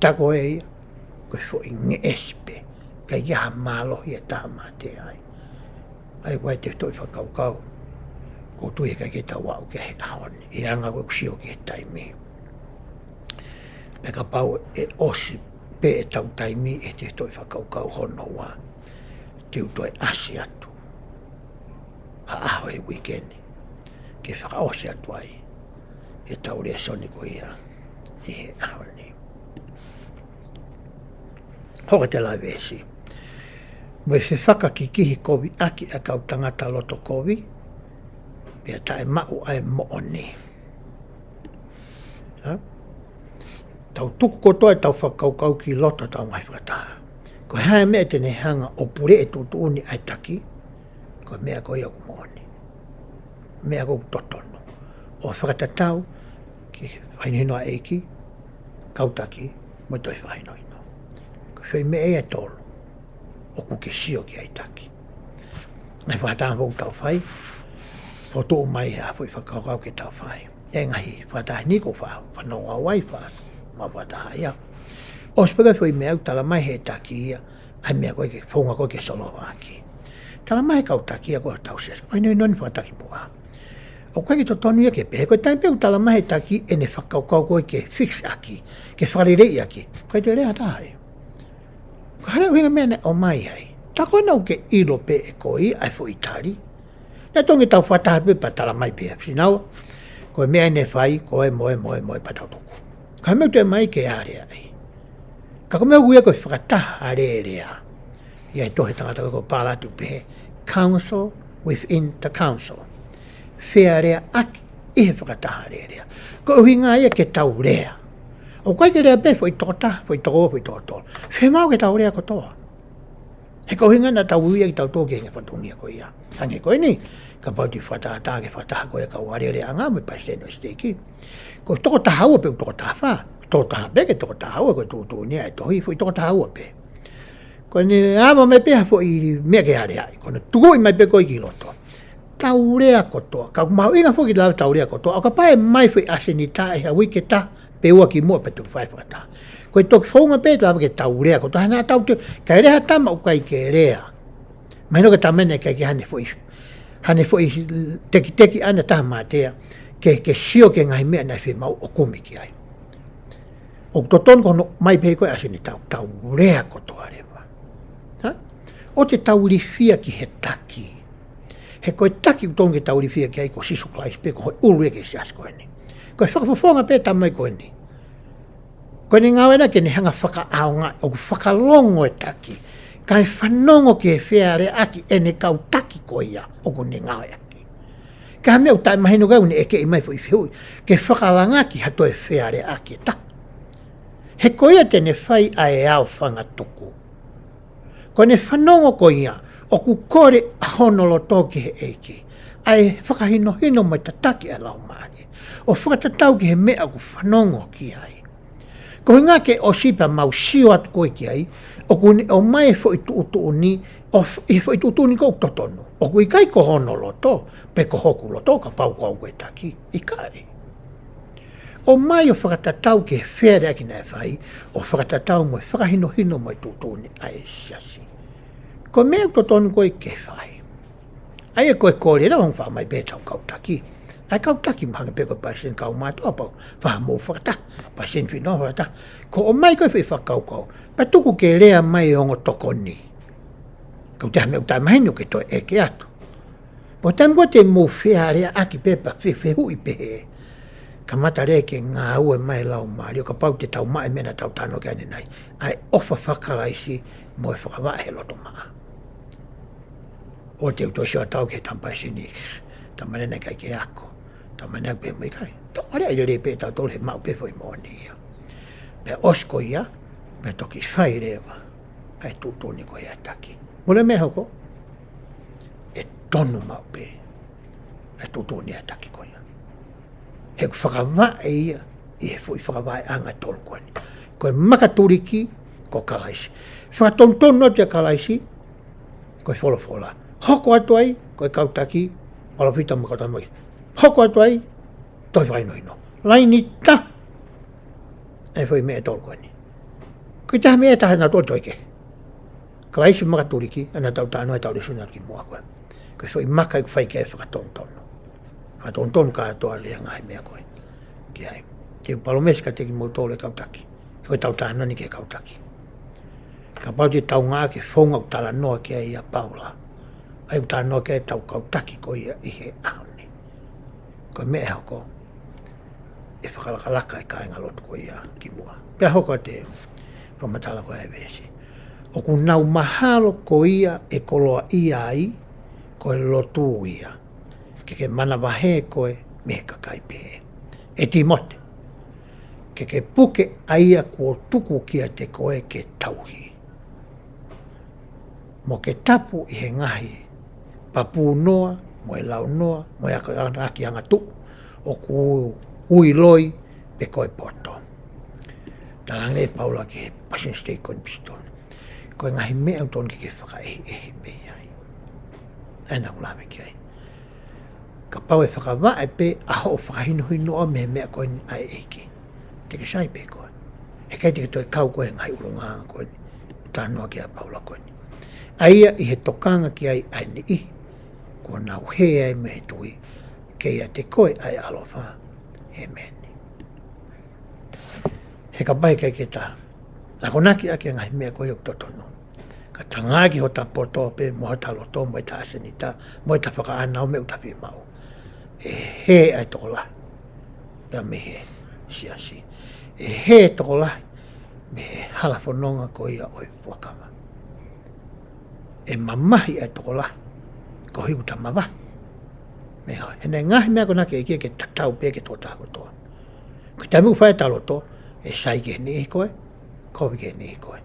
Tā ko ē ia, ko e foʻi ngeʻesi pē, ʻikai ke ʻi ai ha mālohi ʻa e tangata mate ai. ʻA ia ko e tefitoʻi fakakaukau ʻoku ou tui he ʻikai ke tau aʻu ki ai he ʻaho ni, ʻi he anga ko ʻeku sio ki he taimi. Pea kapau ʻe ʻosi pē ʻetau taimi he tefitoʻi fakakaukau hono ua, te u toe ʻasi atu ha ʻaho he uike ni ke fakaʻosi atu ai ʻetau lēsoni ko ia ʻi he ʻaho ni. Hoko atu e lave veesi. Mo e fefakakikihi kovi ʻaki ʻa e kau tangata loto kovi, pea taʻemaʻu ʻa e moʻoni. Ha? Tau tuku kotoa ʻetau fakakaukau ki loto ʻetau ngaahi fakataha. Ko e hā e meʻa te ne hanga ʻo puleʻi e tuʻutuʻuni ʻa e taki, ko e meʻa ko ia ʻoku moʻoni. Meʻa ʻoku totonu. ʻO fakatatau ki he fakahinohino ʻa e ʻEiki, kau taki, mo e tohi fakahinohino. Ko e foʻi meʻa ia ʻe tolu ʻoku ke sio ki ai taki. ʻA e fakataha ʻoku tau fai, fotu mai ha foʻi fakakaukau ke tau fai. ʻE ngaahi fakataha ni ʻoku fa-, fanongo ai fa-, ma fakataha ia. ʻOsi pē ko e foʻi meʻa ʻoku tala mai he taki ia, ʻa e meʻa ko ē ke founga ko ē ke solova ʻaki. Tala mai he kau taki ia ko ē ʻo hotau siasi, ʻoku ʻi ai e nonofo fakatakimuʻa. ʻOku ʻikai ke totonu ia ke pehē, ko e taimi pē ʻoku tala mai he taki ʻene fakakaukau ko ē ke fix ʻaki, ke fakaleleiʻi ʻaki, ʻoku ʻikai toe lea ha taha ai. Ko e hā e ʻuhinga e meʻa naʻe ʻomai ai? Tā ko ena ʻoku ke ʻilo pē ʻe koe ʻa e foʻi tali. Naʻe totonu ke tau fakataha pē pea tala mai pē ʻe he fānau, ko e meʻa ʻeni ʻe fai, ko e moe, moe, moe pea tau tuku. Ka ko e meʻa ʻoku toe ʻomai ke aleaʻi. Ka ko e meʻa ʻoku ui ia ko e fakataha alēlea. ʻI he tohi ʻa e tangata ko Palati ʻoku pehē, counsel within the counsel. Fealeaʻaki ʻi he fakataha alēlea. Ko e ʻuhinga ia ke tau lea. ʻOku ʻikai ke lea pē foʻi tokotaha, foʻi tokoua, foʻi tokotolu. Fiemaʻu ke tau lea kotoa. He ko e ʻuhinga naʻa tau ui ai kitautolu ki he ngaahi fatongia ko ia. Hangē ko eni, kapau te u fakatātā ki he fakataha ko ia ʻa e kau alēleaʻanga mo e palesiteni ʻo e siteiki. Ko e toko taha ua pe toko taha fā, toko taha pē ki he toko taha ua ko e tuʻutuʻuni ia ʻa e tohi, foʻi toko taha ua pē. Ko eni ava mai pē ha foʻi meʻa ke aleaʻi, ko hono tukuʻi mai pē ko ē ki loto. Tau lea kotoa, ka ʻoku mahuʻinga foki ke tau lea kotoa, ʻo kapau ʻe ʻomai foʻi ʻasenita ʻi ha uike ʻe taha, pe ua kimuʻa pea toki fai fakataha. Ko e toki founga pē ʻe lava ke tau lea kotoa, hangē tau te, kae lea ha tama ʻoku ʻikai ke lea. Mahino ko e tama eni ʻoku ʻikai ke haʻane foʻi, haʻane foʻi tekiteki ʻaʻana ʻa e tangata mate ia, ke, ke sio ki he ngaahi meʻa naʻe fiemaʻu ʻo kumi ki ai. ʻOku totonu ko hono ʻomai pē ko ē ʻasenita, tau lea kotoa leva. Ha? ʻOua te tau ilifia ki he taki. He ko e taki ʻoku totonu ke tau ilifia ki ai ko Sīsū Kalaisi pē, ko e ʻulu ia ki he siasi ko eni. Ko e fakafofonga pē ʻa e tama ko eni. Ko ʻene ngāue ena ke ne hanga ʻo fakaʻaongaʻi, ʻoku fakalongo e taki, kae fanongo ki he fealeaʻaki ʻene kau taki ko ia ʻoku ne ngāueʻaki. Ka ko e meʻa ʻoku taʻemahino ko ē ʻoku ne ʻekeʻi mai foʻi fehuʻi, ke fakalanga ki ha toe fealeaʻaki ʻe taha. He ko ia te ne fai ʻa e ao fangatuku. Ko ʻene fanongo ko ia, ʻoku kole ʻa hono loto ki he ʻEiki, ʻa e fakahinohino mo e tataki ʻa e Laumālie, ʻo fakatatau ki he meʻa ʻoku fanongo ki ai. Ko e ʻuhinga ke ʻosi pea mau sio atu ko ē ki ai, ʻoku ne ʻomai e foʻi tuʻutuʻuni, ʻo f-, ʻi he foʻi tuʻutuʻuni ko ē ʻoku totonu. ʻOku ʻikai ko hono loto, pe ko hoku loto, kapau ko au ko e taki. ʻIkai. ʻOmai ʻo fakatatau ki he fealeaʻaki naʻe fai, ʻo fakatatau mo e fakahinohino mo e tuʻutuʻuni ʻa e siasi. Ko e meʻa ʻoku totonu ko ē ke fai. ʻA ia ko e kole ʻoku faʻa ʻomai pē ʻe he kau taki. ʻA e kau taki mahalo pē ko e palesiteni kaumātuʻa pau, faʻa mou fakataha, palesiteni fānau fakataha. Ko e ʻomai ko ē foʻi fakakaukau, pea tuku ke lea mai e ongo tokoni. Ka ʻoku ʻi ai ha meʻa ʻoku taʻemahino ke toe ʻeke atu. Pea taimi ko ē te mou fealeaʻaki pē pea fefehuʻi pehē, Kamata leva ke ngāue mai e Laumālie, ʻo kapau te tau maʻu e meʻa naʻa tau talanoa ki ai ʻanenai. ʻA e ʻofa faka-Kalaisi mo e fakavaʻe he loto maʻa. ʻO te u toe sio atu au ki he tama pē ʻeni. Tama ni naʻe ʻikai ke ako. Tama ni ʻoku pehē mai ʻikai. Tau ʻalu ai lelei pē tautolu he maʻu pē foʻi moʻoni ia. Pea ʻosi ko ia, pea toki fai leva ʻa e tuʻutuʻuni ko ia ʻa e taki. Mole meʻa hoko, ʻe tonu maʻu pē ʻa e tuʻutuʻuni ʻa e taki ko ia. He ʻoku fakavaʻe ia ʻi he foʻi fakavaʻeʻanga ʻe tolu ko eni. Ko e makatuliki, ko Kalaisi. Fakatonutonu atu ʻia Kalaisi, ko e folofola. Hoko atu ai, ko e kau taki, palōfita mo e kau tamaiki. Hoko atu ai, tohi fakahinohino. Laini taha, ʻa e foʻi meʻa ʻe tolu ko eni. Ko e taha meʻa ʻe taha naʻa tau toe kehe. Kalaisi makatuliki, ʻa ia naʻa tau talanoa he taʻu lēsoni ʻa ki muʻa ko ē. Ko e foʻi maka ʻoku fai ki ai e fakatonutonu. Fakatonutonu kātoa leva e ngaahi meʻa ko ē. Ki ai. Te u palōmesi kiate kimoutolu e kau taki. Ko e tau talanoa ni ki he kau taki. Kapau te tau ngāueʻaki e founga ʻoku talanoa ki ai ʻa Paula. ʻA ia ʻoku talanoa ki ai e tau kau taki ko ia ʻi he ʻaho ni. Ko e meʻa ʻe hoko, ʻe fakalakalaka e kāingalotu ko ia ki muʻa. Pea hoko atu e fakamatala ko ia ʻa e veesi. ʻOku nau mahalo ko ia ʻe koloaʻia ai, ko e lotu ia. Ke ke manavahē koe mei he kakai pehē. ʻE Tīmote, ke ke puke ʻa ia kuo tuku kiate koe ke tauhi. Mo ke tapu ʻi he ngaahi papū noa, mo e lau noa, mo e ako-, akonaki angatuʻu, ʻoku ui loi pe ko e poto. Talaange ʻe Paula ki he Washington State Convention. Ko e ngaahi meʻa ʻoku tonu ke ke fakaʻehiʻehi mei ai. ʻA ia naʻa ku lave ki ai. Kapau ʻe fakavaʻe pē ʻa hoʻo fakahinohinoʻi mei he meʻa ko eni ʻa e ʻEiki. Te ke sai pē koe. Heʻikai te ke toe kau koe he ngaahi ʻulungaanga ko eni. Talanoa ki ai ʻa Paula ko eni. ʻA ia ʻi he tokanga ki ai ʻa e niʻihi. Kuo nau hē ai mei he tui. Ke ʻiate koe ʻa e ʻaloʻofa. Hēmeni. He kapau ʻe ʻikai ke ta akonaki ʻaki e ngaahi meʻa ko ia ʻoku totonu. Ka ta ngāueʻaki hota poto pē mo hota loto mo ʻeta ʻasenita mo ʻeta fakaʻānaua mo e ʻū tafi maʻu. ʻE hē ʻa e tokolahi. Pea mei he siasi. ʻE hē e tokolahi mei he hala fononga ko ia ʻo e fuakava. ʻE mamahi ʻa e tokolahi. Ko e ʻuta mavahe. Meʻa, he naʻe ngaahi meʻa ko ena ke ʻikai ke tatau pē ki he tokotaha kotoa. Ko e taimi ʻoku fai ʻeta loto, ʻe sai ki he niʻihi ko ē, kovi ki he niʻihi ko ē.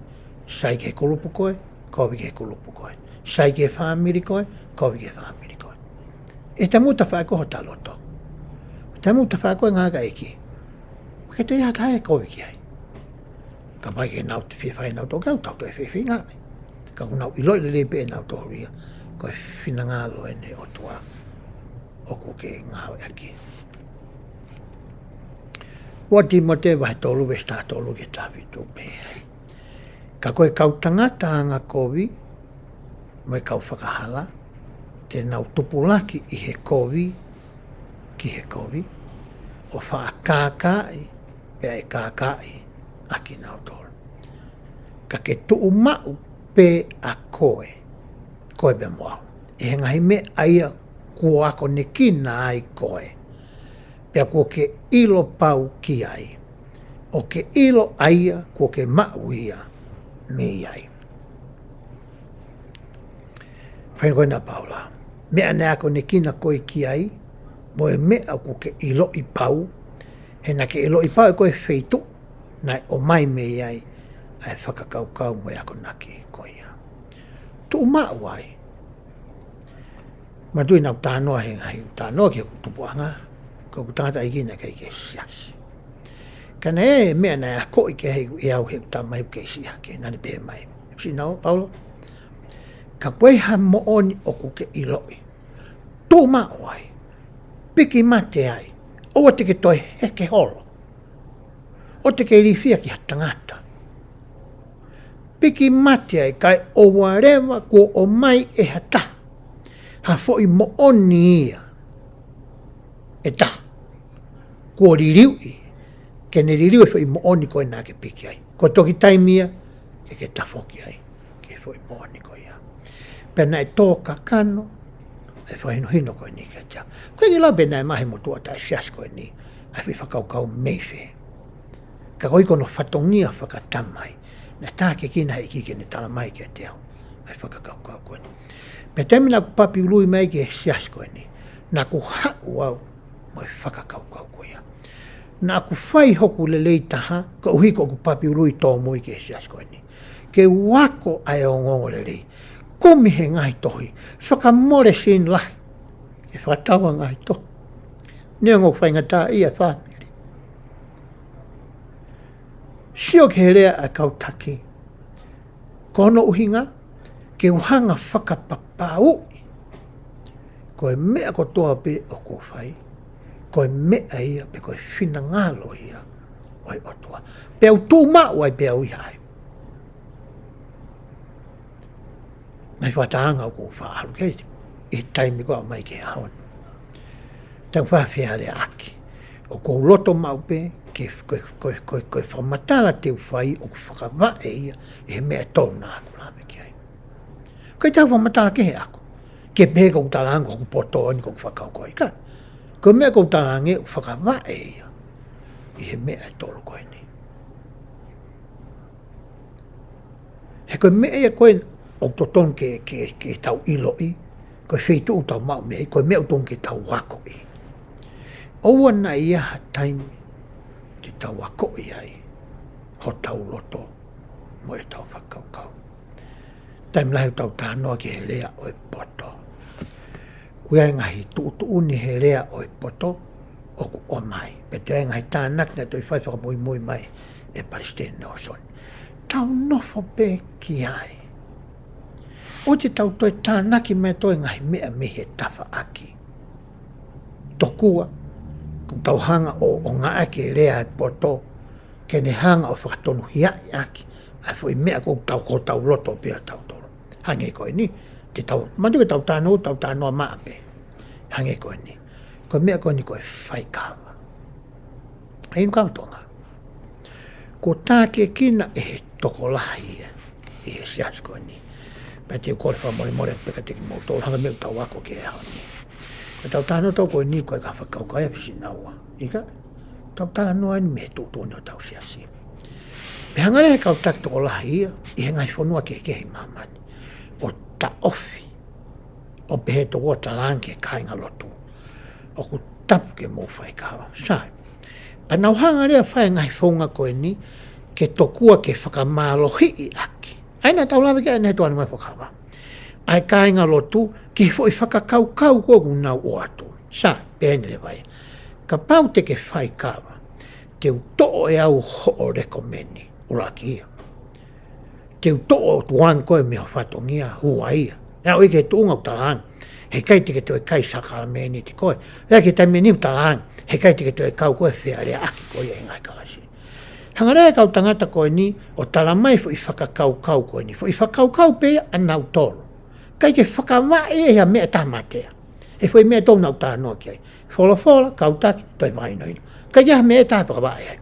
Sai ki he kulupu ko ē, kovi ki he kulupu ko ē. Sai ki he fāmili ko ē, kovi ki he fāmili ko ē. ʻI he taimi ʻoku ta fai ko ē hota loto. Taimi ʻoku ta fai ko ē ngāueʻaki ʻa e ʻEiki. Ke te ia tae kovi ki ai. Kapau ʻe ʻikai ke nau toe fie fai ʻenau tokau, tau toe fie fai ngāue. Ka ʻoku nau ʻiloʻi lelei pē ʻenau tōlia. Ko e finangalo eni ʻo e ʻOtua ʻoku ke ngāueʻaki. Ua Tīmote vahe tolu veesi taha tolu ki he taha fitu pehē ai. Ka ko e kau tangata angakovi, mo e kau fakahala, te nau tupulaki ʻi he kovi, ki he kovi, ʻo faʻa kākaaʻi, pea ʻe kākaaʻi ʻa kinautolu. Ka ke tuʻu maʻu pē ʻa koe, koe pea mo au. ʻI he ngaahi meʻa ʻa ia kuo akonekina ai koe. Pea kuo ke ʻilo pau ki ai. ʻO ke ʻilo ʻa ia kuo ke maʻu ia mei ai. Fai ko ena Paula. Meʻa naʻe akonekina koe ki ai, mo e meʻa ʻoku ke ʻiloʻi pau, he naʻa ke ʻiloʻi pau ʻe koe e feituʻu, naʻe ʻomai mei ai, ʻa e fakakaukau mo e akonaki ko ia. Tuʻu maʻu ai. Mātuʻa naʻa ku talanoa he ngaahi, talanoa ki he tupuʻanga, ko ʻeku tangataʻeiki naʻe ʻikai ke siasi. Ka naʻe meʻa naʻe akoʻi ki ai ʻe au he tamai ke siʻaki, naʻa ne pehē mai. Sina ʻo Paula, ka ko e hā moʻoni ʻoku ke ʻiloʻi. Tuʻu maʻu ai. Piki mate ai. ʻOua te ke toe heke holo. ʻOua te ke ilifia ki ha tangata. Piki mate ai kae ʻoua leva kuo ʻomai ʻe ha taha. Ha foʻi moʻoni ia. ʻE taha. Kuo liliuʻi. Ke ne liliu e foʻi moʻoni ko ē naʻa ke piki ai. Ko e toki taimi ia, ke ke tafoki ai. Ki he foʻi moʻoni ko ia. Pea naʻe tō kakano, e fakahinohino ko eni kiate au. Ko e ʻikai ke lau pē naʻe maʻu he motuʻa taʻesiasi ko eni. ʻa e foʻi fakakaukau mei fē. Ka ko e ʻikai ko hono fatongia fakatamai. Naʻe tākiekina he ʻEiki ke ne tala mai kiate au ʻa e fakakaukau ko eni. Pea taimi naʻa ku papi ului mai ki he siasi ko eni, naʻa ku haʻu au mo e fakakaukau ko ia. Naʻa ku fai hoku lelei taha, koeʻuhi ko ʻeku papi ului tōmui ki he siasi ko eni, ke u ako ʻa e ongoongolelei. Kumi he ngaahi tohi, fakamole sini lahi, ke fakatau ʻa e ngaahi tohi. Neongo ʻoku faingataʻaʻia e fāmili. Sio ki he lea ʻa e kau taki. Ko hono ʻuhinga, ke u hanga fakapapauʻi ko e meʻa kotoa pē ʻoku ou fai, ko e meʻa ia pe ko e finangalo ia ʻo e ʻOtua. Pea u tuʻu maʻu ai pea u ʻi ai. Ngaahi fakatātā ʻoku ou faʻa ʻalu ki ai ʻi he taimi ko ē ʻomai ki he ʻaho ni. Tau faʻa fealeaʻaki. ʻOku ou loto maʻu pē ke, ko e, ko e, ko e, ko e fakamatala te u fai ʻoku fakavaʻe ia ʻi he meʻa ʻe tolu naʻa ku lave ki ai. ʻIkai te u fakamatala kehe ʻaʻaku ke pehē ko ʻeku talaange ko hoku poto eni ko ʻeku fakakaukau, ʻikai. Ko e meʻa ʻoku ou talaange ʻoku fakavaʻe ia ʻi he meʻa ʻe tolu ko eni. He ko e meʻa ia ko ē ʻoku totonu ke, ke, ke tau ʻiloʻi, ko e feituʻu ʻoku tau maʻu mei ai, ko e meʻa ʻoku totonu ke tau akoʻi. ʻOua naʻa ʻi ai ha taimi te tau akoʻi ai hotau loto mo ʻetau fakakaukau. Taimi lahi ʻoku tau talanoa ki he lea ʻo e poto. Ko e ngaahi tuʻutuʻuni he lea ʻo e poto ʻoku ʻomai. Pea ko e ngaahi tānaki naʻe toe fai fakamuimui mai ʻe Palesiteni Nalesoni. Tau nofo pē ki ai. ʻOua te tau toe tānaki mai toe ngaahi meʻa mei he tafaʻaki. Tokua, ʻoku tau hanga ʻo, ʻo ngāueʻaki e lea ʻo e poto, ke ne hanga ʻo fakatonuhiaʻi ʻaki ʻa e foʻi meʻa ʻoku tau, ʻoku tau loto pē ʻa tautolu. Hangē ko eni, te tau, manatu ke tau talanoa, tau talanoa maʻa pē. Hangē ko eni, ko e meʻa ko eni ko e faikava. ʻA eni kau Tonga. Kuo tākiekina ʻe he tokolahi ia ʻi he siasi ko eni. Pea te u kole fakamolemole pē kiate kimoutolu, hangē ko e meʻa ʻoku tau ako ki he ʻaho ni. Ko ʻetau talanoa ʻatautolu ko eni ko e kau fakakaukau ia fisi naua. ʻIkai, tau talanoa eni mei he tuʻutuʻuni ʻo hotau siasi. Pea hanga leva ʻe he kau taki tokolahi ia ʻi he ngaahi fonua kehekehe ʻi māmani ʻo taʻofi, ʻo pehē tokua talaange ki he kāingalotu, ʻoku tapu ke mou faikava. Sai. Pea nau hanga leva ʻo fai e ngaahi founga ko eni ke tokua ke fakamālohiʻi ʻaki. ʻA ia naʻa tau lave ki ai ʻanenai he tuʻunga mai fakava. ʻA e kāingalotu ki he foʻi fakakaukau ko ē ʻoku nau ʻoatu. Sai, pehē ni leva ia. Kapau te ke faikava, te u toʻo ʻe au hoʻo lekomeni, ʻuluaki ia. Te u toʻo ʻo tukuange koe mei ho fatongia, ua ia. ʻE aʻu ia ki he tuʻunga ʻoku talaange, heʻikai te ke toe kai sākalamēniti koe. ʻE aʻu ki he taimi ʻe niʻihi ʻoku talaange, heʻikai te ke toe kau koe he fealeaʻaki ko ia ʻi he ngaahi kalasi. Hanga leva ʻe he kau tangata ko eni ʻo tala mai foʻi fakakaukau ko eni. Foʻi fakakaukau pē ia ʻanautolu. ʻIkai ke fakavaʻe ia ʻi ha meʻa ʻe taha matea. He foʻi meʻa ʻe tolu naʻa ku talanoa ki ai. Folofola, kau taki, toe fakahinohino. ʻIkai ke ʻi ai ha meʻa ʻe taha fakavaʻe ai.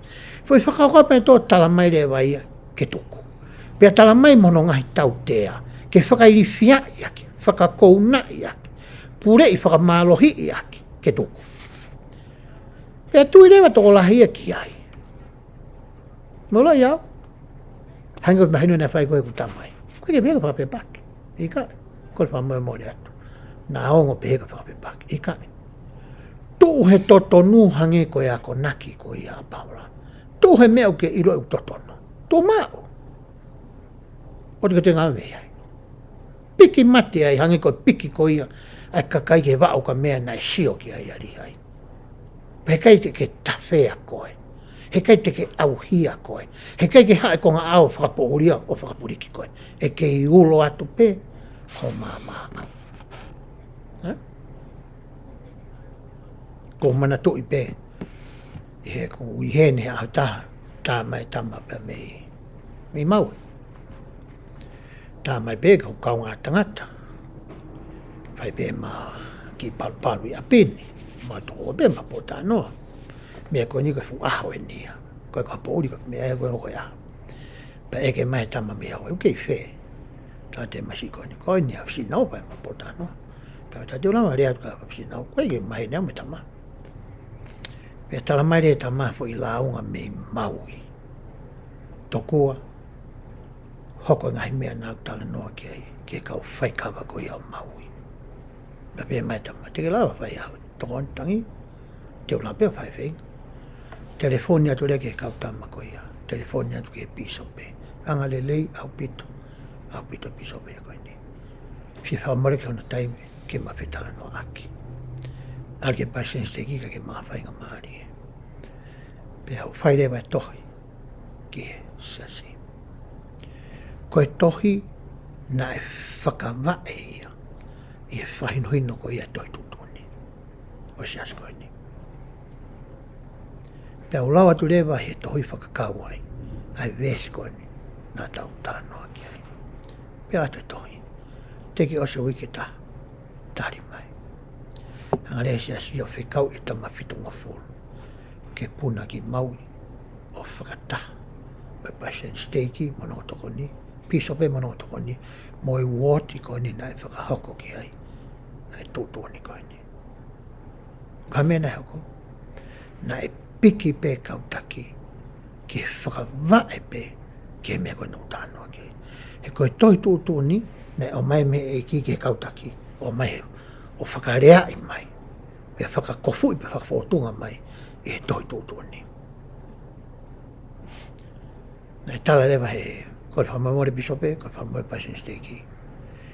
Foʻi fakakaukau pē ʻe tolu tala mai leva ia ke tuku. Pea tala mai mo hono ngaahi tautea, ke fakailifiaʻi ʻaki, fakakounaʻi ʻaki, puleʻi fakamālohiʻi ʻaki, ke tuku. Pea tui leva tokolahi ia ki ai. Mou ʻilo ia. Hangē ko e mahino naʻe fai ko ē ʻe heʻeku tamai. ʻOku ʻikai ke pehē ko e fakafepaki. ʻIkai, kole fakamolemole atu. Naʻa ongo pehē ko e fakafepaki. ʻIkai. Tuʻu he totonu hangē ko e akonaki ko ia ʻa Paula. Tuʻu he meʻa ʻoku ke ʻilo ʻoku totonu. Tuʻu maʻu. ʻOua te ke toe ngāue mei ai. Piki mate ai hangē ko e piki ko ia ʻa e kakai ki he vaʻa ukamea naʻe sio ki ai ʻa Līhai. Pea heʻikai te ke tafea koe. Heʻikai te ke ʻauhia koe. Heʻikai ke haʻu e konga ʻao fakapoʻuli ʻo fakapuliki koe. ʻE kei ulo atu pē ho maama. Hā? Ko u manatuʻi pē ʻi heʻeku ʻi heni he ʻaho ʻe taha, tā mai e tama pē mei, mei Maui. Tā mai pē ko e kaungā tangata. Fai pē ʻema kiʻi palupalu ʻi ʻapi ni. Ma toko pē ma pōtalanoa. Meʻa ko eni ko e fuʻu ʻaho eni ia. Ko e kapoʻuli ko e meʻa ia ko e ʻaho. Pea ʻeke mai e tama mei Hawaii, ʻoku kei fē? Tala atu ʻe he masiʻi ko eni, ko eni ʻa Fisinau, pea ma pōtalanoa. Pea tala atu leva lea atu kia Fisinau, ko e ʻeke mai ʻe he masiʻi tama. Pea tala mai leva ʻe he tama foʻi lāunga mei Maui. Tokua, hoko e ngaahi meʻa naʻa ku talanoa ki ai, ki he kau faikava ko ia ʻo Maui. Pea pehē mai e tama, te ke lava fai ʻaho, tokoni Tangi, te u lava pē ʻo fai feinga. Telefoni atu leva ki he kau tama ko ia, telefoni atu ki he pīsope. Angalelei ʻaupito, ʻaupito pīsope ko eni. Fie fakamole ki hono taimi, ke ma fetalanoaʻaki. ʻAlu ki he palesiteni siteiki kae ke ma fainga mālie. Pea u fai leva e tohi ki he siasi. Ko e tohi naʻe fakavaʻe ia ʻi he fakahinohino ko ia e tohi tuʻutuʻuni ʻo e siasi ko eni. Pea u lau atu leva he tohi fakakau ai ʻa e veesi ko eni naʻa tau talanoa ki ai. Pea ʻoatu e tohi. Teʻeki ʻosi e uike ʻe taha, tali mai. Hanga leva e siasi ʻo fekau e tama fitungofulu ke puna ki Maui ʻo fakataha mo e palesiteni siteiki mo hono ongo tokoni, pīsope mo hono ongo tokoni, mo e uooti ko eni naʻe fakahoko ki ai ʻa e tuʻutuʻuni ko eni. Ko e hā e meʻa naʻe hoko? Naʻe piki pē kau taki ke fakavaʻe pē ki he meʻa ko eni naʻa ku talanoa ki ai. He ko e tohi tuʻutuʻuni naʻe ʻomai mei he ʻEiki ki he kau taki, ʻomai he, ʻo fakaleaʻi mai, pea fakakofuʻi pea fakafōtunga mai ʻi he tohi tuʻutuʻuni. Naʻe tala leva he, ko e fakamolemole pīsope, ko e fakamolemole palesiteni siteiki,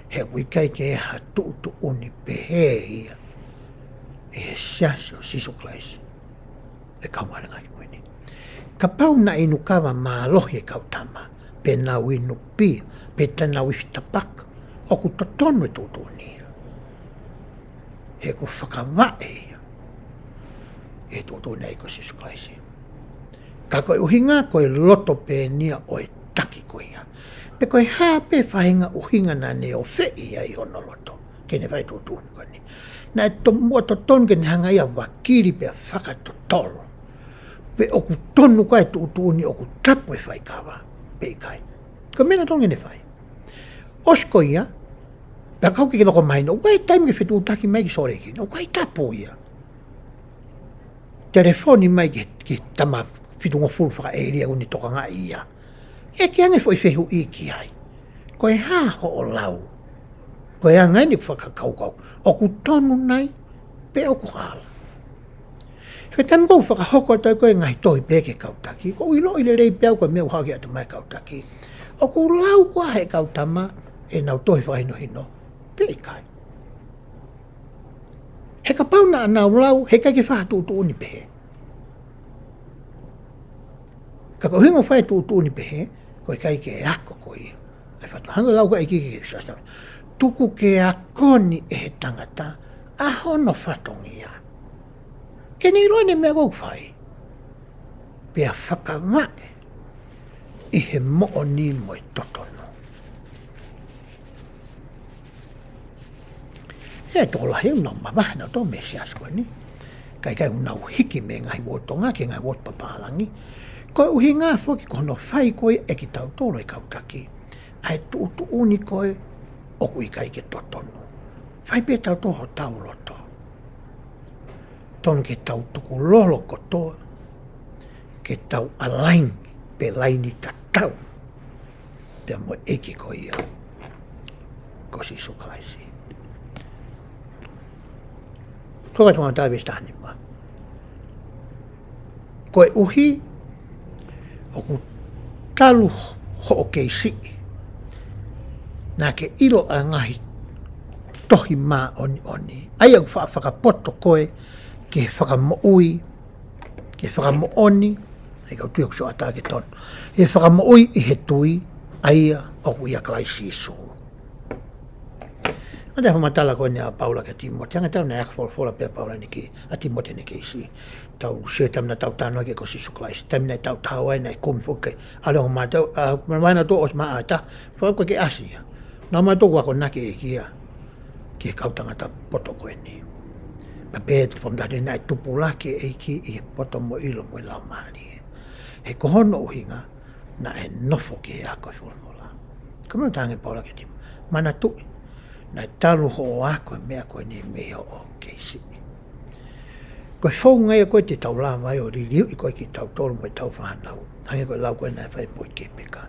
he ʻoku ʻikai ke ʻi ai ha tuʻutuʻuni pehē ia ʻi he siasi ʻo Sīsū Kalaisi ʻo e Kau Māʻoniʻoni ʻi he Ngaahi ʻAho Kimui Ni. Kapau naʻe inu kava mālohi e kau tama, pe nau inu pia, pe te nau ifi tapaka, ʻoku totonu e tuʻutuʻuni ia. He ʻoku fakavaʻe ia ʻi he tuʻutuʻuni ʻa e ʻEiki ko Sīsū Kalaisi. Ka ko e ʻuhinga ko e loto pē eni ia ʻo e taki ko ia. Pe ko e hā pē faʻahinga ʻuhinga naʻa ne ofeʻi ai hono loto ke ne fai e tuʻutuʻuni ko eni. Naʻe tomuʻa totonu ke ne hanga ia ʻo vakili pea fakatotolo pe ʻoku tonu koā e tuʻutuʻuni ʻoku tapu e faikava pe ʻikai. Ko e meʻa naʻe totonu ke ne fai. ʻOsi ko ia, pea kapau ʻoku ke loko mai, naʻe ʻi ai e taimi ke fetuʻutaki mai ki Sōleki, naʻe ʻikai tapu ia. Telefoni mai ki, ki he tama fitungofulu fakaʻēlia ʻoku ne tokangaʻi ia. ʻEke ange foʻi fehuʻi ki ai. Ko e hā hoʻo lau? Ko e anga eni ʻeku fakakaukau. ʻOku tonu nai, pe ʻoku hala? He taimi ʻoku fakahoko atu ai ko e ngaahi tohi pē ki he kau taki, ʻoku ou ʻiloʻi lelei pē au ko e meʻa ʻoku haʻu ki he ʻatamai e kau taki. ʻOku lau koā ʻe he kau tama ʻenau tohi fakahinohino pe ʻikai? He kapau naʻa nau lau, heʻikai ke fai ha tuʻutuʻuni pehē. Ka ko e ʻuhinga ʻoku fai e tuʻutuʻuni pehē, ko e ʻikai ke ako ko ia. ʻE fata hanga lau ka ʻEiki ke sasa. Tuku ke ako ni ʻe he tangata ʻa hono fatongia. Ke ne ʻilo ʻene meʻa ʻoku fai. Pea fakavaʻe ʻi he moʻoni mo e totonu. ʻE tokolahi ʻoku nau mavahe nautolu mei he siasi ko eni. Kae ʻikai ʻoku nau hiki mei he ngaahi uooti Tonga ki he ngaahi uooti papālangi. Ko e ʻuhinga foki ko hono fai ko ia ʻe kitautolu e kau taki ʻa e tuʻutuʻuni ko ē ʻoku ʻikai ke totonu. Fai pē tautolu hotau loto. Tonu ke tau tukulolo kotoa, ke tau align pe laini tatau pea mo e ʻEiki ko ia ko Sīsū Kalaisi. Ko e Tongatapu veesi taha nima. Koeʻuhi ʻoku talu hoʻo kei siʻi, naʻa ke ʻilo ʻa e ngaahi tohi māʻoniʻoni, ʻa ia ʻoku faʻa fakapoto koe ki he fakamoʻui, ki he fakamoʻoni, ʻa ia ʻoku ou tui ʻoku sioʻata ke tonu, ki he fakamoʻui ʻi he tui, ʻa ia ʻoku ʻia Kalaisi Sīsū. ʻA e fakamatala ko eni ʻa Paula kia Tīmote, hangē tofu naʻe ako folofola pē ʻa Paula ʻene kei, ʻa Tīmote ʻene kei siʻi. Tau sio he taimi naʻa tau talanoa ki ai ko Sīsū Kalaisi. Taimi naʻa tau tau ai naʻe kumi foki. ʻAlu ʻo mātou, ʻa, mana tō ʻosi maʻata, fakaʻuke ke ʻasi ia. Naʻa mātou ʻoku akonaki ʻe ia ki he kau tangata poto ko eni. Pea pehē ʻe he fakamatala naʻe tupulaki e ʻEiki ʻi he poto mo e ʻilo mo e laumālie. He ko hono ʻuhinga, naʻe nofo ki he ako e folofola. Ko e meʻa ʻoku talaange ʻe Paula kia Tīmote. Manatuʻi, naʻe talu hoʻo ako e meʻa ko eni mei hoʻo kei siʻi. Ko e founga ia ko ē te tau lava ai ʻo liliuʻi ko ē kitautolu mo ʻetau fānau. Hangē ko e lau ko ē naʻe fai ʻe Poiti Kepeka.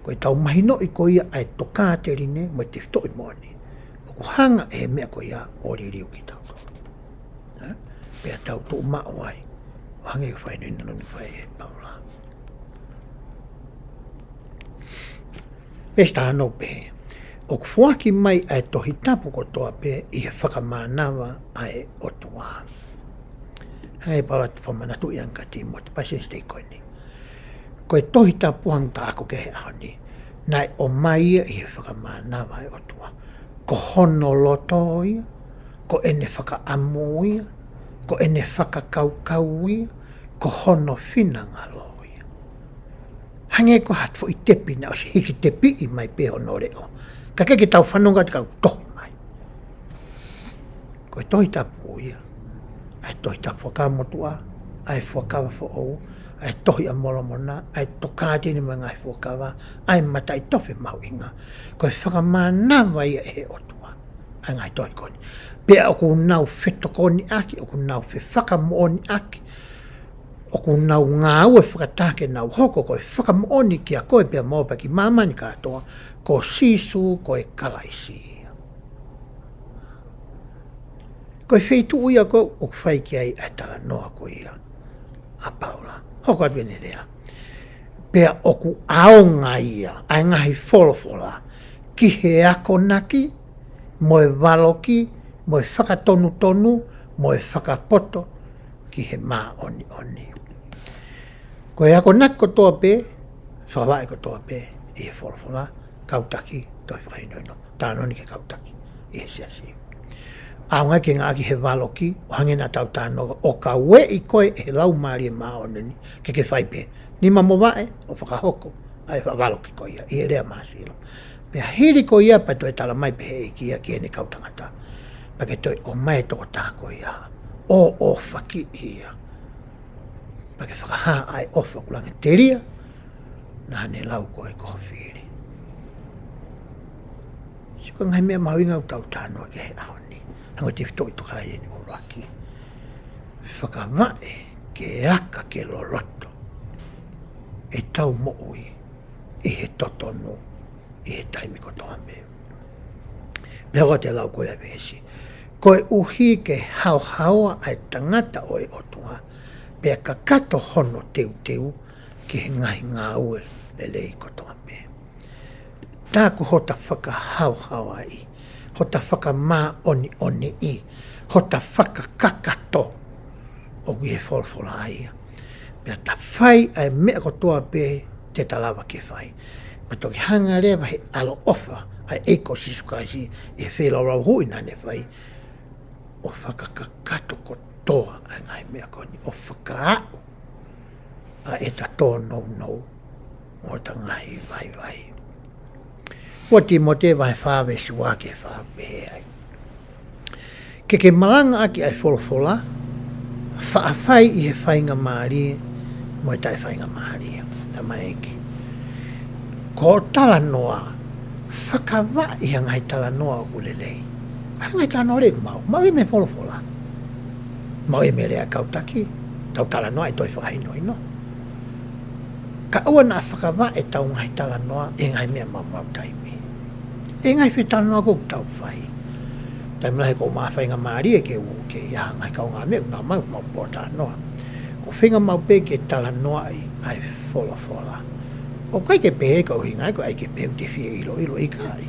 Ko ʻetau mahinoʻi ko ia ʻa e tokāteline mo e tefitoʻi moʻoni. ʻOku hanga ʻe he meʻa ko ia ʻo liliu kitautolu. Ē? Pea tau tuʻu maʻu ai. ʻO hangē ko e fakahinohino naʻe fai ʻe Paula. Veesi taha ono pehē, ʻoku foaki mai ʻa e Tohi Tapu kotoa pē ʻi he fakamānava ʻa e ʻOtua. Hangē ko e lau atu fakamanatu ia kia Tīmote, pea sio ki he siteiki ko eni. Ko e Tohi Tapu ʻoku ta ako ki ai he ʻaho ni, naʻe ʻomai ia ʻi he fakamānava ʻa e ʻOtua. Ko hono loto ia, ko ʻene fakaʻamu ia, ko ʻene fakakaukau ia, ko hono finangalo ia. Hangē ko ha foʻi tepi naʻe ʻosi hiki tepiʻi mai pē hono leʻo. Ka ʻikai ke tau fanongo ka ʻoku tohi mai. Ko e Tohi Tapu ia. ʻA e Tohi Tapu Fuakava Motuʻa, ʻa e Fuakava Foʻou, ʻa e Tohi ʻa Molomona, ʻa e Tokāteline mo e Ngaahi Fuakava, ʻa e Mataʻitofe Mahuʻinga. Ko e fakamānava ia ʻe he ʻOtua ʻa e ngaahi tohi ko eni. Pea ʻoku nau fetokoniʻaki, ʻoku nau fefakamoʻoniʻaki, ʻoku nau ngāue fakataha ke nau hoko ko e fakamoʻoni kia koe pea mo au pea ki māmani kātoa, ko Sīsū ko e Kalaisi ia. Ko e feituʻu ia ko ē ʻoku fai ki ai ʻa e talanoa ko ia ʻa Paula. Hoko atu ʻene lea. Pea ʻoku ʻaonga ia, ʻa e ngaahi folofola, ki he akonaki, mo e valoki, mo e fakatonutonu, mo e fakapoto, ki he māʻoniʻoni. Ko e akonaki kotoa pē, fakavaʻe kotoa pē, ʻi he folofola, kau taki, tohi fakahinohino, talanoa ni ki he kau taki, ʻi he siasi. ʻAonga ke ngāueʻaki he valoki, ʻo hangē naʻa tau talanoa, ʻo kaueʻi koe ʻe he Laumālie Māʻoniʻoni, ke ke fai pē. Nima mo vaʻe, ʻo fakahoko, ʻa e valoki ko ia, ʻi he lea māsila. Pea hili ko ia pea toe tala mai pē ʻe he ʻEiki ia ki heʻene kau tangata. Pea ke toe ʻomai e tokotaha ko ia, ʻo ʻofakiʻi ia. Pea ke fakahā ʻa e ʻofa ʻoku langi telia, naʻa ne lau ko e ko ho fili. Sio ki he ngaahi meʻa mahuʻinga ʻoku tau talanoa ki ai he ʻaho ni. Hangē ko e tefitoʻi tokāteline ʻuluaki. Fakavaʻe ke aka ke loloto ʻetau moʻui ʻi he totonu ʻi he taimi kotoa pē. Pea ʻoku te lau ko ia veesi. Koeʻuhi ke haohaoa ʻa e tangata ʻo e ʻOtua, pea kakato hono teuteu ki he ngaahi ngāue lelei kotoa pē. Tā ko hota fakahaohaoaʻi, hota fakamāʻoniʻoniʻi, hota fakakakato ʻoku ʻi he folofola ia. Pea ta fai ʻa e meʻa kotoa pē te ta lava ke fai. Pea toki hanga leva he ʻaloʻofa ʻa e ʻEiki ko Sīsū Kalaisi ʻi he feilaulau huʻi naʻa ne fai. ʻO fakakakato kotoa ʻa e ngaahi meʻa ko eni. ʻO fakaaʻu ʻa ʻeta tōnounou mo ʻeta ngaahi vaivai. Ua Tīmote vahe fā veesi ua ki he fā pehē ai. Ke ke malangaʻaki ʻa e folofola, faʻa fai ʻi he faingamālie, mo e taʻefaingamālie. Tamaiki. Ko e talanoa, fakavaʻe ʻi he ngaahi talanoa ʻoku lelei. ʻA e ngaahi talanoa lelei ʻoku maʻu, maʻu ia mei he folofola. Maʻu ia mei he lea kau taki, tau talanoa ʻi he tohi fakahinohino. Ka ʻoua naʻa fakavaʻe ʻetau ngaahi talanoa ʻi he ngaahi meʻa maumau taimi. ʻI he ngaahi fetalanoa ʻoku tau fai. Taimi lahi ko e maʻu faingamālie ke u, ke ʻi ai ha ngaahi kaungāmeʻa ʻoku nau maʻu, maʻu pōtalanoa. Ko e feinga maʻu pē ke talanoaʻi ʻa e folofola. ʻOku ʻikai ke pehē ko e ʻuhinga ia ko e ʻai ke pehē ʻoku te fie ʻiloʻilo, ʻikai.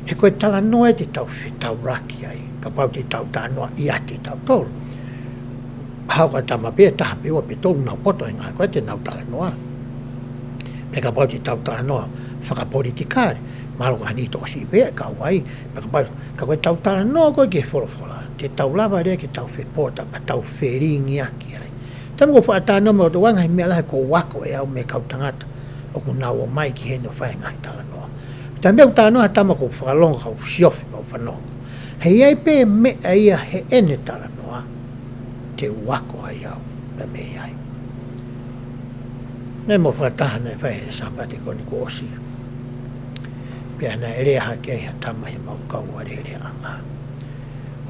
He ko e talanoa ia te tau fetaulaki ai, kapau te tau talanoa ʻiate kitautolu. Haʻu ha tama pē, taha pē, ua pē, tolu, nau poto he ngaahi ko ē te nau talanoa. Pea kapau te tau talanoa fakapolitikale, mahalo ko ha niʻihi tokosiʻi pē ia ʻe kau ai, pea kapau, ka ko ʻetau talanoa ko ē ki he folofola, te tau lava leva ke tau fepōtalanoa, pea tau felingiʻaki ai. Taimi ʻoku ou faʻa talanoa mo e ʻOtua, ngaahi meʻa lahi ʻoku ou ako ʻe au mei he kau tangata ʻoku nau ō mai ki heni ʻo fai ngaahi talanoa. Taimi ʻoku ou talanoa ha tama ʻoku ou fakalongo, kau siofi pea u fanongo. He ʻi ai pē meʻa ia heʻene talanoa, te u ako ai au, pea mei ai. Naʻe maʻu fakataha naʻe fai he Sāpate ko eni kuo ʻosi. Pea naʻe lea hake ai ha tama ʻi heʻemau kau alēleaʻanga.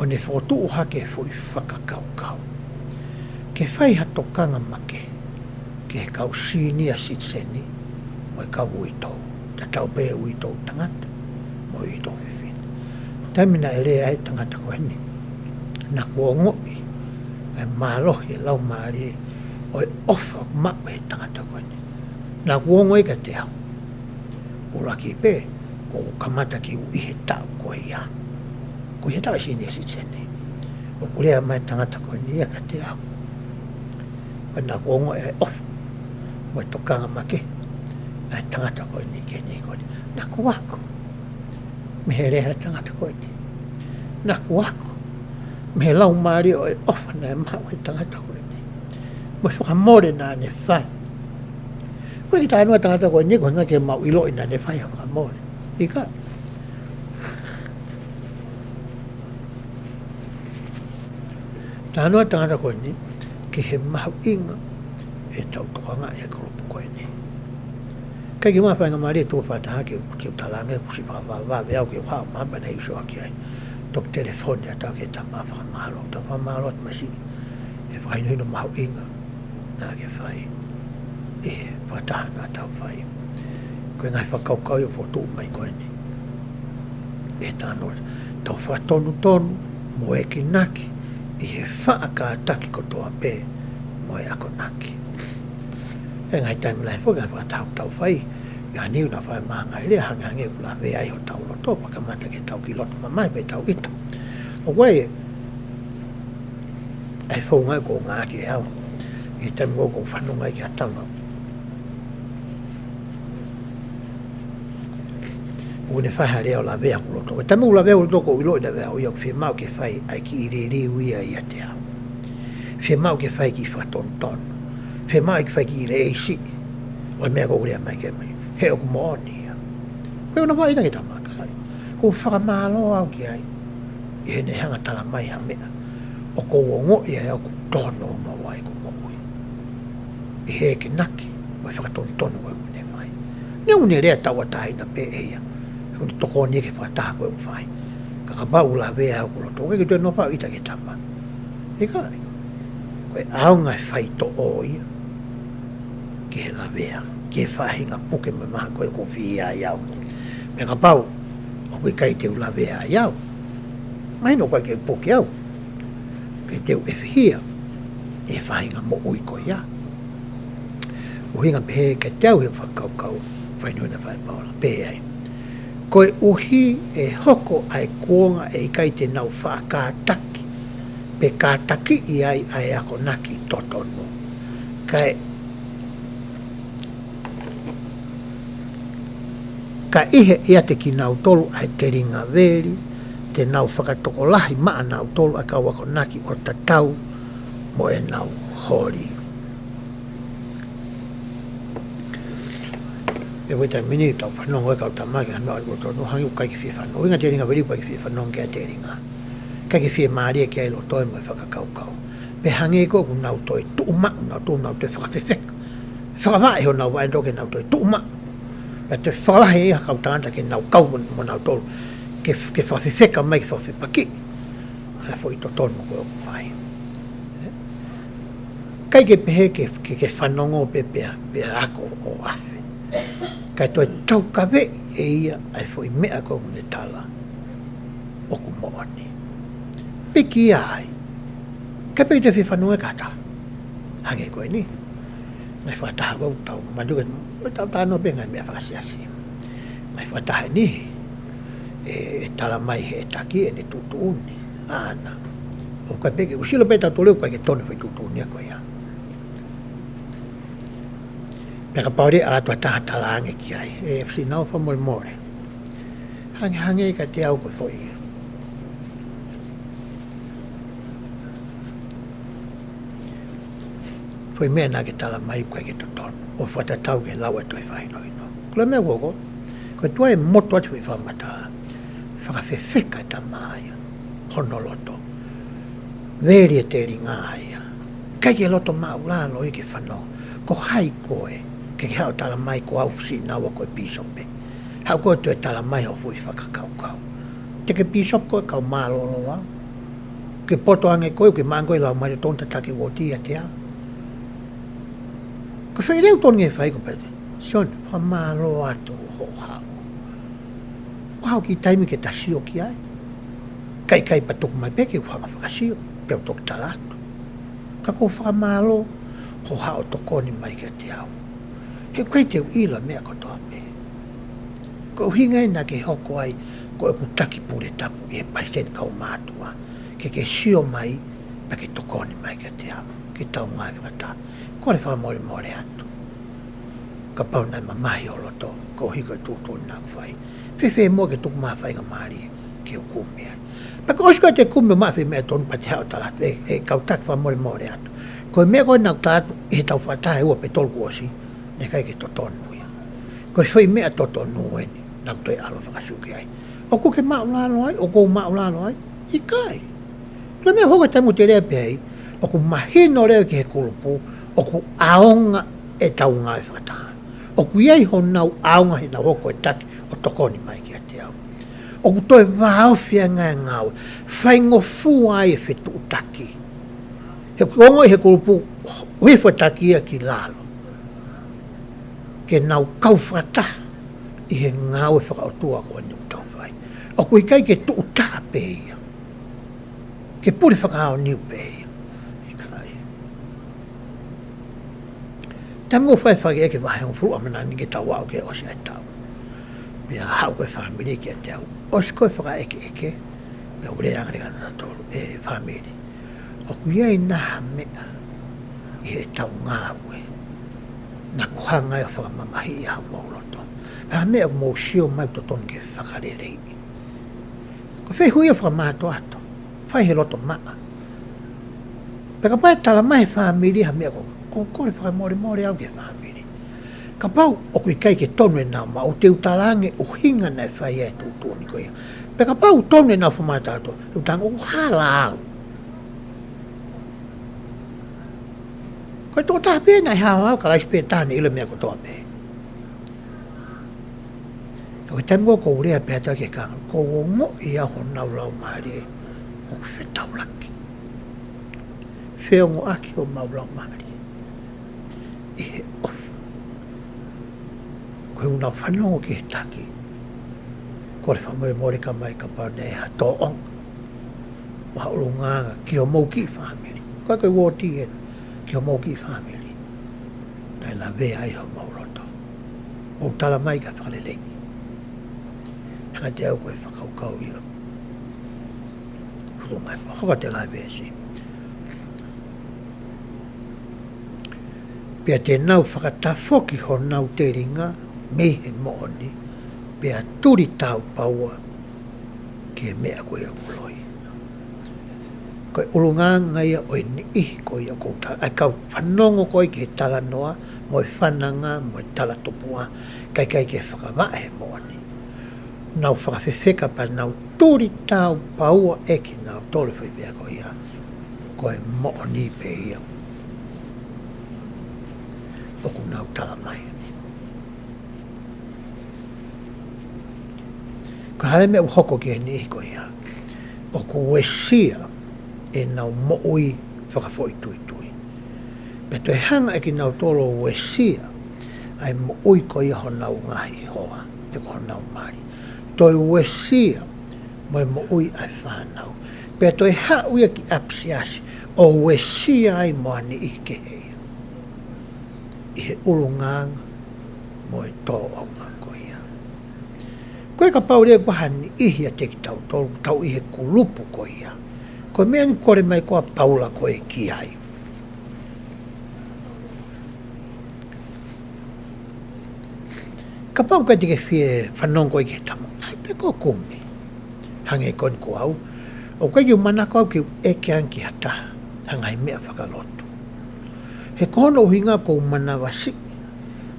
ʻo ne fokotuʻu hake e foʻi fakakaukau ke fai ha tokanga makehe ki he kau senior citizen mo e kau uitou, tatau pē uitou tangata mo uitou fefine. Taimi naʻe lea ai e tangata ko eni, naʻá ku ongoʻi e mālohi e laumālie ʻo e ʻofa ʻoku maʻu he tangata ko eni. Naʻá ku ongoʻi kiate au, ʻuluaki pē, ʻoku kamata ke uʻi he taʻu ko ia. Ko e taʻu senior citizen. ʻOku lea mai e tangata ko eni ia kiate au. Pea naʻá ku ongoʻi e ʻofa mo e tokanga makehe ʻa e tangata ko eni ki heni ko eni. Naʻá ku ako mei he lea ʻa e tangata ko eni. Naʻá ku ako mei he laumālie ʻo e ʻofa naʻe maʻu he tangata ko eni mo e fakamole naʻá ne fai. ʻOku ʻikai ke talanoa e tangata ko eni koeʻuhi ke mau ʻiloʻi naʻá ne fai ha fakamole. ʻIkai. Talanoa e tangata ko eni ki he mahuʻinga ʻetau tokangaʻi e kulupu ko eni. ʻIkai ke maʻu ha faingamālie tuku fakataha ke, ke u talaange kuo ʻosi fakavavevave au ke u haʻu mai pea naʻe ʻi ai e ʻuhinga ki ai. Toki telefoni atu au ki he tama, fakamālō, tau fakamālō atu masiʻi he fakahinohino mahuʻinga naʻá ke fai ʻi he fakataha naʻa tau fai. Ko e ngaahi fakakaukau ia ʻoku fokotuʻu mai ko eni ʻe he talanoa, tau fakatonutonu mo enginaki ʻi he faʻa kātaki kotoa pē mo e akonaki. ʻI he ngaahi taimi lahi foki, ngaahi fakataha ʻoku tau fai, ʻi ha niu naʻa fai mai ha ngaahi lea, hangehangē ʻoku lavea ai hotau loto, pea kamata ke tau kiʻi loto mamahi pea tau ʻita. ʻOku ʻi ai e founga ʻoku ou ngāueʻaki ʻe au ʻi he taimi ʻoku ou fanongo ai ki ha tama ʻoku ne fai ha lea ʻo lavea hoku loto. Ko e taimi ʻoku lavea hoku loto, ʻoku ou ʻiloʻi leva ʻe au ia ʻoku fiemaʻu ke fai ʻa e kiʻi liliu ia ʻiate au. Fiemaʻu ke fai e kiʻi fakatonutonu. Fiemaʻu ke fai e kiʻi lea ʻe siʻi ʻo e meʻa ʻoku ou lea mai ki ai, he ʻoku moʻoni ia. Pea u ʻita ki he tama, ʻikai. ʻOku ou fakamālō au ki ai ʻi heʻene hanga ʻo tala mai ha meʻa ʻoku ou ongoʻi ai au ʻoku tōnounou ai ʻeku moʻui ʻi he enginaki mo e fakatonutonu ko ē ʻoku ne fai. Neongo ʻene lea tauʻatāina pē ʻe ia, ʻoku ne tokoni ki he fakataha ko ē ʻoku fai. Ka kapau ʻoku lavea hoku loto, ʻoku ʻikai ke u toe nofo ʻo ʻita ki he tama. ʻIkai. Ko e ʻaonga e faitoʻo ia ki he lavea, ki he faʻahinga puke mamahi ko ē ʻoku ou fie ai au. Pea kapau ʻoku ʻikai te u lavea ai au, mahino ʻoku ʻikai ke u puke au, pea te u ʻefihia ʻi he faʻahinga moʻui ko ia. ʻUhinga pehē kiate au he fakakaukau, fakahinohino ʻa e Paula, pehē ai, koeʻuhi ʻe hoko ʻa e kuonga ʻe ʻikai te nau faʻa kātaki pe kātakiʻi ai ʻa e akonaki totonu, kae, kae ʻi he ʻiate kinautolu ʻa e telinga veli, te nau fakatokolahi maʻanautolu ʻa e kau akonaki ʻo tatau mo ʻenau holi. ʻE, ko e taimi ni tau fanongo e kau tama ki ha meʻa ʻoku totonu, hangē ʻoku ʻikai ke fie fanongo. ʻUhinga telinga veli, ʻoku ʻikai ke fie fanongo ki he telinga. ʻIkai ke fiemālie ki ai e loto mo e fakakaukau. Pea hangē ko ē ʻoku nau toe tuʻumaʻu, nau toe, nau toe fakafefeka, fakavaʻe honau vaʻe ʻo ke nau toe tuʻumaʻu. Pea toe fakalahi ʻe ha kau tangata ke nau kau mo, mo nautolu ke, ke fakafefeka mai, ke fakafepakiʻi ʻa e foʻi totonu ko ē ʻoku fai. ʻIkai ke pehē ke, ke, ke fanongo pē pea, pea ako ʻo afe. Kae toe taukaveʻi ʻe ia ʻa e foʻi meʻa ko ē ʻoku ne tala ʻoku moʻoni. Piki ia ai. Kae ʻikai pē ke toe fie fanongo ki ha taha. Hangē ko eni. Ngaahi fakataha ko ē ʻoku tau manatu ki ai, ʻoku tau talanoa pē ngaahi meʻa fakasiasi. Ngaahi fakataha ʻe niʻihi ʻe, ʻe tala mai ʻe he taki ʻene tuʻutuʻuni ʻaʻana. ʻOku ʻikai pē ke, ʻoku sio pē tautolu ʻoku ʻikai ke tonu e foʻi tuʻutuʻuni ko ia. Pea kapau leva ʻe ʻalu atu ha taha ʻo talaange ki ai, ʻe, Sīnau, fakamolemole, hangehangē kiate au ko e foʻi, foʻi meʻa naʻá ke tala mai ʻoku ʻikai ke totonu, ʻo fakatatau ki he lau ʻa e tohi fakahinohino. Ko e meʻa ko ē, ko e tuai e moto atu e foʻi fakamatala, fakafefeka e tama ia hono loto. Veli e telinga ia. ʻIkai ke loto māʻulalo ia ke fanongo. Ko hai koe ke ke haʻu ʻo tala mai ko au Sīnau ko e pīsope? Haʻu koe ʻo toe tala mai hoʻo foʻi fakakaukau. Te ke pīsope koe, kau mālōlō au. Ke poto ange koe, ke maʻu ange koe lau mai tonu tataki uotia te au. Ko e fai leu tonu nge fai ko pete. Sione, fakamālō atu hoʻo haʻu. Ko e haʻu ki taimi ke ta sio ki ai. Kai kai patuku mai pē ke u hanga fakasio, pea u toki tala atu. Ka ko e fakamālō hoʻo haʻu tokoni mai kiate au. He ʻoku ʻikai te u ʻilo meʻa kotoa pē. Ko e ʻuhinga ia naʻa ke hoko ai ko ʻeku taki pule tapu ʻi he palesiteni kaumātuʻa. Ke ke sio mai, pea ke tokoni mai kiate au. Ke tau ngāue fakataha. Kole fakamolemole atu. Kapau naʻe mamahi ho loto, koeʻuhi ko e tuʻutuʻuni naʻa ku fai. Fēfē muʻa ke tuku mai ha faingamālie ke u kumi ai. Pea ko e ʻosi ko ē te kumi ʻo maʻu ha meʻa tonu pea te haʻu ʻo tala atu, ʻe, ʻe kau taki fakamolemole atu. Ko e meʻa ko ē naʻa ku tala atu, ʻi he tau fakataha ʻe ua pe tolu kuo ʻosi, naʻe ʻikai ke totonu ia. Ko e foʻi meʻa totonu eni, naʻa ku toe ʻalu ʻo fakasio ki ai. ʻOku ke māʻulalo ai, ʻoku ou māʻulalo ai, ʻikai. Ko e meʻa hoko taimi ʻoku te lea pē ai, ʻoku mahino leva ki he kulupu, ʻoku ʻaonga ʻetau ngāue fakataha. ʻOku ʻi ai honau ʻaonga heʻenau hoko ko e taki ʻo tokoni mai kiate au. ʻOku toe vāofi ange ʻa e ngāue, faingofua ai e fetuʻutaki. He ʻoku ongoʻi he kulupu, ui fetuʻutaki ia ki lalo. Ke nau kau fakataha ʻi he ngāue fakaʻotua ko eni ʻoku tau fai. ʻOku ʻikai ke tuʻu taha pē ia. Ke pule fakaʻaoniu pē ia. ʻIkai. Taimi ʻoku fai fakaʻekeʻeke vahe hongofulu ʻamanaki ke tau aʻu ki he ʻosi ʻa e taʻu. Pea haʻu ko e fāmili kiate au. ʻOsi ko e fakaʻekeʻeke. Pea u lea ange leva kia nautolu, ʻe fāmili. ʻOku ʻi ai nai ha meʻa ʻi heʻetau ngāue naʻa ku hanga ai ʻo fakamamahiʻi ʻa homou loto. Pea ha meʻa ʻoku mou sio mai ʻoku totonu ke fakaleleiʻi. Ko e fehuʻi ia fakamātoato. Fai he loto maʻa. Pea kapau ʻe tala mai he fāmili ha meʻa ko, ko, kole fakamolemole au ki he fāmili. Kapau ʻoku ʻikai ke tonu ʻenau maʻu, te u tala ange ʻuhinga naʻe fai ai e tuʻutuʻuni ko ia. Pea kapau ʻoku tonu ʻenau fakamātoato, te u tala ange ʻoku hala au. Ko e tokotaha pē naʻe hala au, Kalaisi pē taha naʻe ʻilo e meʻa kotoa pē. Ka ko e taimi ʻoku ou lea pē atu ki he kanga, ʻoku ou ongoʻi au honau laumālie ʻoku fetaulaki. Feongoʻaki homau laumālie ʻi he ʻofa. Ko ʻenau fanongo ki he taki. Kole fakamolemole ka mai kapau naʻe ʻi ai ha tōʻonga mo ha ʻulungaanga ki homou kiʻi fāmili. Ko e ko e uotia ena ki homou kiʻi fāmili. Naʻe lavea ai homau loto. Mou tala mai ka fakaleleiʻi. Hanga ʻe au ko e fakakaukau ia. Hulu mai pē, hoko atu e ngaahi veesi. Pea te nau fakatafoki honau telinga mei he moʻoni, pea tuli taupaua ki he meʻa ko ia ʻoku loi. Ko e ʻulungaanga ia ʻo e niʻihi ko ia ʻoku ou tala, ʻa e kau fanongo ko ia ki he talanoa, mo e fananga, mo e talatupuʻa, kae ʻikai ke fakavaʻe he moʻoni. Nau fakafefeka pea nau tuli taupaua ʻe kinautolu e foʻi meʻa ko ia. Ko e moʻoni pē ia ʻoku nau tala mai. Ko e hā e meʻa ʻoku hoko ki he niʻihi ko ia? ʻOku uesia ʻenau moʻui fakafoʻituitui. Pea toe hanga ʻe kinautolu ʻo uesia ʻa e moʻui ko ia honau ngaahi hoa, pe ko honau mali. Toe uesia mo e moʻui ʻa e fānau. Pea toe haʻu ia ki ʻapisiasi, ʻo uesia ai mo ha niʻihi kehe ia. ʻI he ʻulungaanga mo e tōʻonga ko ia. Ko e kapau leva ʻoku ʻi ai ha niʻihi ʻiate kitautolu, tau ʻi he kulupu ko ia. Ko e meʻa eni ʻoku kole mai ko ā ʻa Paula ko ē ki ai. Kapau ʻoku ʻikai te ke fie fanongo koe ki he tama, ʻai pē koe ʻo kumi. Hangē ko eni ko au, ʻoku ʻikai ke u manako au ke u ʻeke ange ki ha taha ha ngaahi meʻa fakalotu. He ko hono ʻuhinga ʻoku ou manavasiʻi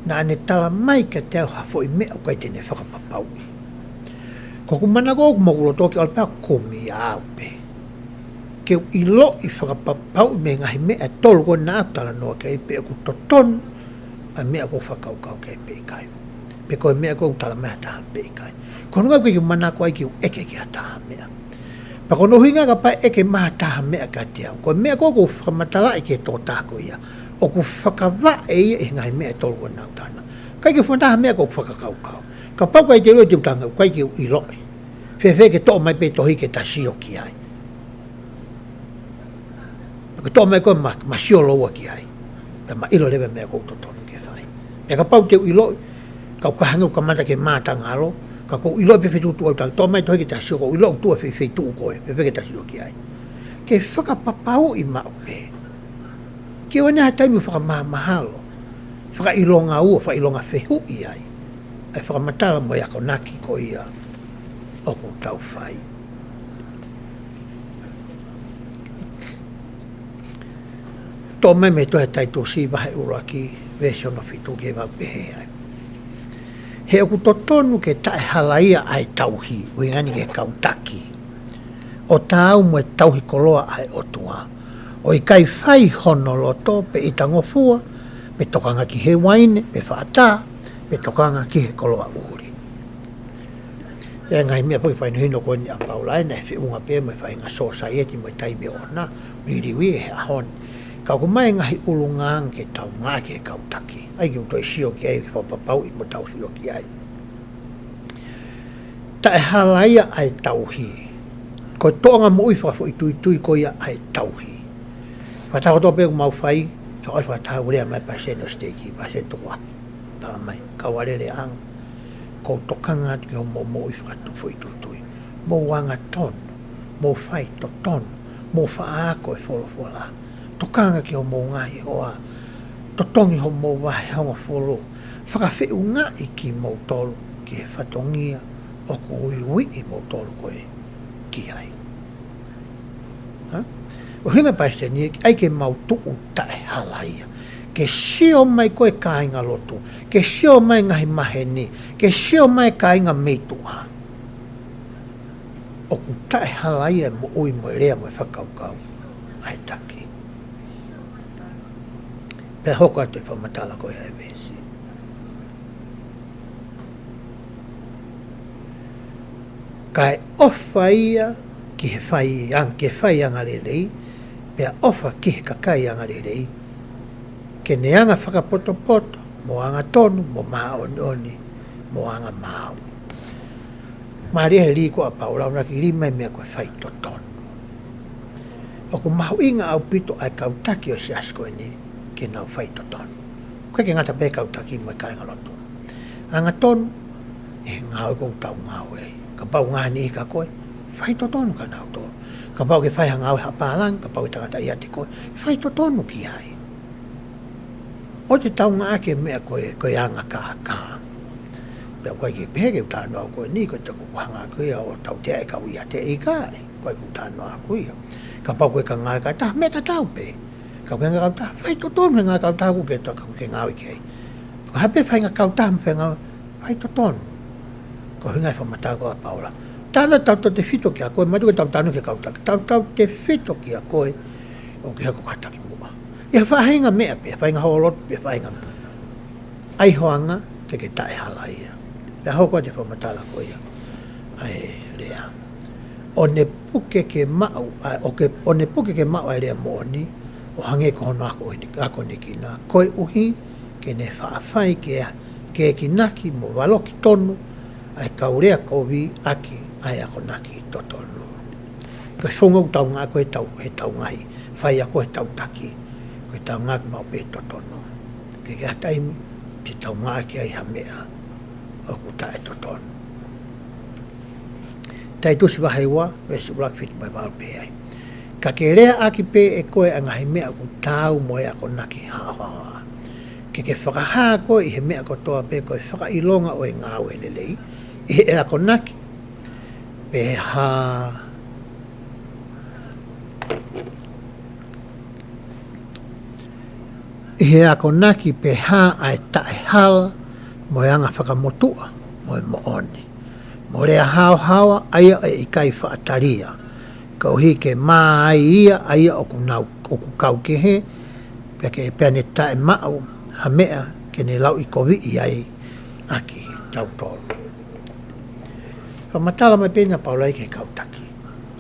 naʻa ne tala mai kiate au ha foʻi meʻa ʻoku ʻikai te ne fakapapauʻi. Ko hoku manako ʻoku mau loto ke ʻalu pē ʻo kumi ʻa au pē. Ke u ʻiloʻi fakapapauʻi mei he ngaahi meʻa ʻe tolu ko ē naʻa ku talanoa ki ai pe ʻoku totonu ʻa e meʻa ʻoku ou fakakaukau ki ai pe ʻikai. Pe ko e meʻa ʻoku tala mai ʻe ha taha pe ʻikai. Ko hono ʻuhinga ʻoku ʻikai ke u manako ai ke u ʻeke ki ha taha meʻa. Pea ko hono ʻuhinga kapau ʻe ʻeke mai ha taha meʻa kiate au, ko e meʻa ko ē ʻoku ou fakamatalaʻi ki he tokotaha ko ia, ʻoku fakavaʻe ia ʻi he ngaahi meʻa ʻe tolu ʻoku nau talanoa. ʻIkai ke u fakamatala ha meʻa ʻoku ou fakakaukau. Kapau ʻoku ʻikai te u ʻilo, te u talaange ʻoku ʻikai ke u ʻiloʻi. Fēfē ke toʻo mai pē tohi ke ta sio ki ai. Ko e toʻo mai ko ē ma, ma sio lōua ki ai. Pea ma ʻilo leva e meʻa ʻoku totonu ke fai. Pea kapau te u ʻiloʻi, ka u ka hangē ʻoku kamata ke mātangalo, ka ʻoku ou ʻiloʻi pē feituʻu ʻoku ta toʻo mai tohi ke ta sio, ʻoku ou ʻilo ʻoku tuʻu he fei, feituʻu ko ē, fēfē ke ta sio ki ai. Ke fakapapauʻi maʻu pē. Ke ʻoua naʻa ha taimi ʻoku fakamahamahalo, fakaʻilonga ua, fakaʻilonga fehuʻi ai. ʻA e fakamatala mo e akonaki ko ia ʻoku tau fai. Toʻo mai mei he tohi ʻa Taitusi vahe ʻuluaki, veesi hono fitu ki he valu, pehē ai: He ʻoku totonu ke taʻehalaia ʻa e tauhi, ʻuhinga ni ki he kau taki, ʻo taau mo e tauhi koloa ʻa e ʻOtua, ʻo ʻikai fai hono loto, pe ʻita ngofua, pe tokanga ki he uaine, pe faʻa tā, pe tokanga ki he koloa ʻuli. ʻA e ngaahi meʻa foki fakahinohino ko eni ʻa Paula ʻi he feʻunga pē mo e faʻahinga sōsaieti mo e taimi ʻoʻona, liliu ia he ʻaho ni. Ka ʻoku ʻomai e ngaahi ʻulungaanga ke tau ngāueʻaki he kau taki. ʻAi ke u toe sio ki ai, ke fakapapauʻi mo tau sio ki ai. Taʻehalaia ʻa e tauhi. Ko e toʻonga moʻui fakafoʻituitui ko ia ʻa e tauhi. Fakataha kotoa pē ʻoku mau fai, fakaʻosi fakataha, ʻoku lea mai palesiteni ʻo e siteiki, palesiteni Tukuʻaho. Tala mai, kau alele anga, ʻoku ou tokanga atu ki hoʻomou moʻui fakatu-, foʻituitui. Mou angatonu, mou faitotonu, mou faʻa ako e folofola. Tokanga ki hoʻomou ngaahi hoa, totongi hoʻomou vahe hongofulu, fakafeʻungaʻi kimoutolu ki he fatongia ʻoku uiuiʻi moutolu ko ē ki ai. Ha? ʻUhinga palesiteni, ʻai ke mau tuʻu taʻehalaia. Ke sio mai ko ē kāingalotu, ke sio mai ngaahi maheni, ke sio mai kāinga mei tuʻa. ʻOku taʻehalaia e moʻui mo e lea mo e fakakaukau ʻa e taki. Pea hoko atu e fakamatala ko ia ʻa e veesi. Kae ʻofa ia ki he fai ang-, ki he fai angalelei, pea ʻofa ki he kakai angalelei, ke ne anga fakapotopoto, mo angatonu, mo māʻoniʻoni, mo angamaau. Mālie he lī ko ē ʻa Paula, ʻoku ne kili mai e meʻa ko e faitotonu. ʻOku mahuʻinga ʻaupito ʻa e kau taki ʻo e siasi ko eni ke nau faitotonu. ʻOku ʻikai ke ngata pē he kau taki mo e kāingalotu. Angatonu ʻi he ngāue ʻoku tau ngāue ai. Kapau ngaahi niʻihi kia koe, faitotonu kia nautolu. Kapau ke fai ha ngāue haʻa pālangi, kapau ʻe tangata ʻiate koe, faitotonu ki ai. ʻOua te tau ngāueʻaki e meʻa ko e, ko e anga kākā. Pea ʻoku ʻikai ke pehē ke u talanoa ko eni, ko e taku hanga ko ia ʻo tautea e kau ʻiate, ʻikai. ʻOku ʻikai ke u talanoa ko ia. Kapau ko e ka ngāue kia taha, meʻa tatau pē. Ka ko e ngāue kia taha, faitotonu he ngāue kia taha ʻoku ke ta-, ʻoku ke ngāue ki ai. Ko ha pē faʻahinga kautaha mo e faʻahinga faitotonu. Ko e ʻuhinga e fakamatala ko ē ʻa Paula. Talanoa tautautefito kia koe, mātuʻaki tau talanoa ki he kau taki. Tautautefito kia koe, ʻoku ke hoko ko ha taki muʻa. ʻI ha faʻahinga meʻa pē, faʻahinga holo pē, faʻahinga meʻa. ʻAi ho anga, te ke taʻehalaia. Pea hoko atu e fakamatala ko ia ʻa e lea. ʻO ne puke ke maʻu, ʻa, ʻo ke, ʻo ne puke ke maʻu ʻa e lea moʻoni, ʻo hangē ko hono ako ni, akonekina, koeʻuhi ke ne faʻa fai ke, ke ekinaki mo valoki tonu ʻa e kau lea kovi ʻaki ʻa e akonaki totonu. Ko e founga ʻoku tau ngāueʻaki he tau, he tau ngaahi faiako he tau taki, ko e tau ngāueʻaki maʻu pē totonu. Ke ke ha taimi te tau ngāueʻaki ai ha meʻa ʻoku taʻetotonu. Taitusi vahe ua, veesi ʻuluaki, fitu mo e valu, pehē ai: Ka ke leaʻaki pē ʻe koe ʻa e ngaahi meʻa ʻoku taau mo e akonaki haohaoa. Ke ke fakahā koe ʻi he meʻa kotoa pē ko e fakaʻilonga ʻo e ngāue lelei, ʻi he akonaki, pe hā, ʻi he akonaki pe hā ʻa e taʻehala mo e anga fakamotuʻa mo e moʻoni, mo lea haohaoa ʻa ia ʻe ʻikai faʻa talia, koeʻuhi ke mā ai ia ʻa ia ʻoku nau, ʻoku kau kehe, pea ke, pea ne taʻemaʻu ha meʻa ke ne lauʻikoviʻi ai ʻa kitautolu. Fakamatala mai pē ʻena ʻa Paula ki he kau taki.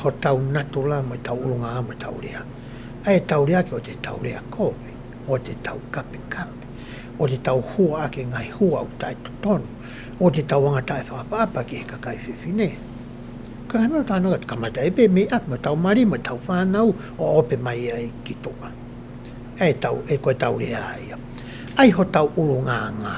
hotau natula mo ʻetau ʻulungaanga mo ʻetau lea. ʻA ia ʻetau lea ke ʻoua te tau lea kovi, ʻoua te tau kapekape, ʻoua te tau hua ʻaki e ngaahi hua ʻoku taʻetotonu, ʻoua te tau anga taʻefakaʻapaʻapa ki he kakai fefine. Ko e ngaahi meʻa ʻoku tau kamata ʻi he pē mei ʻapi mo ʻetau mali mo ʻetau fānau ʻo ope mai ai ki tuʻa. ʻA ia ʻetau, ʻe ko ʻetau lea ia. ʻA ia hotau ʻulungaanga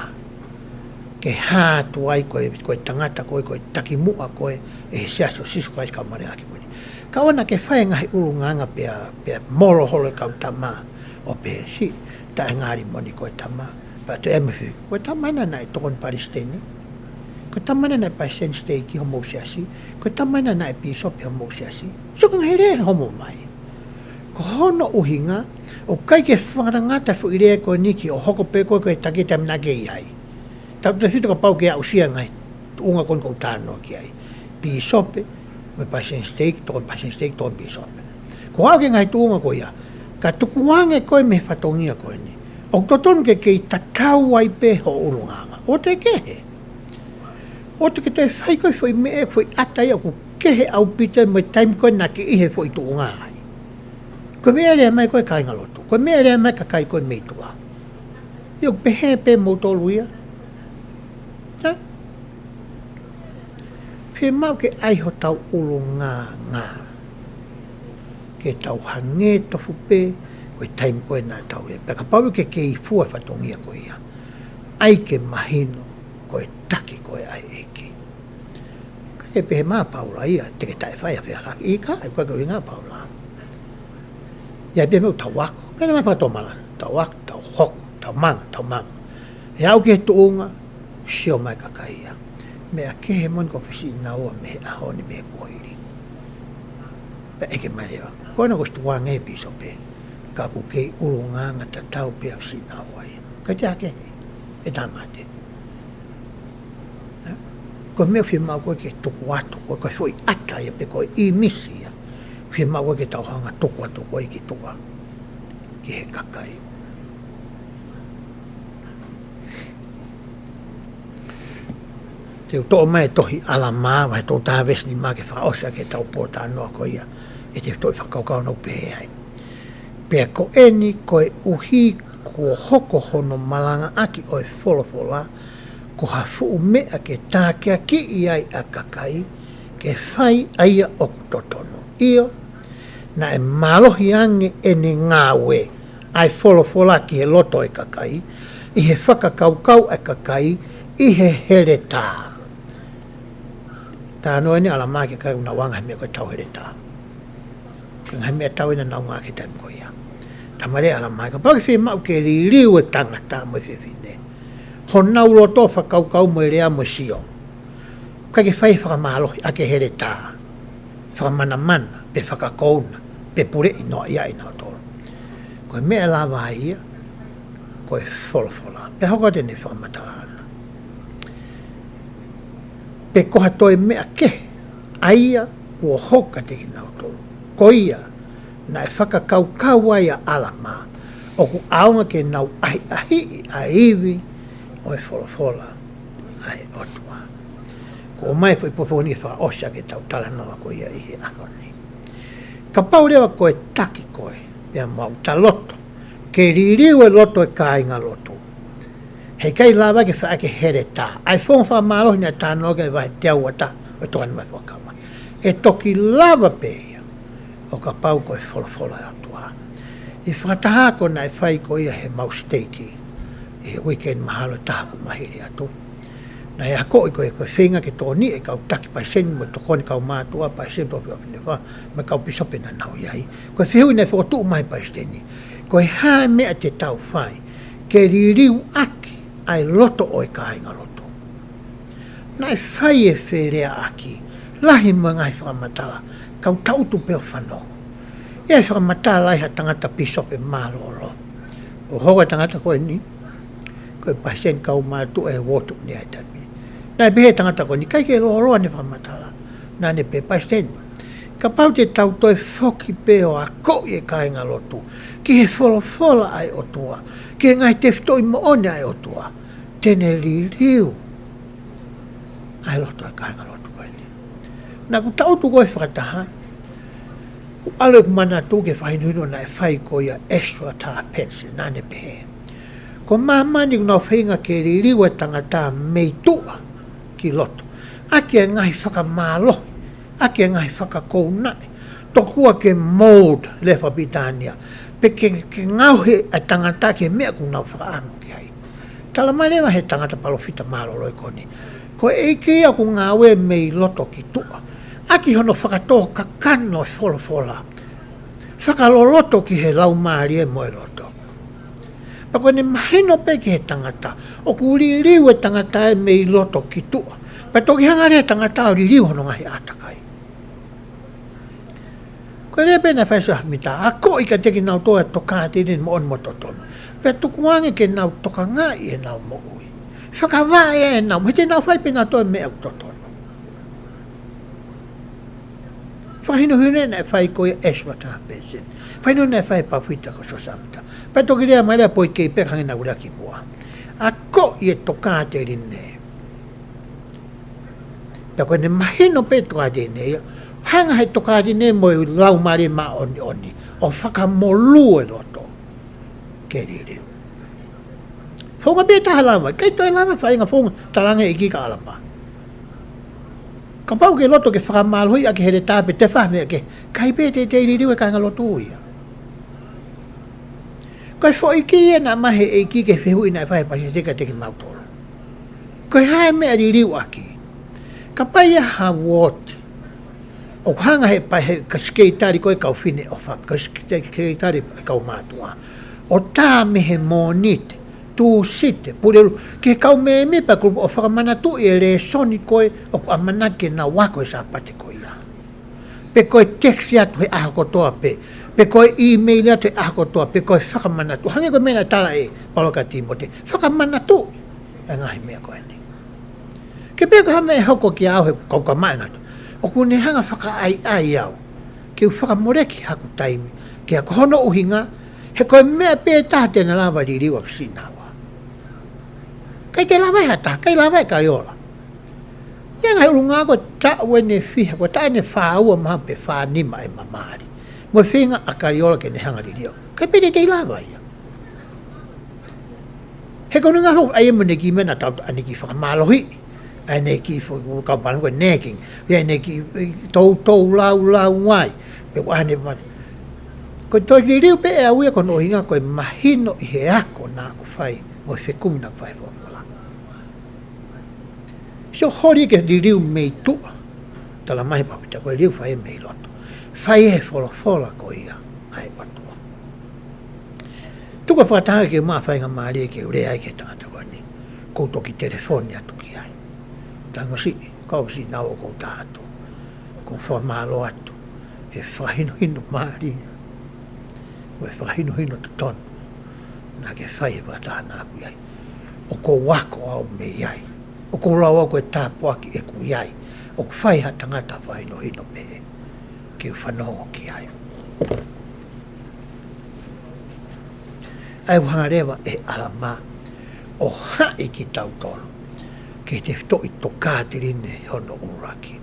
ke hā atu ai ko e, ko e tangata ko e, ko e takimuʻa ko e, ʻe he Siasi ʻo Sīsū Kalaisi ʻo e Kau Māʻoniʻoni ʻi he Ngaahi ʻAho Kimui ni. Ka ʻoua naʻa ke fai e ngaahi ʻulungaanga pea, pea molo holo e kau tama ʻo pehē, siʻi taʻengali moʻoni ko e tama. Pea toe ʻai mai e fehuʻi, ko e tama ena naʻe tokoni palesiteni? Ko e tama ena naʻe palesiteni siteiki homou siasi? Ko e tama ena naʻe pīsope homou siasi? Sio ki he ngaahi lea ʻe homo mai. Ko hono ʻuhinga, ʻoku ʻikai ke fakangatangata e foʻi lea ko eni ki hoʻo hoko pē koe ko e taki he taimi naʻa ke ʻi ai. Tautefito kapau ke aʻusia e ngaahi tuʻunga ko eni ʻoku ou talanoa ki ai. Pīsope, mo e palesiteni siteiki, tokoni palesiteni siteiki, tokoni pīsope. Ko e aʻu ki he ngaahi tuʻunga ko ia, ka tukuange koe mei he fatongia ko eni, ʻoku totonu ke kei tatau ai pē hoʻo ʻulungaanga. ʻOua te ke kehe. ʻOua te ke toe fai koe e foʻi meʻa, foʻi ʻata ia ʻoku kehe ʻaupito mo e taimi ko ē naʻa ke ʻi he foʻi tuʻunga ai. Ko e meʻa ʻe lea mai ko ē e kāingalotu. Ko e meʻa ʻe lea mai e kakai ko ē mei tuʻa. ʻIo, ʻoku pehē pē moutolu ia. Fiemaʻu ke ʻai hotau ʻulungaanga ke tau hangē tofu pē ko e taimi ko ē naʻa tau ʻi ai. Pea kapau ʻoku ke kei fua e fatongia ko ia, ʻai ke mahino ko e taki koe ʻa e ʻEiki. Ka ʻoku pehē mai ʻa Paula ia, te ke taʻefai ha fehālaaki. ʻIkai, ʻoku ʻikai ko e ʻuhinga ʻa Paula. ʻI ai pē meʻa ʻoku tau ako. Pehē mai fakatomala, tau ako, tau hoko, tau manga, tau manga. ʻE aʻu ki he tuʻunga, sio mai e kakai ia. Meʻa kehe moʻoni kuo fisiʻinaua mei he ʻaho ni mei he kuohili. Pea ʻeke mai leva, ko ena kuo ʻosi tukuange ʻe he pīsope, ka ʻoku kei ʻulungaanga tatau pē ʻa e fisiʻinaua ia. ʻIkai te ake he, ʻe tāmate. Ē? Ko e meʻa ʻoku fiemaʻu ko ē ke tuku atu, ko e, ko e foʻi ʻata ia pe ko e ʻīmisi ia. Fiemaʻu ko ē ke tau hanga ʻo tuku atu ko ē ki tuʻa, ki he kakai. Te u toʻo mai e tohi ʻAlamā, vahe tolu taha veesi nima ke fakaʻosi ʻaki ʻetau pōtalanoa ko ia, ʻe te toki fakakaukau ʻoku pehē ai. Pea ko eni, koeʻuhi kuo hoko hono malangaʻaki ʻo e folofola ko ha fuʻu meʻa ke tākiekina ai ʻa e kakai, ke fai ʻa ia ʻoku totonu. ʻIo, naʻe mālohi ange ʻene ngāue, ʻa e folofola, ki he loto ʻo e kakai, ʻi he fakakaukau ʻa e kakai, ʻi he heletā. Talanoa eni ʻa ʻAlamā ki he kakai ʻoku nau anga he meʻa ko e tau heletā. Ko e ngaahi meʻatau ena naʻa nau ngāueʻaki he taimi ko ia. Tala mai leva ʻe ʻAlamā, kapau ʻoku fiemaʻu ke liliu e tangata mo e fefine, honau loto, fakakaukau mo e lea mo e sio, ʻikai ke fai e fakamālohi ʻaki e heletā, fakamanamana, pe fakakouna, pe puleʻi noaʻia ʻe nautolu. Ko e meʻa ʻe lava ai ia, ko e folofola. Pea hoko atu ʻene fakamatala ʻana. Pe ko ha toe meʻa kehe, ʻa ia kuo hoko kiate kinautolu, ko ia naʻe fakakaukau ai ʻa ʻAlamā, ʻoku ʻaonga ke nau ʻahiʻahiʻi ʻa e ivi ʻo e folofola ʻa e ʻOtua. Kuo ʻomai e foʻi pō foʻou ni ke fakaʻosi ʻaki ʻetau talanoa ko ia ʻi he ʻaho ni. Kapau leva ko e taki koe, pea mo au, ta loto ke liliu e loto ʻo e kāingalotu, heʻikai lava ke fai ʻaki e heletā. ʻA e founga fakamālohi naʻe talanoa ki ai e vahe teau ua taha ʻo e Tokāteline Fuakava, ʻe toki lava pē ia ʻo kapau ko e folofola ʻa e ʻOtua. ʻI he fakataha ko ē naʻe fai ko ia ʻe heʻemau siteiki ʻi he uike ni mahalo ʻe taha kuo maliu atu, naʻe akoʻi ko e, ko e feinga ke tokoniʻi e kau taki palesiteni mo e tokoni kaumātuʻa, palesiteni, palesiteni ʻofeina, mo e kau pīsope naʻa nau ʻi ai. Ko e fehuʻi naʻe fokotuʻu mai ʻe he palesiteni, ko e hā e meʻa te tau fai ke liliu ʻaki ʻa e loto ʻo e kāingalotu? Naʻe fai e feleaʻaki lahi mo e ngaahi fakamatala, ka u tangutu pē ʻo fanongo. ʻI ai e fakamatala ʻa ha tangata pīsope mālōlō. ʻO hoko e tangata ko eni ko e palesiteni kaumātuʻa ʻo e uooti ni ʻi he taimi ni. Naʻe pehē ʻe he tangata ko eni, ʻikai ke lōloa ʻene fakamatala. Naʻa ne pehē, palesiteni, kapau te tau toe foki pē ʻo akoʻi e kāingalotu ki he folofola ʻa e ʻOtua, ki he ngaahi tefitoʻi moʻoni ʻa e ʻOtua, te ne liliu ʻa e loto ʻo e kāingalotu ko eni. Naʻa ku tangutu ko ē ʻo fakataha, ʻAlu ʻeku manatu ki he fakahinohino naʻe fai ko ia ʻe Ezra Taft Benson, naʻa ne pehē, ko māmani ʻoku nau feinga ke liliu e tangata mei tuʻa ki loto, ʻaki e ngaahi fakamālohi, ʻaki e ngaahi fakakounaʻi, tokua ke mould, lea fakapilitānia, pe ke, ke ngaohi e tangata ki he meʻa ʻoku nau fakaʻamu ki ai. Tala mai leva he tangata palōfita mālōlō ko eni, ko e ʻEiki ia ʻoku ngāue mei loto ki tuʻa, ʻaki hono fakatōkakano e folofola, fakaloloto ki he laumālie mo e loto. Pea ko ʻene mahino pē ki he tangata, ʻoku liliu e tangata ē mei loto ki tuʻa. Pea toki hanga leva e tangata ʻo liliu hono ngaahi ʻātakai. Ko e lea pē naʻe fai ʻe Siosefa Sāmita, akoʻi kiate kinautolu e tokāteline moʻoni mo totonu, pea tukuange ke nau tokangaʻi ʻenau moʻui, fakavaʻe ʻenau moʻui, he te nau fai pē nautolu e meʻa ʻoku totonu. Fakahinohino naʻe fai ko ia ʻe Ezra Taft Benson. Fakahinohino naʻe fai ʻe he palōfita ko Siosefa Sāmita. Pea toki lea mai leva, poikei pē ka hangē naʻa ku lea kimuʻa, akoʻi e tokāteline. Pea ko ʻene mahino pē tokāteline ia, hanga he tokāteline mo e Laumālie Māʻoniʻoni ʻo fakamolū e loto ke liliu. Founga pē taha lava, ʻikai toe lava faʻahinga founga, talaange ʻe he ʻEiki kia ʻAlamā, kapau ʻoku ke loto ke fakamālohiʻi ʻaki e heletā pe te fai ha meʻa kehe, ʻikai pē te, te liliu e kāingalotu ia. Ko e foʻi kī ia naʻe ʻomai ʻe he ʻEiki ki he fehuʻi naʻe fai ʻe he palesiteni kiate kimautolu. Ko e hā e meʻa liliu ʻaki? Kapau ʻe ʻi ai ha uooti ʻoku hanga he pa-, he ka sekelitali ko e kau fineʻofa, ka seke-, sekelitali e kau mātuʻa, ʻo tā mei he Mōnite, Tūsite, Pulelulu, ki he kau mēmipa e kulupu ʻo fakamanatuʻi e lēsoni ko ē ʻoku ʻamanaki ke nau ako he Sāpate ko ia. Pe ko e text atu he ʻaho kotoa pē, pe ko e email atu he ʻaho kotoa, pe ko e fakamanatu. Hangē ko e meʻa naʻe tala ʻe Paula kia Tīmote, fakamanatuʻi e ngaahi meʻa ko eni. Ke pehē ko ha meʻa ʻe hoko kiate au he kau kamaʻi ngatu, ʻoku ne hanga fakaʻaiʻai au ke u fakamoleki haku taimi, ke ako. Hono ʻuhinga, he ko e meʻa pē taha te na lava liliu ʻa Fisi Naua. ʻIkai te lava ʻe ha taha, ʻikai lava ʻe Kaliola. ʻI he ngaahi ʻulungaanga ko e taʻu ʻeni ʻe fiha, ko e taʻu ʻeni ʻe fā ua mahalo pe fā nima ʻe mamahi mo e feinga ʻa Kaliola ke ne hanga liliu. ʻIkai pē te tei lava ia. He ko e ʻuhinga foki ʻa ia mo ʻene kiʻi meʻa naʻa tau, ʻa ʻene kiʻi fakamālohiʻi, ʻa ʻene kiʻi fo-, kau Pālangi ko e nagging, ʻa ʻene kiʻi toutou laulau ai, pe ʻoku ʻa ʻene ma-, ko e toe liliu pē ʻe au ia ko hono ʻuhinga ko e mahino ʻi he ako naʻa ku fai, mo e fekumi naʻa ku fai he folofola. Sio, holi ke liliu mei tuʻa. Tala mai ʻe he palōfita ko e liliu fai mei loto. Fai he folofola ko ia ʻa e ʻOtua. Tuku e fakataha ke ma faingamālie ke u lea ai ki he tangata ko eni. Ko u toki telefoni atu ki ai. Tangosiʻi, ko au Fisi Naua, ko u tā atu. Ko u fakamālō atu he fakahinohino mālie mo e fakahinohino totonu naʻa ke fai he fakataha naʻa ku ʻi ai. ʻOku ou ako au mei ai. ʻOku ou lau au ko e tāpuaki ʻeku ʻi ai. ʻOku fai ha tangata fakahinohino pehē ke u fanongo ki ai. ʻA ia ʻoku hanga leva ʻe ʻAlamā ʻo haʻi kitautolu ki he tefitoʻi tokāteline hono ʻuluaki.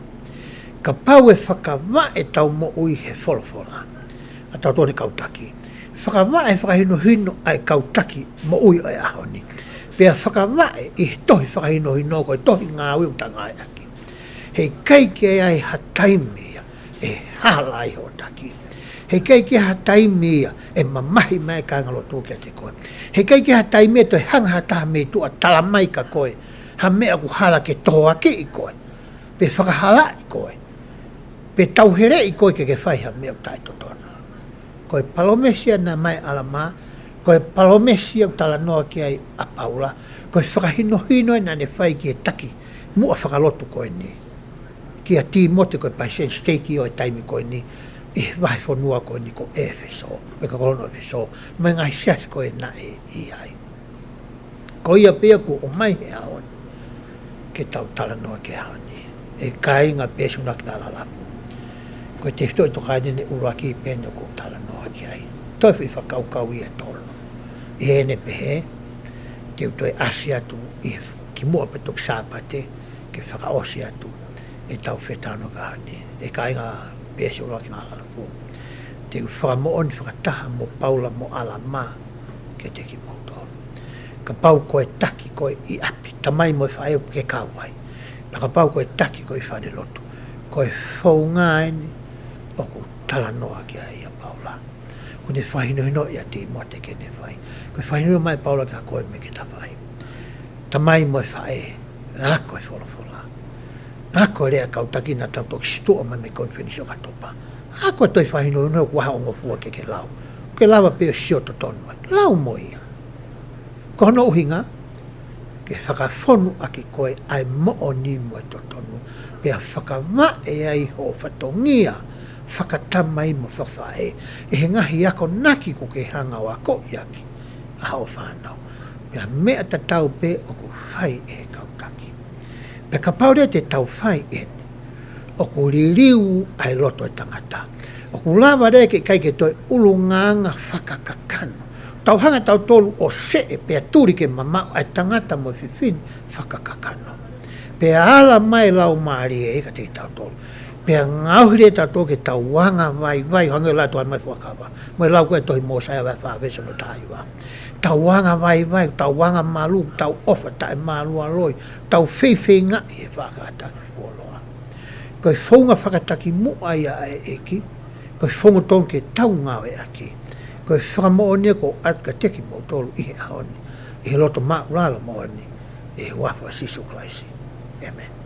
Kapau ʻe fakavaʻe ʻetau moʻui he folofola, ʻa tautolu ʻa e kau taki, fakavaʻe he fakahinohino ʻa e kau taki moʻui ʻo e ʻaho ni, pea fakavaʻe ʻi he tohi fakahinohino ko e tohi ngāue ʻoku ta ngāueʻaki, heʻikai ke ʻi ai ha taimi ia ʻe hala ai hoʻo taki. Heʻikai ke ʻi ai ha taimi ia ʻe mamahi mai e kāingalotu kiate koe. Heʻikai ke ʻi ai ha taimi ʻe toe hanga ha taha mei tuʻa ʻo tala mai kia koe ha meʻa ʻoku hala ke tohoakiʻi koe, pe fakahalaʻi koe, pe tauheleʻi koe ke ke fai ha meʻa ʻoku taʻetotonu. Ko e palōmesi ia naʻe ʻomai ʻe ʻAlamā, ko e palōmesi ia ʻoku talanoa ki ai ʻa Paula, ko e fakahinohino ia naʻa ne fai ki he taki muʻa fakalotu ko eni, kia Tīmote ko e palesiteni siteiki ʻo e taimi ko eni ʻi he vahefonua ko eni ko ʻEfesō, pe ko e kolo ʻo ʻEfesō, mo e ngaahi siasi ko ē naʻe ʻi ai. Ko ia pē ia kuo ʻomai he ʻaho ni ke tau talanoa ki he ʻaho ni, ʻe kāinga Peesi ʻUluaki Lālā Lapu. Ko e tefitoʻi tokāteline ʻuluaki pē eni ʻoku ou talanoa ki ai. Toe foʻi fakakaukau ia ʻe tolu. ʻI heʻene pehē, te u toe ʻasi atu ʻi he kimuʻa pē toki Sāpate, ke fakaʻosi atu ʻetau fetalanoaʻaki he ʻaho ni, ʻe kāinga Peesi ʻUluaki Lālā Lapu. Te u fakamoʻoni fakataha mo Paula mo ʻAlamā kiate kimoutolu. Kapau ko e taki ko ē ʻi ʻapi, tamai mo e faʻē ʻoku ke kau ai. Pea kapau ko e taki ko ē ʻi falelotu. Ko e founga eni ʻoku talanoa ki ai ʻa Paula. Ko ʻene fakahinohino ʻia Tīmote ke ne fai. Ko e fakahinohino mai ʻa Paula kia koe mo au ke ta fai. Tamai mo e faʻē, ako e folofola. Ako e lea ʻa e kau taki naʻa tau toki situʻa mai mei he konifelenisi ʻOkatopa. Ako e toe fakahinohino ʻoku ʻi ai ha ongofua ke ke lau. Ke lava pē ʻo sio totonu ai. Lau mo ia. Ko hono ʻuhinga, ke fakafonu ʻaki koe ʻa e moʻoni mo e totonu. Pea fakavaʻe ai hoʻo fatongia, fakatamai mo fakafaʻē. ʻI he ngaahi akonaki ʻoku ke hanga ʻo akoʻi ʻaki ʻa hoʻo fānau. Pea meʻa tatau pē ʻoku fai ʻe he kau taki. Pea kapau leva te tau fai eni, ʻoku liliu ʻa e loto ʻo e tangata. ʻOku lava leva ke ʻikai ke toe ʻulungaanga fakakakano. Tau hanga tautolu ʻo seʻe pea tuli ke mamaʻo ʻa e tangata mo e fefine fakakakano. Pea ala mai e Laumālie ʻo e ʻEiki kiate kitautolu. Pea ngaohi leva tautolu ke tau anga vaivai, hangē ko e lau atu ʻa e fuakava. Mo e lau ko ē ʻa e tohi Mōsaia vahe fā veesi hono taha hiva. Tau anga vaivai, tau anga malū, tau ʻofa taʻemālualoi, tau feifeingaʻi he faʻa kātaki fuoloa. Ko e founga fakatakimuʻa ia ʻa e ʻEiki, ko e founga totonu ke tau ngāueʻaki. Ko e fakamoʻoni ē ʻoku ou ʻoatu kiate kimoutolu ʻi he ʻaho ni, ʻi he loto māʻulalo moʻoni, ʻi he huafa ʻo Sīsū Kalaisi. ʻĒmeni.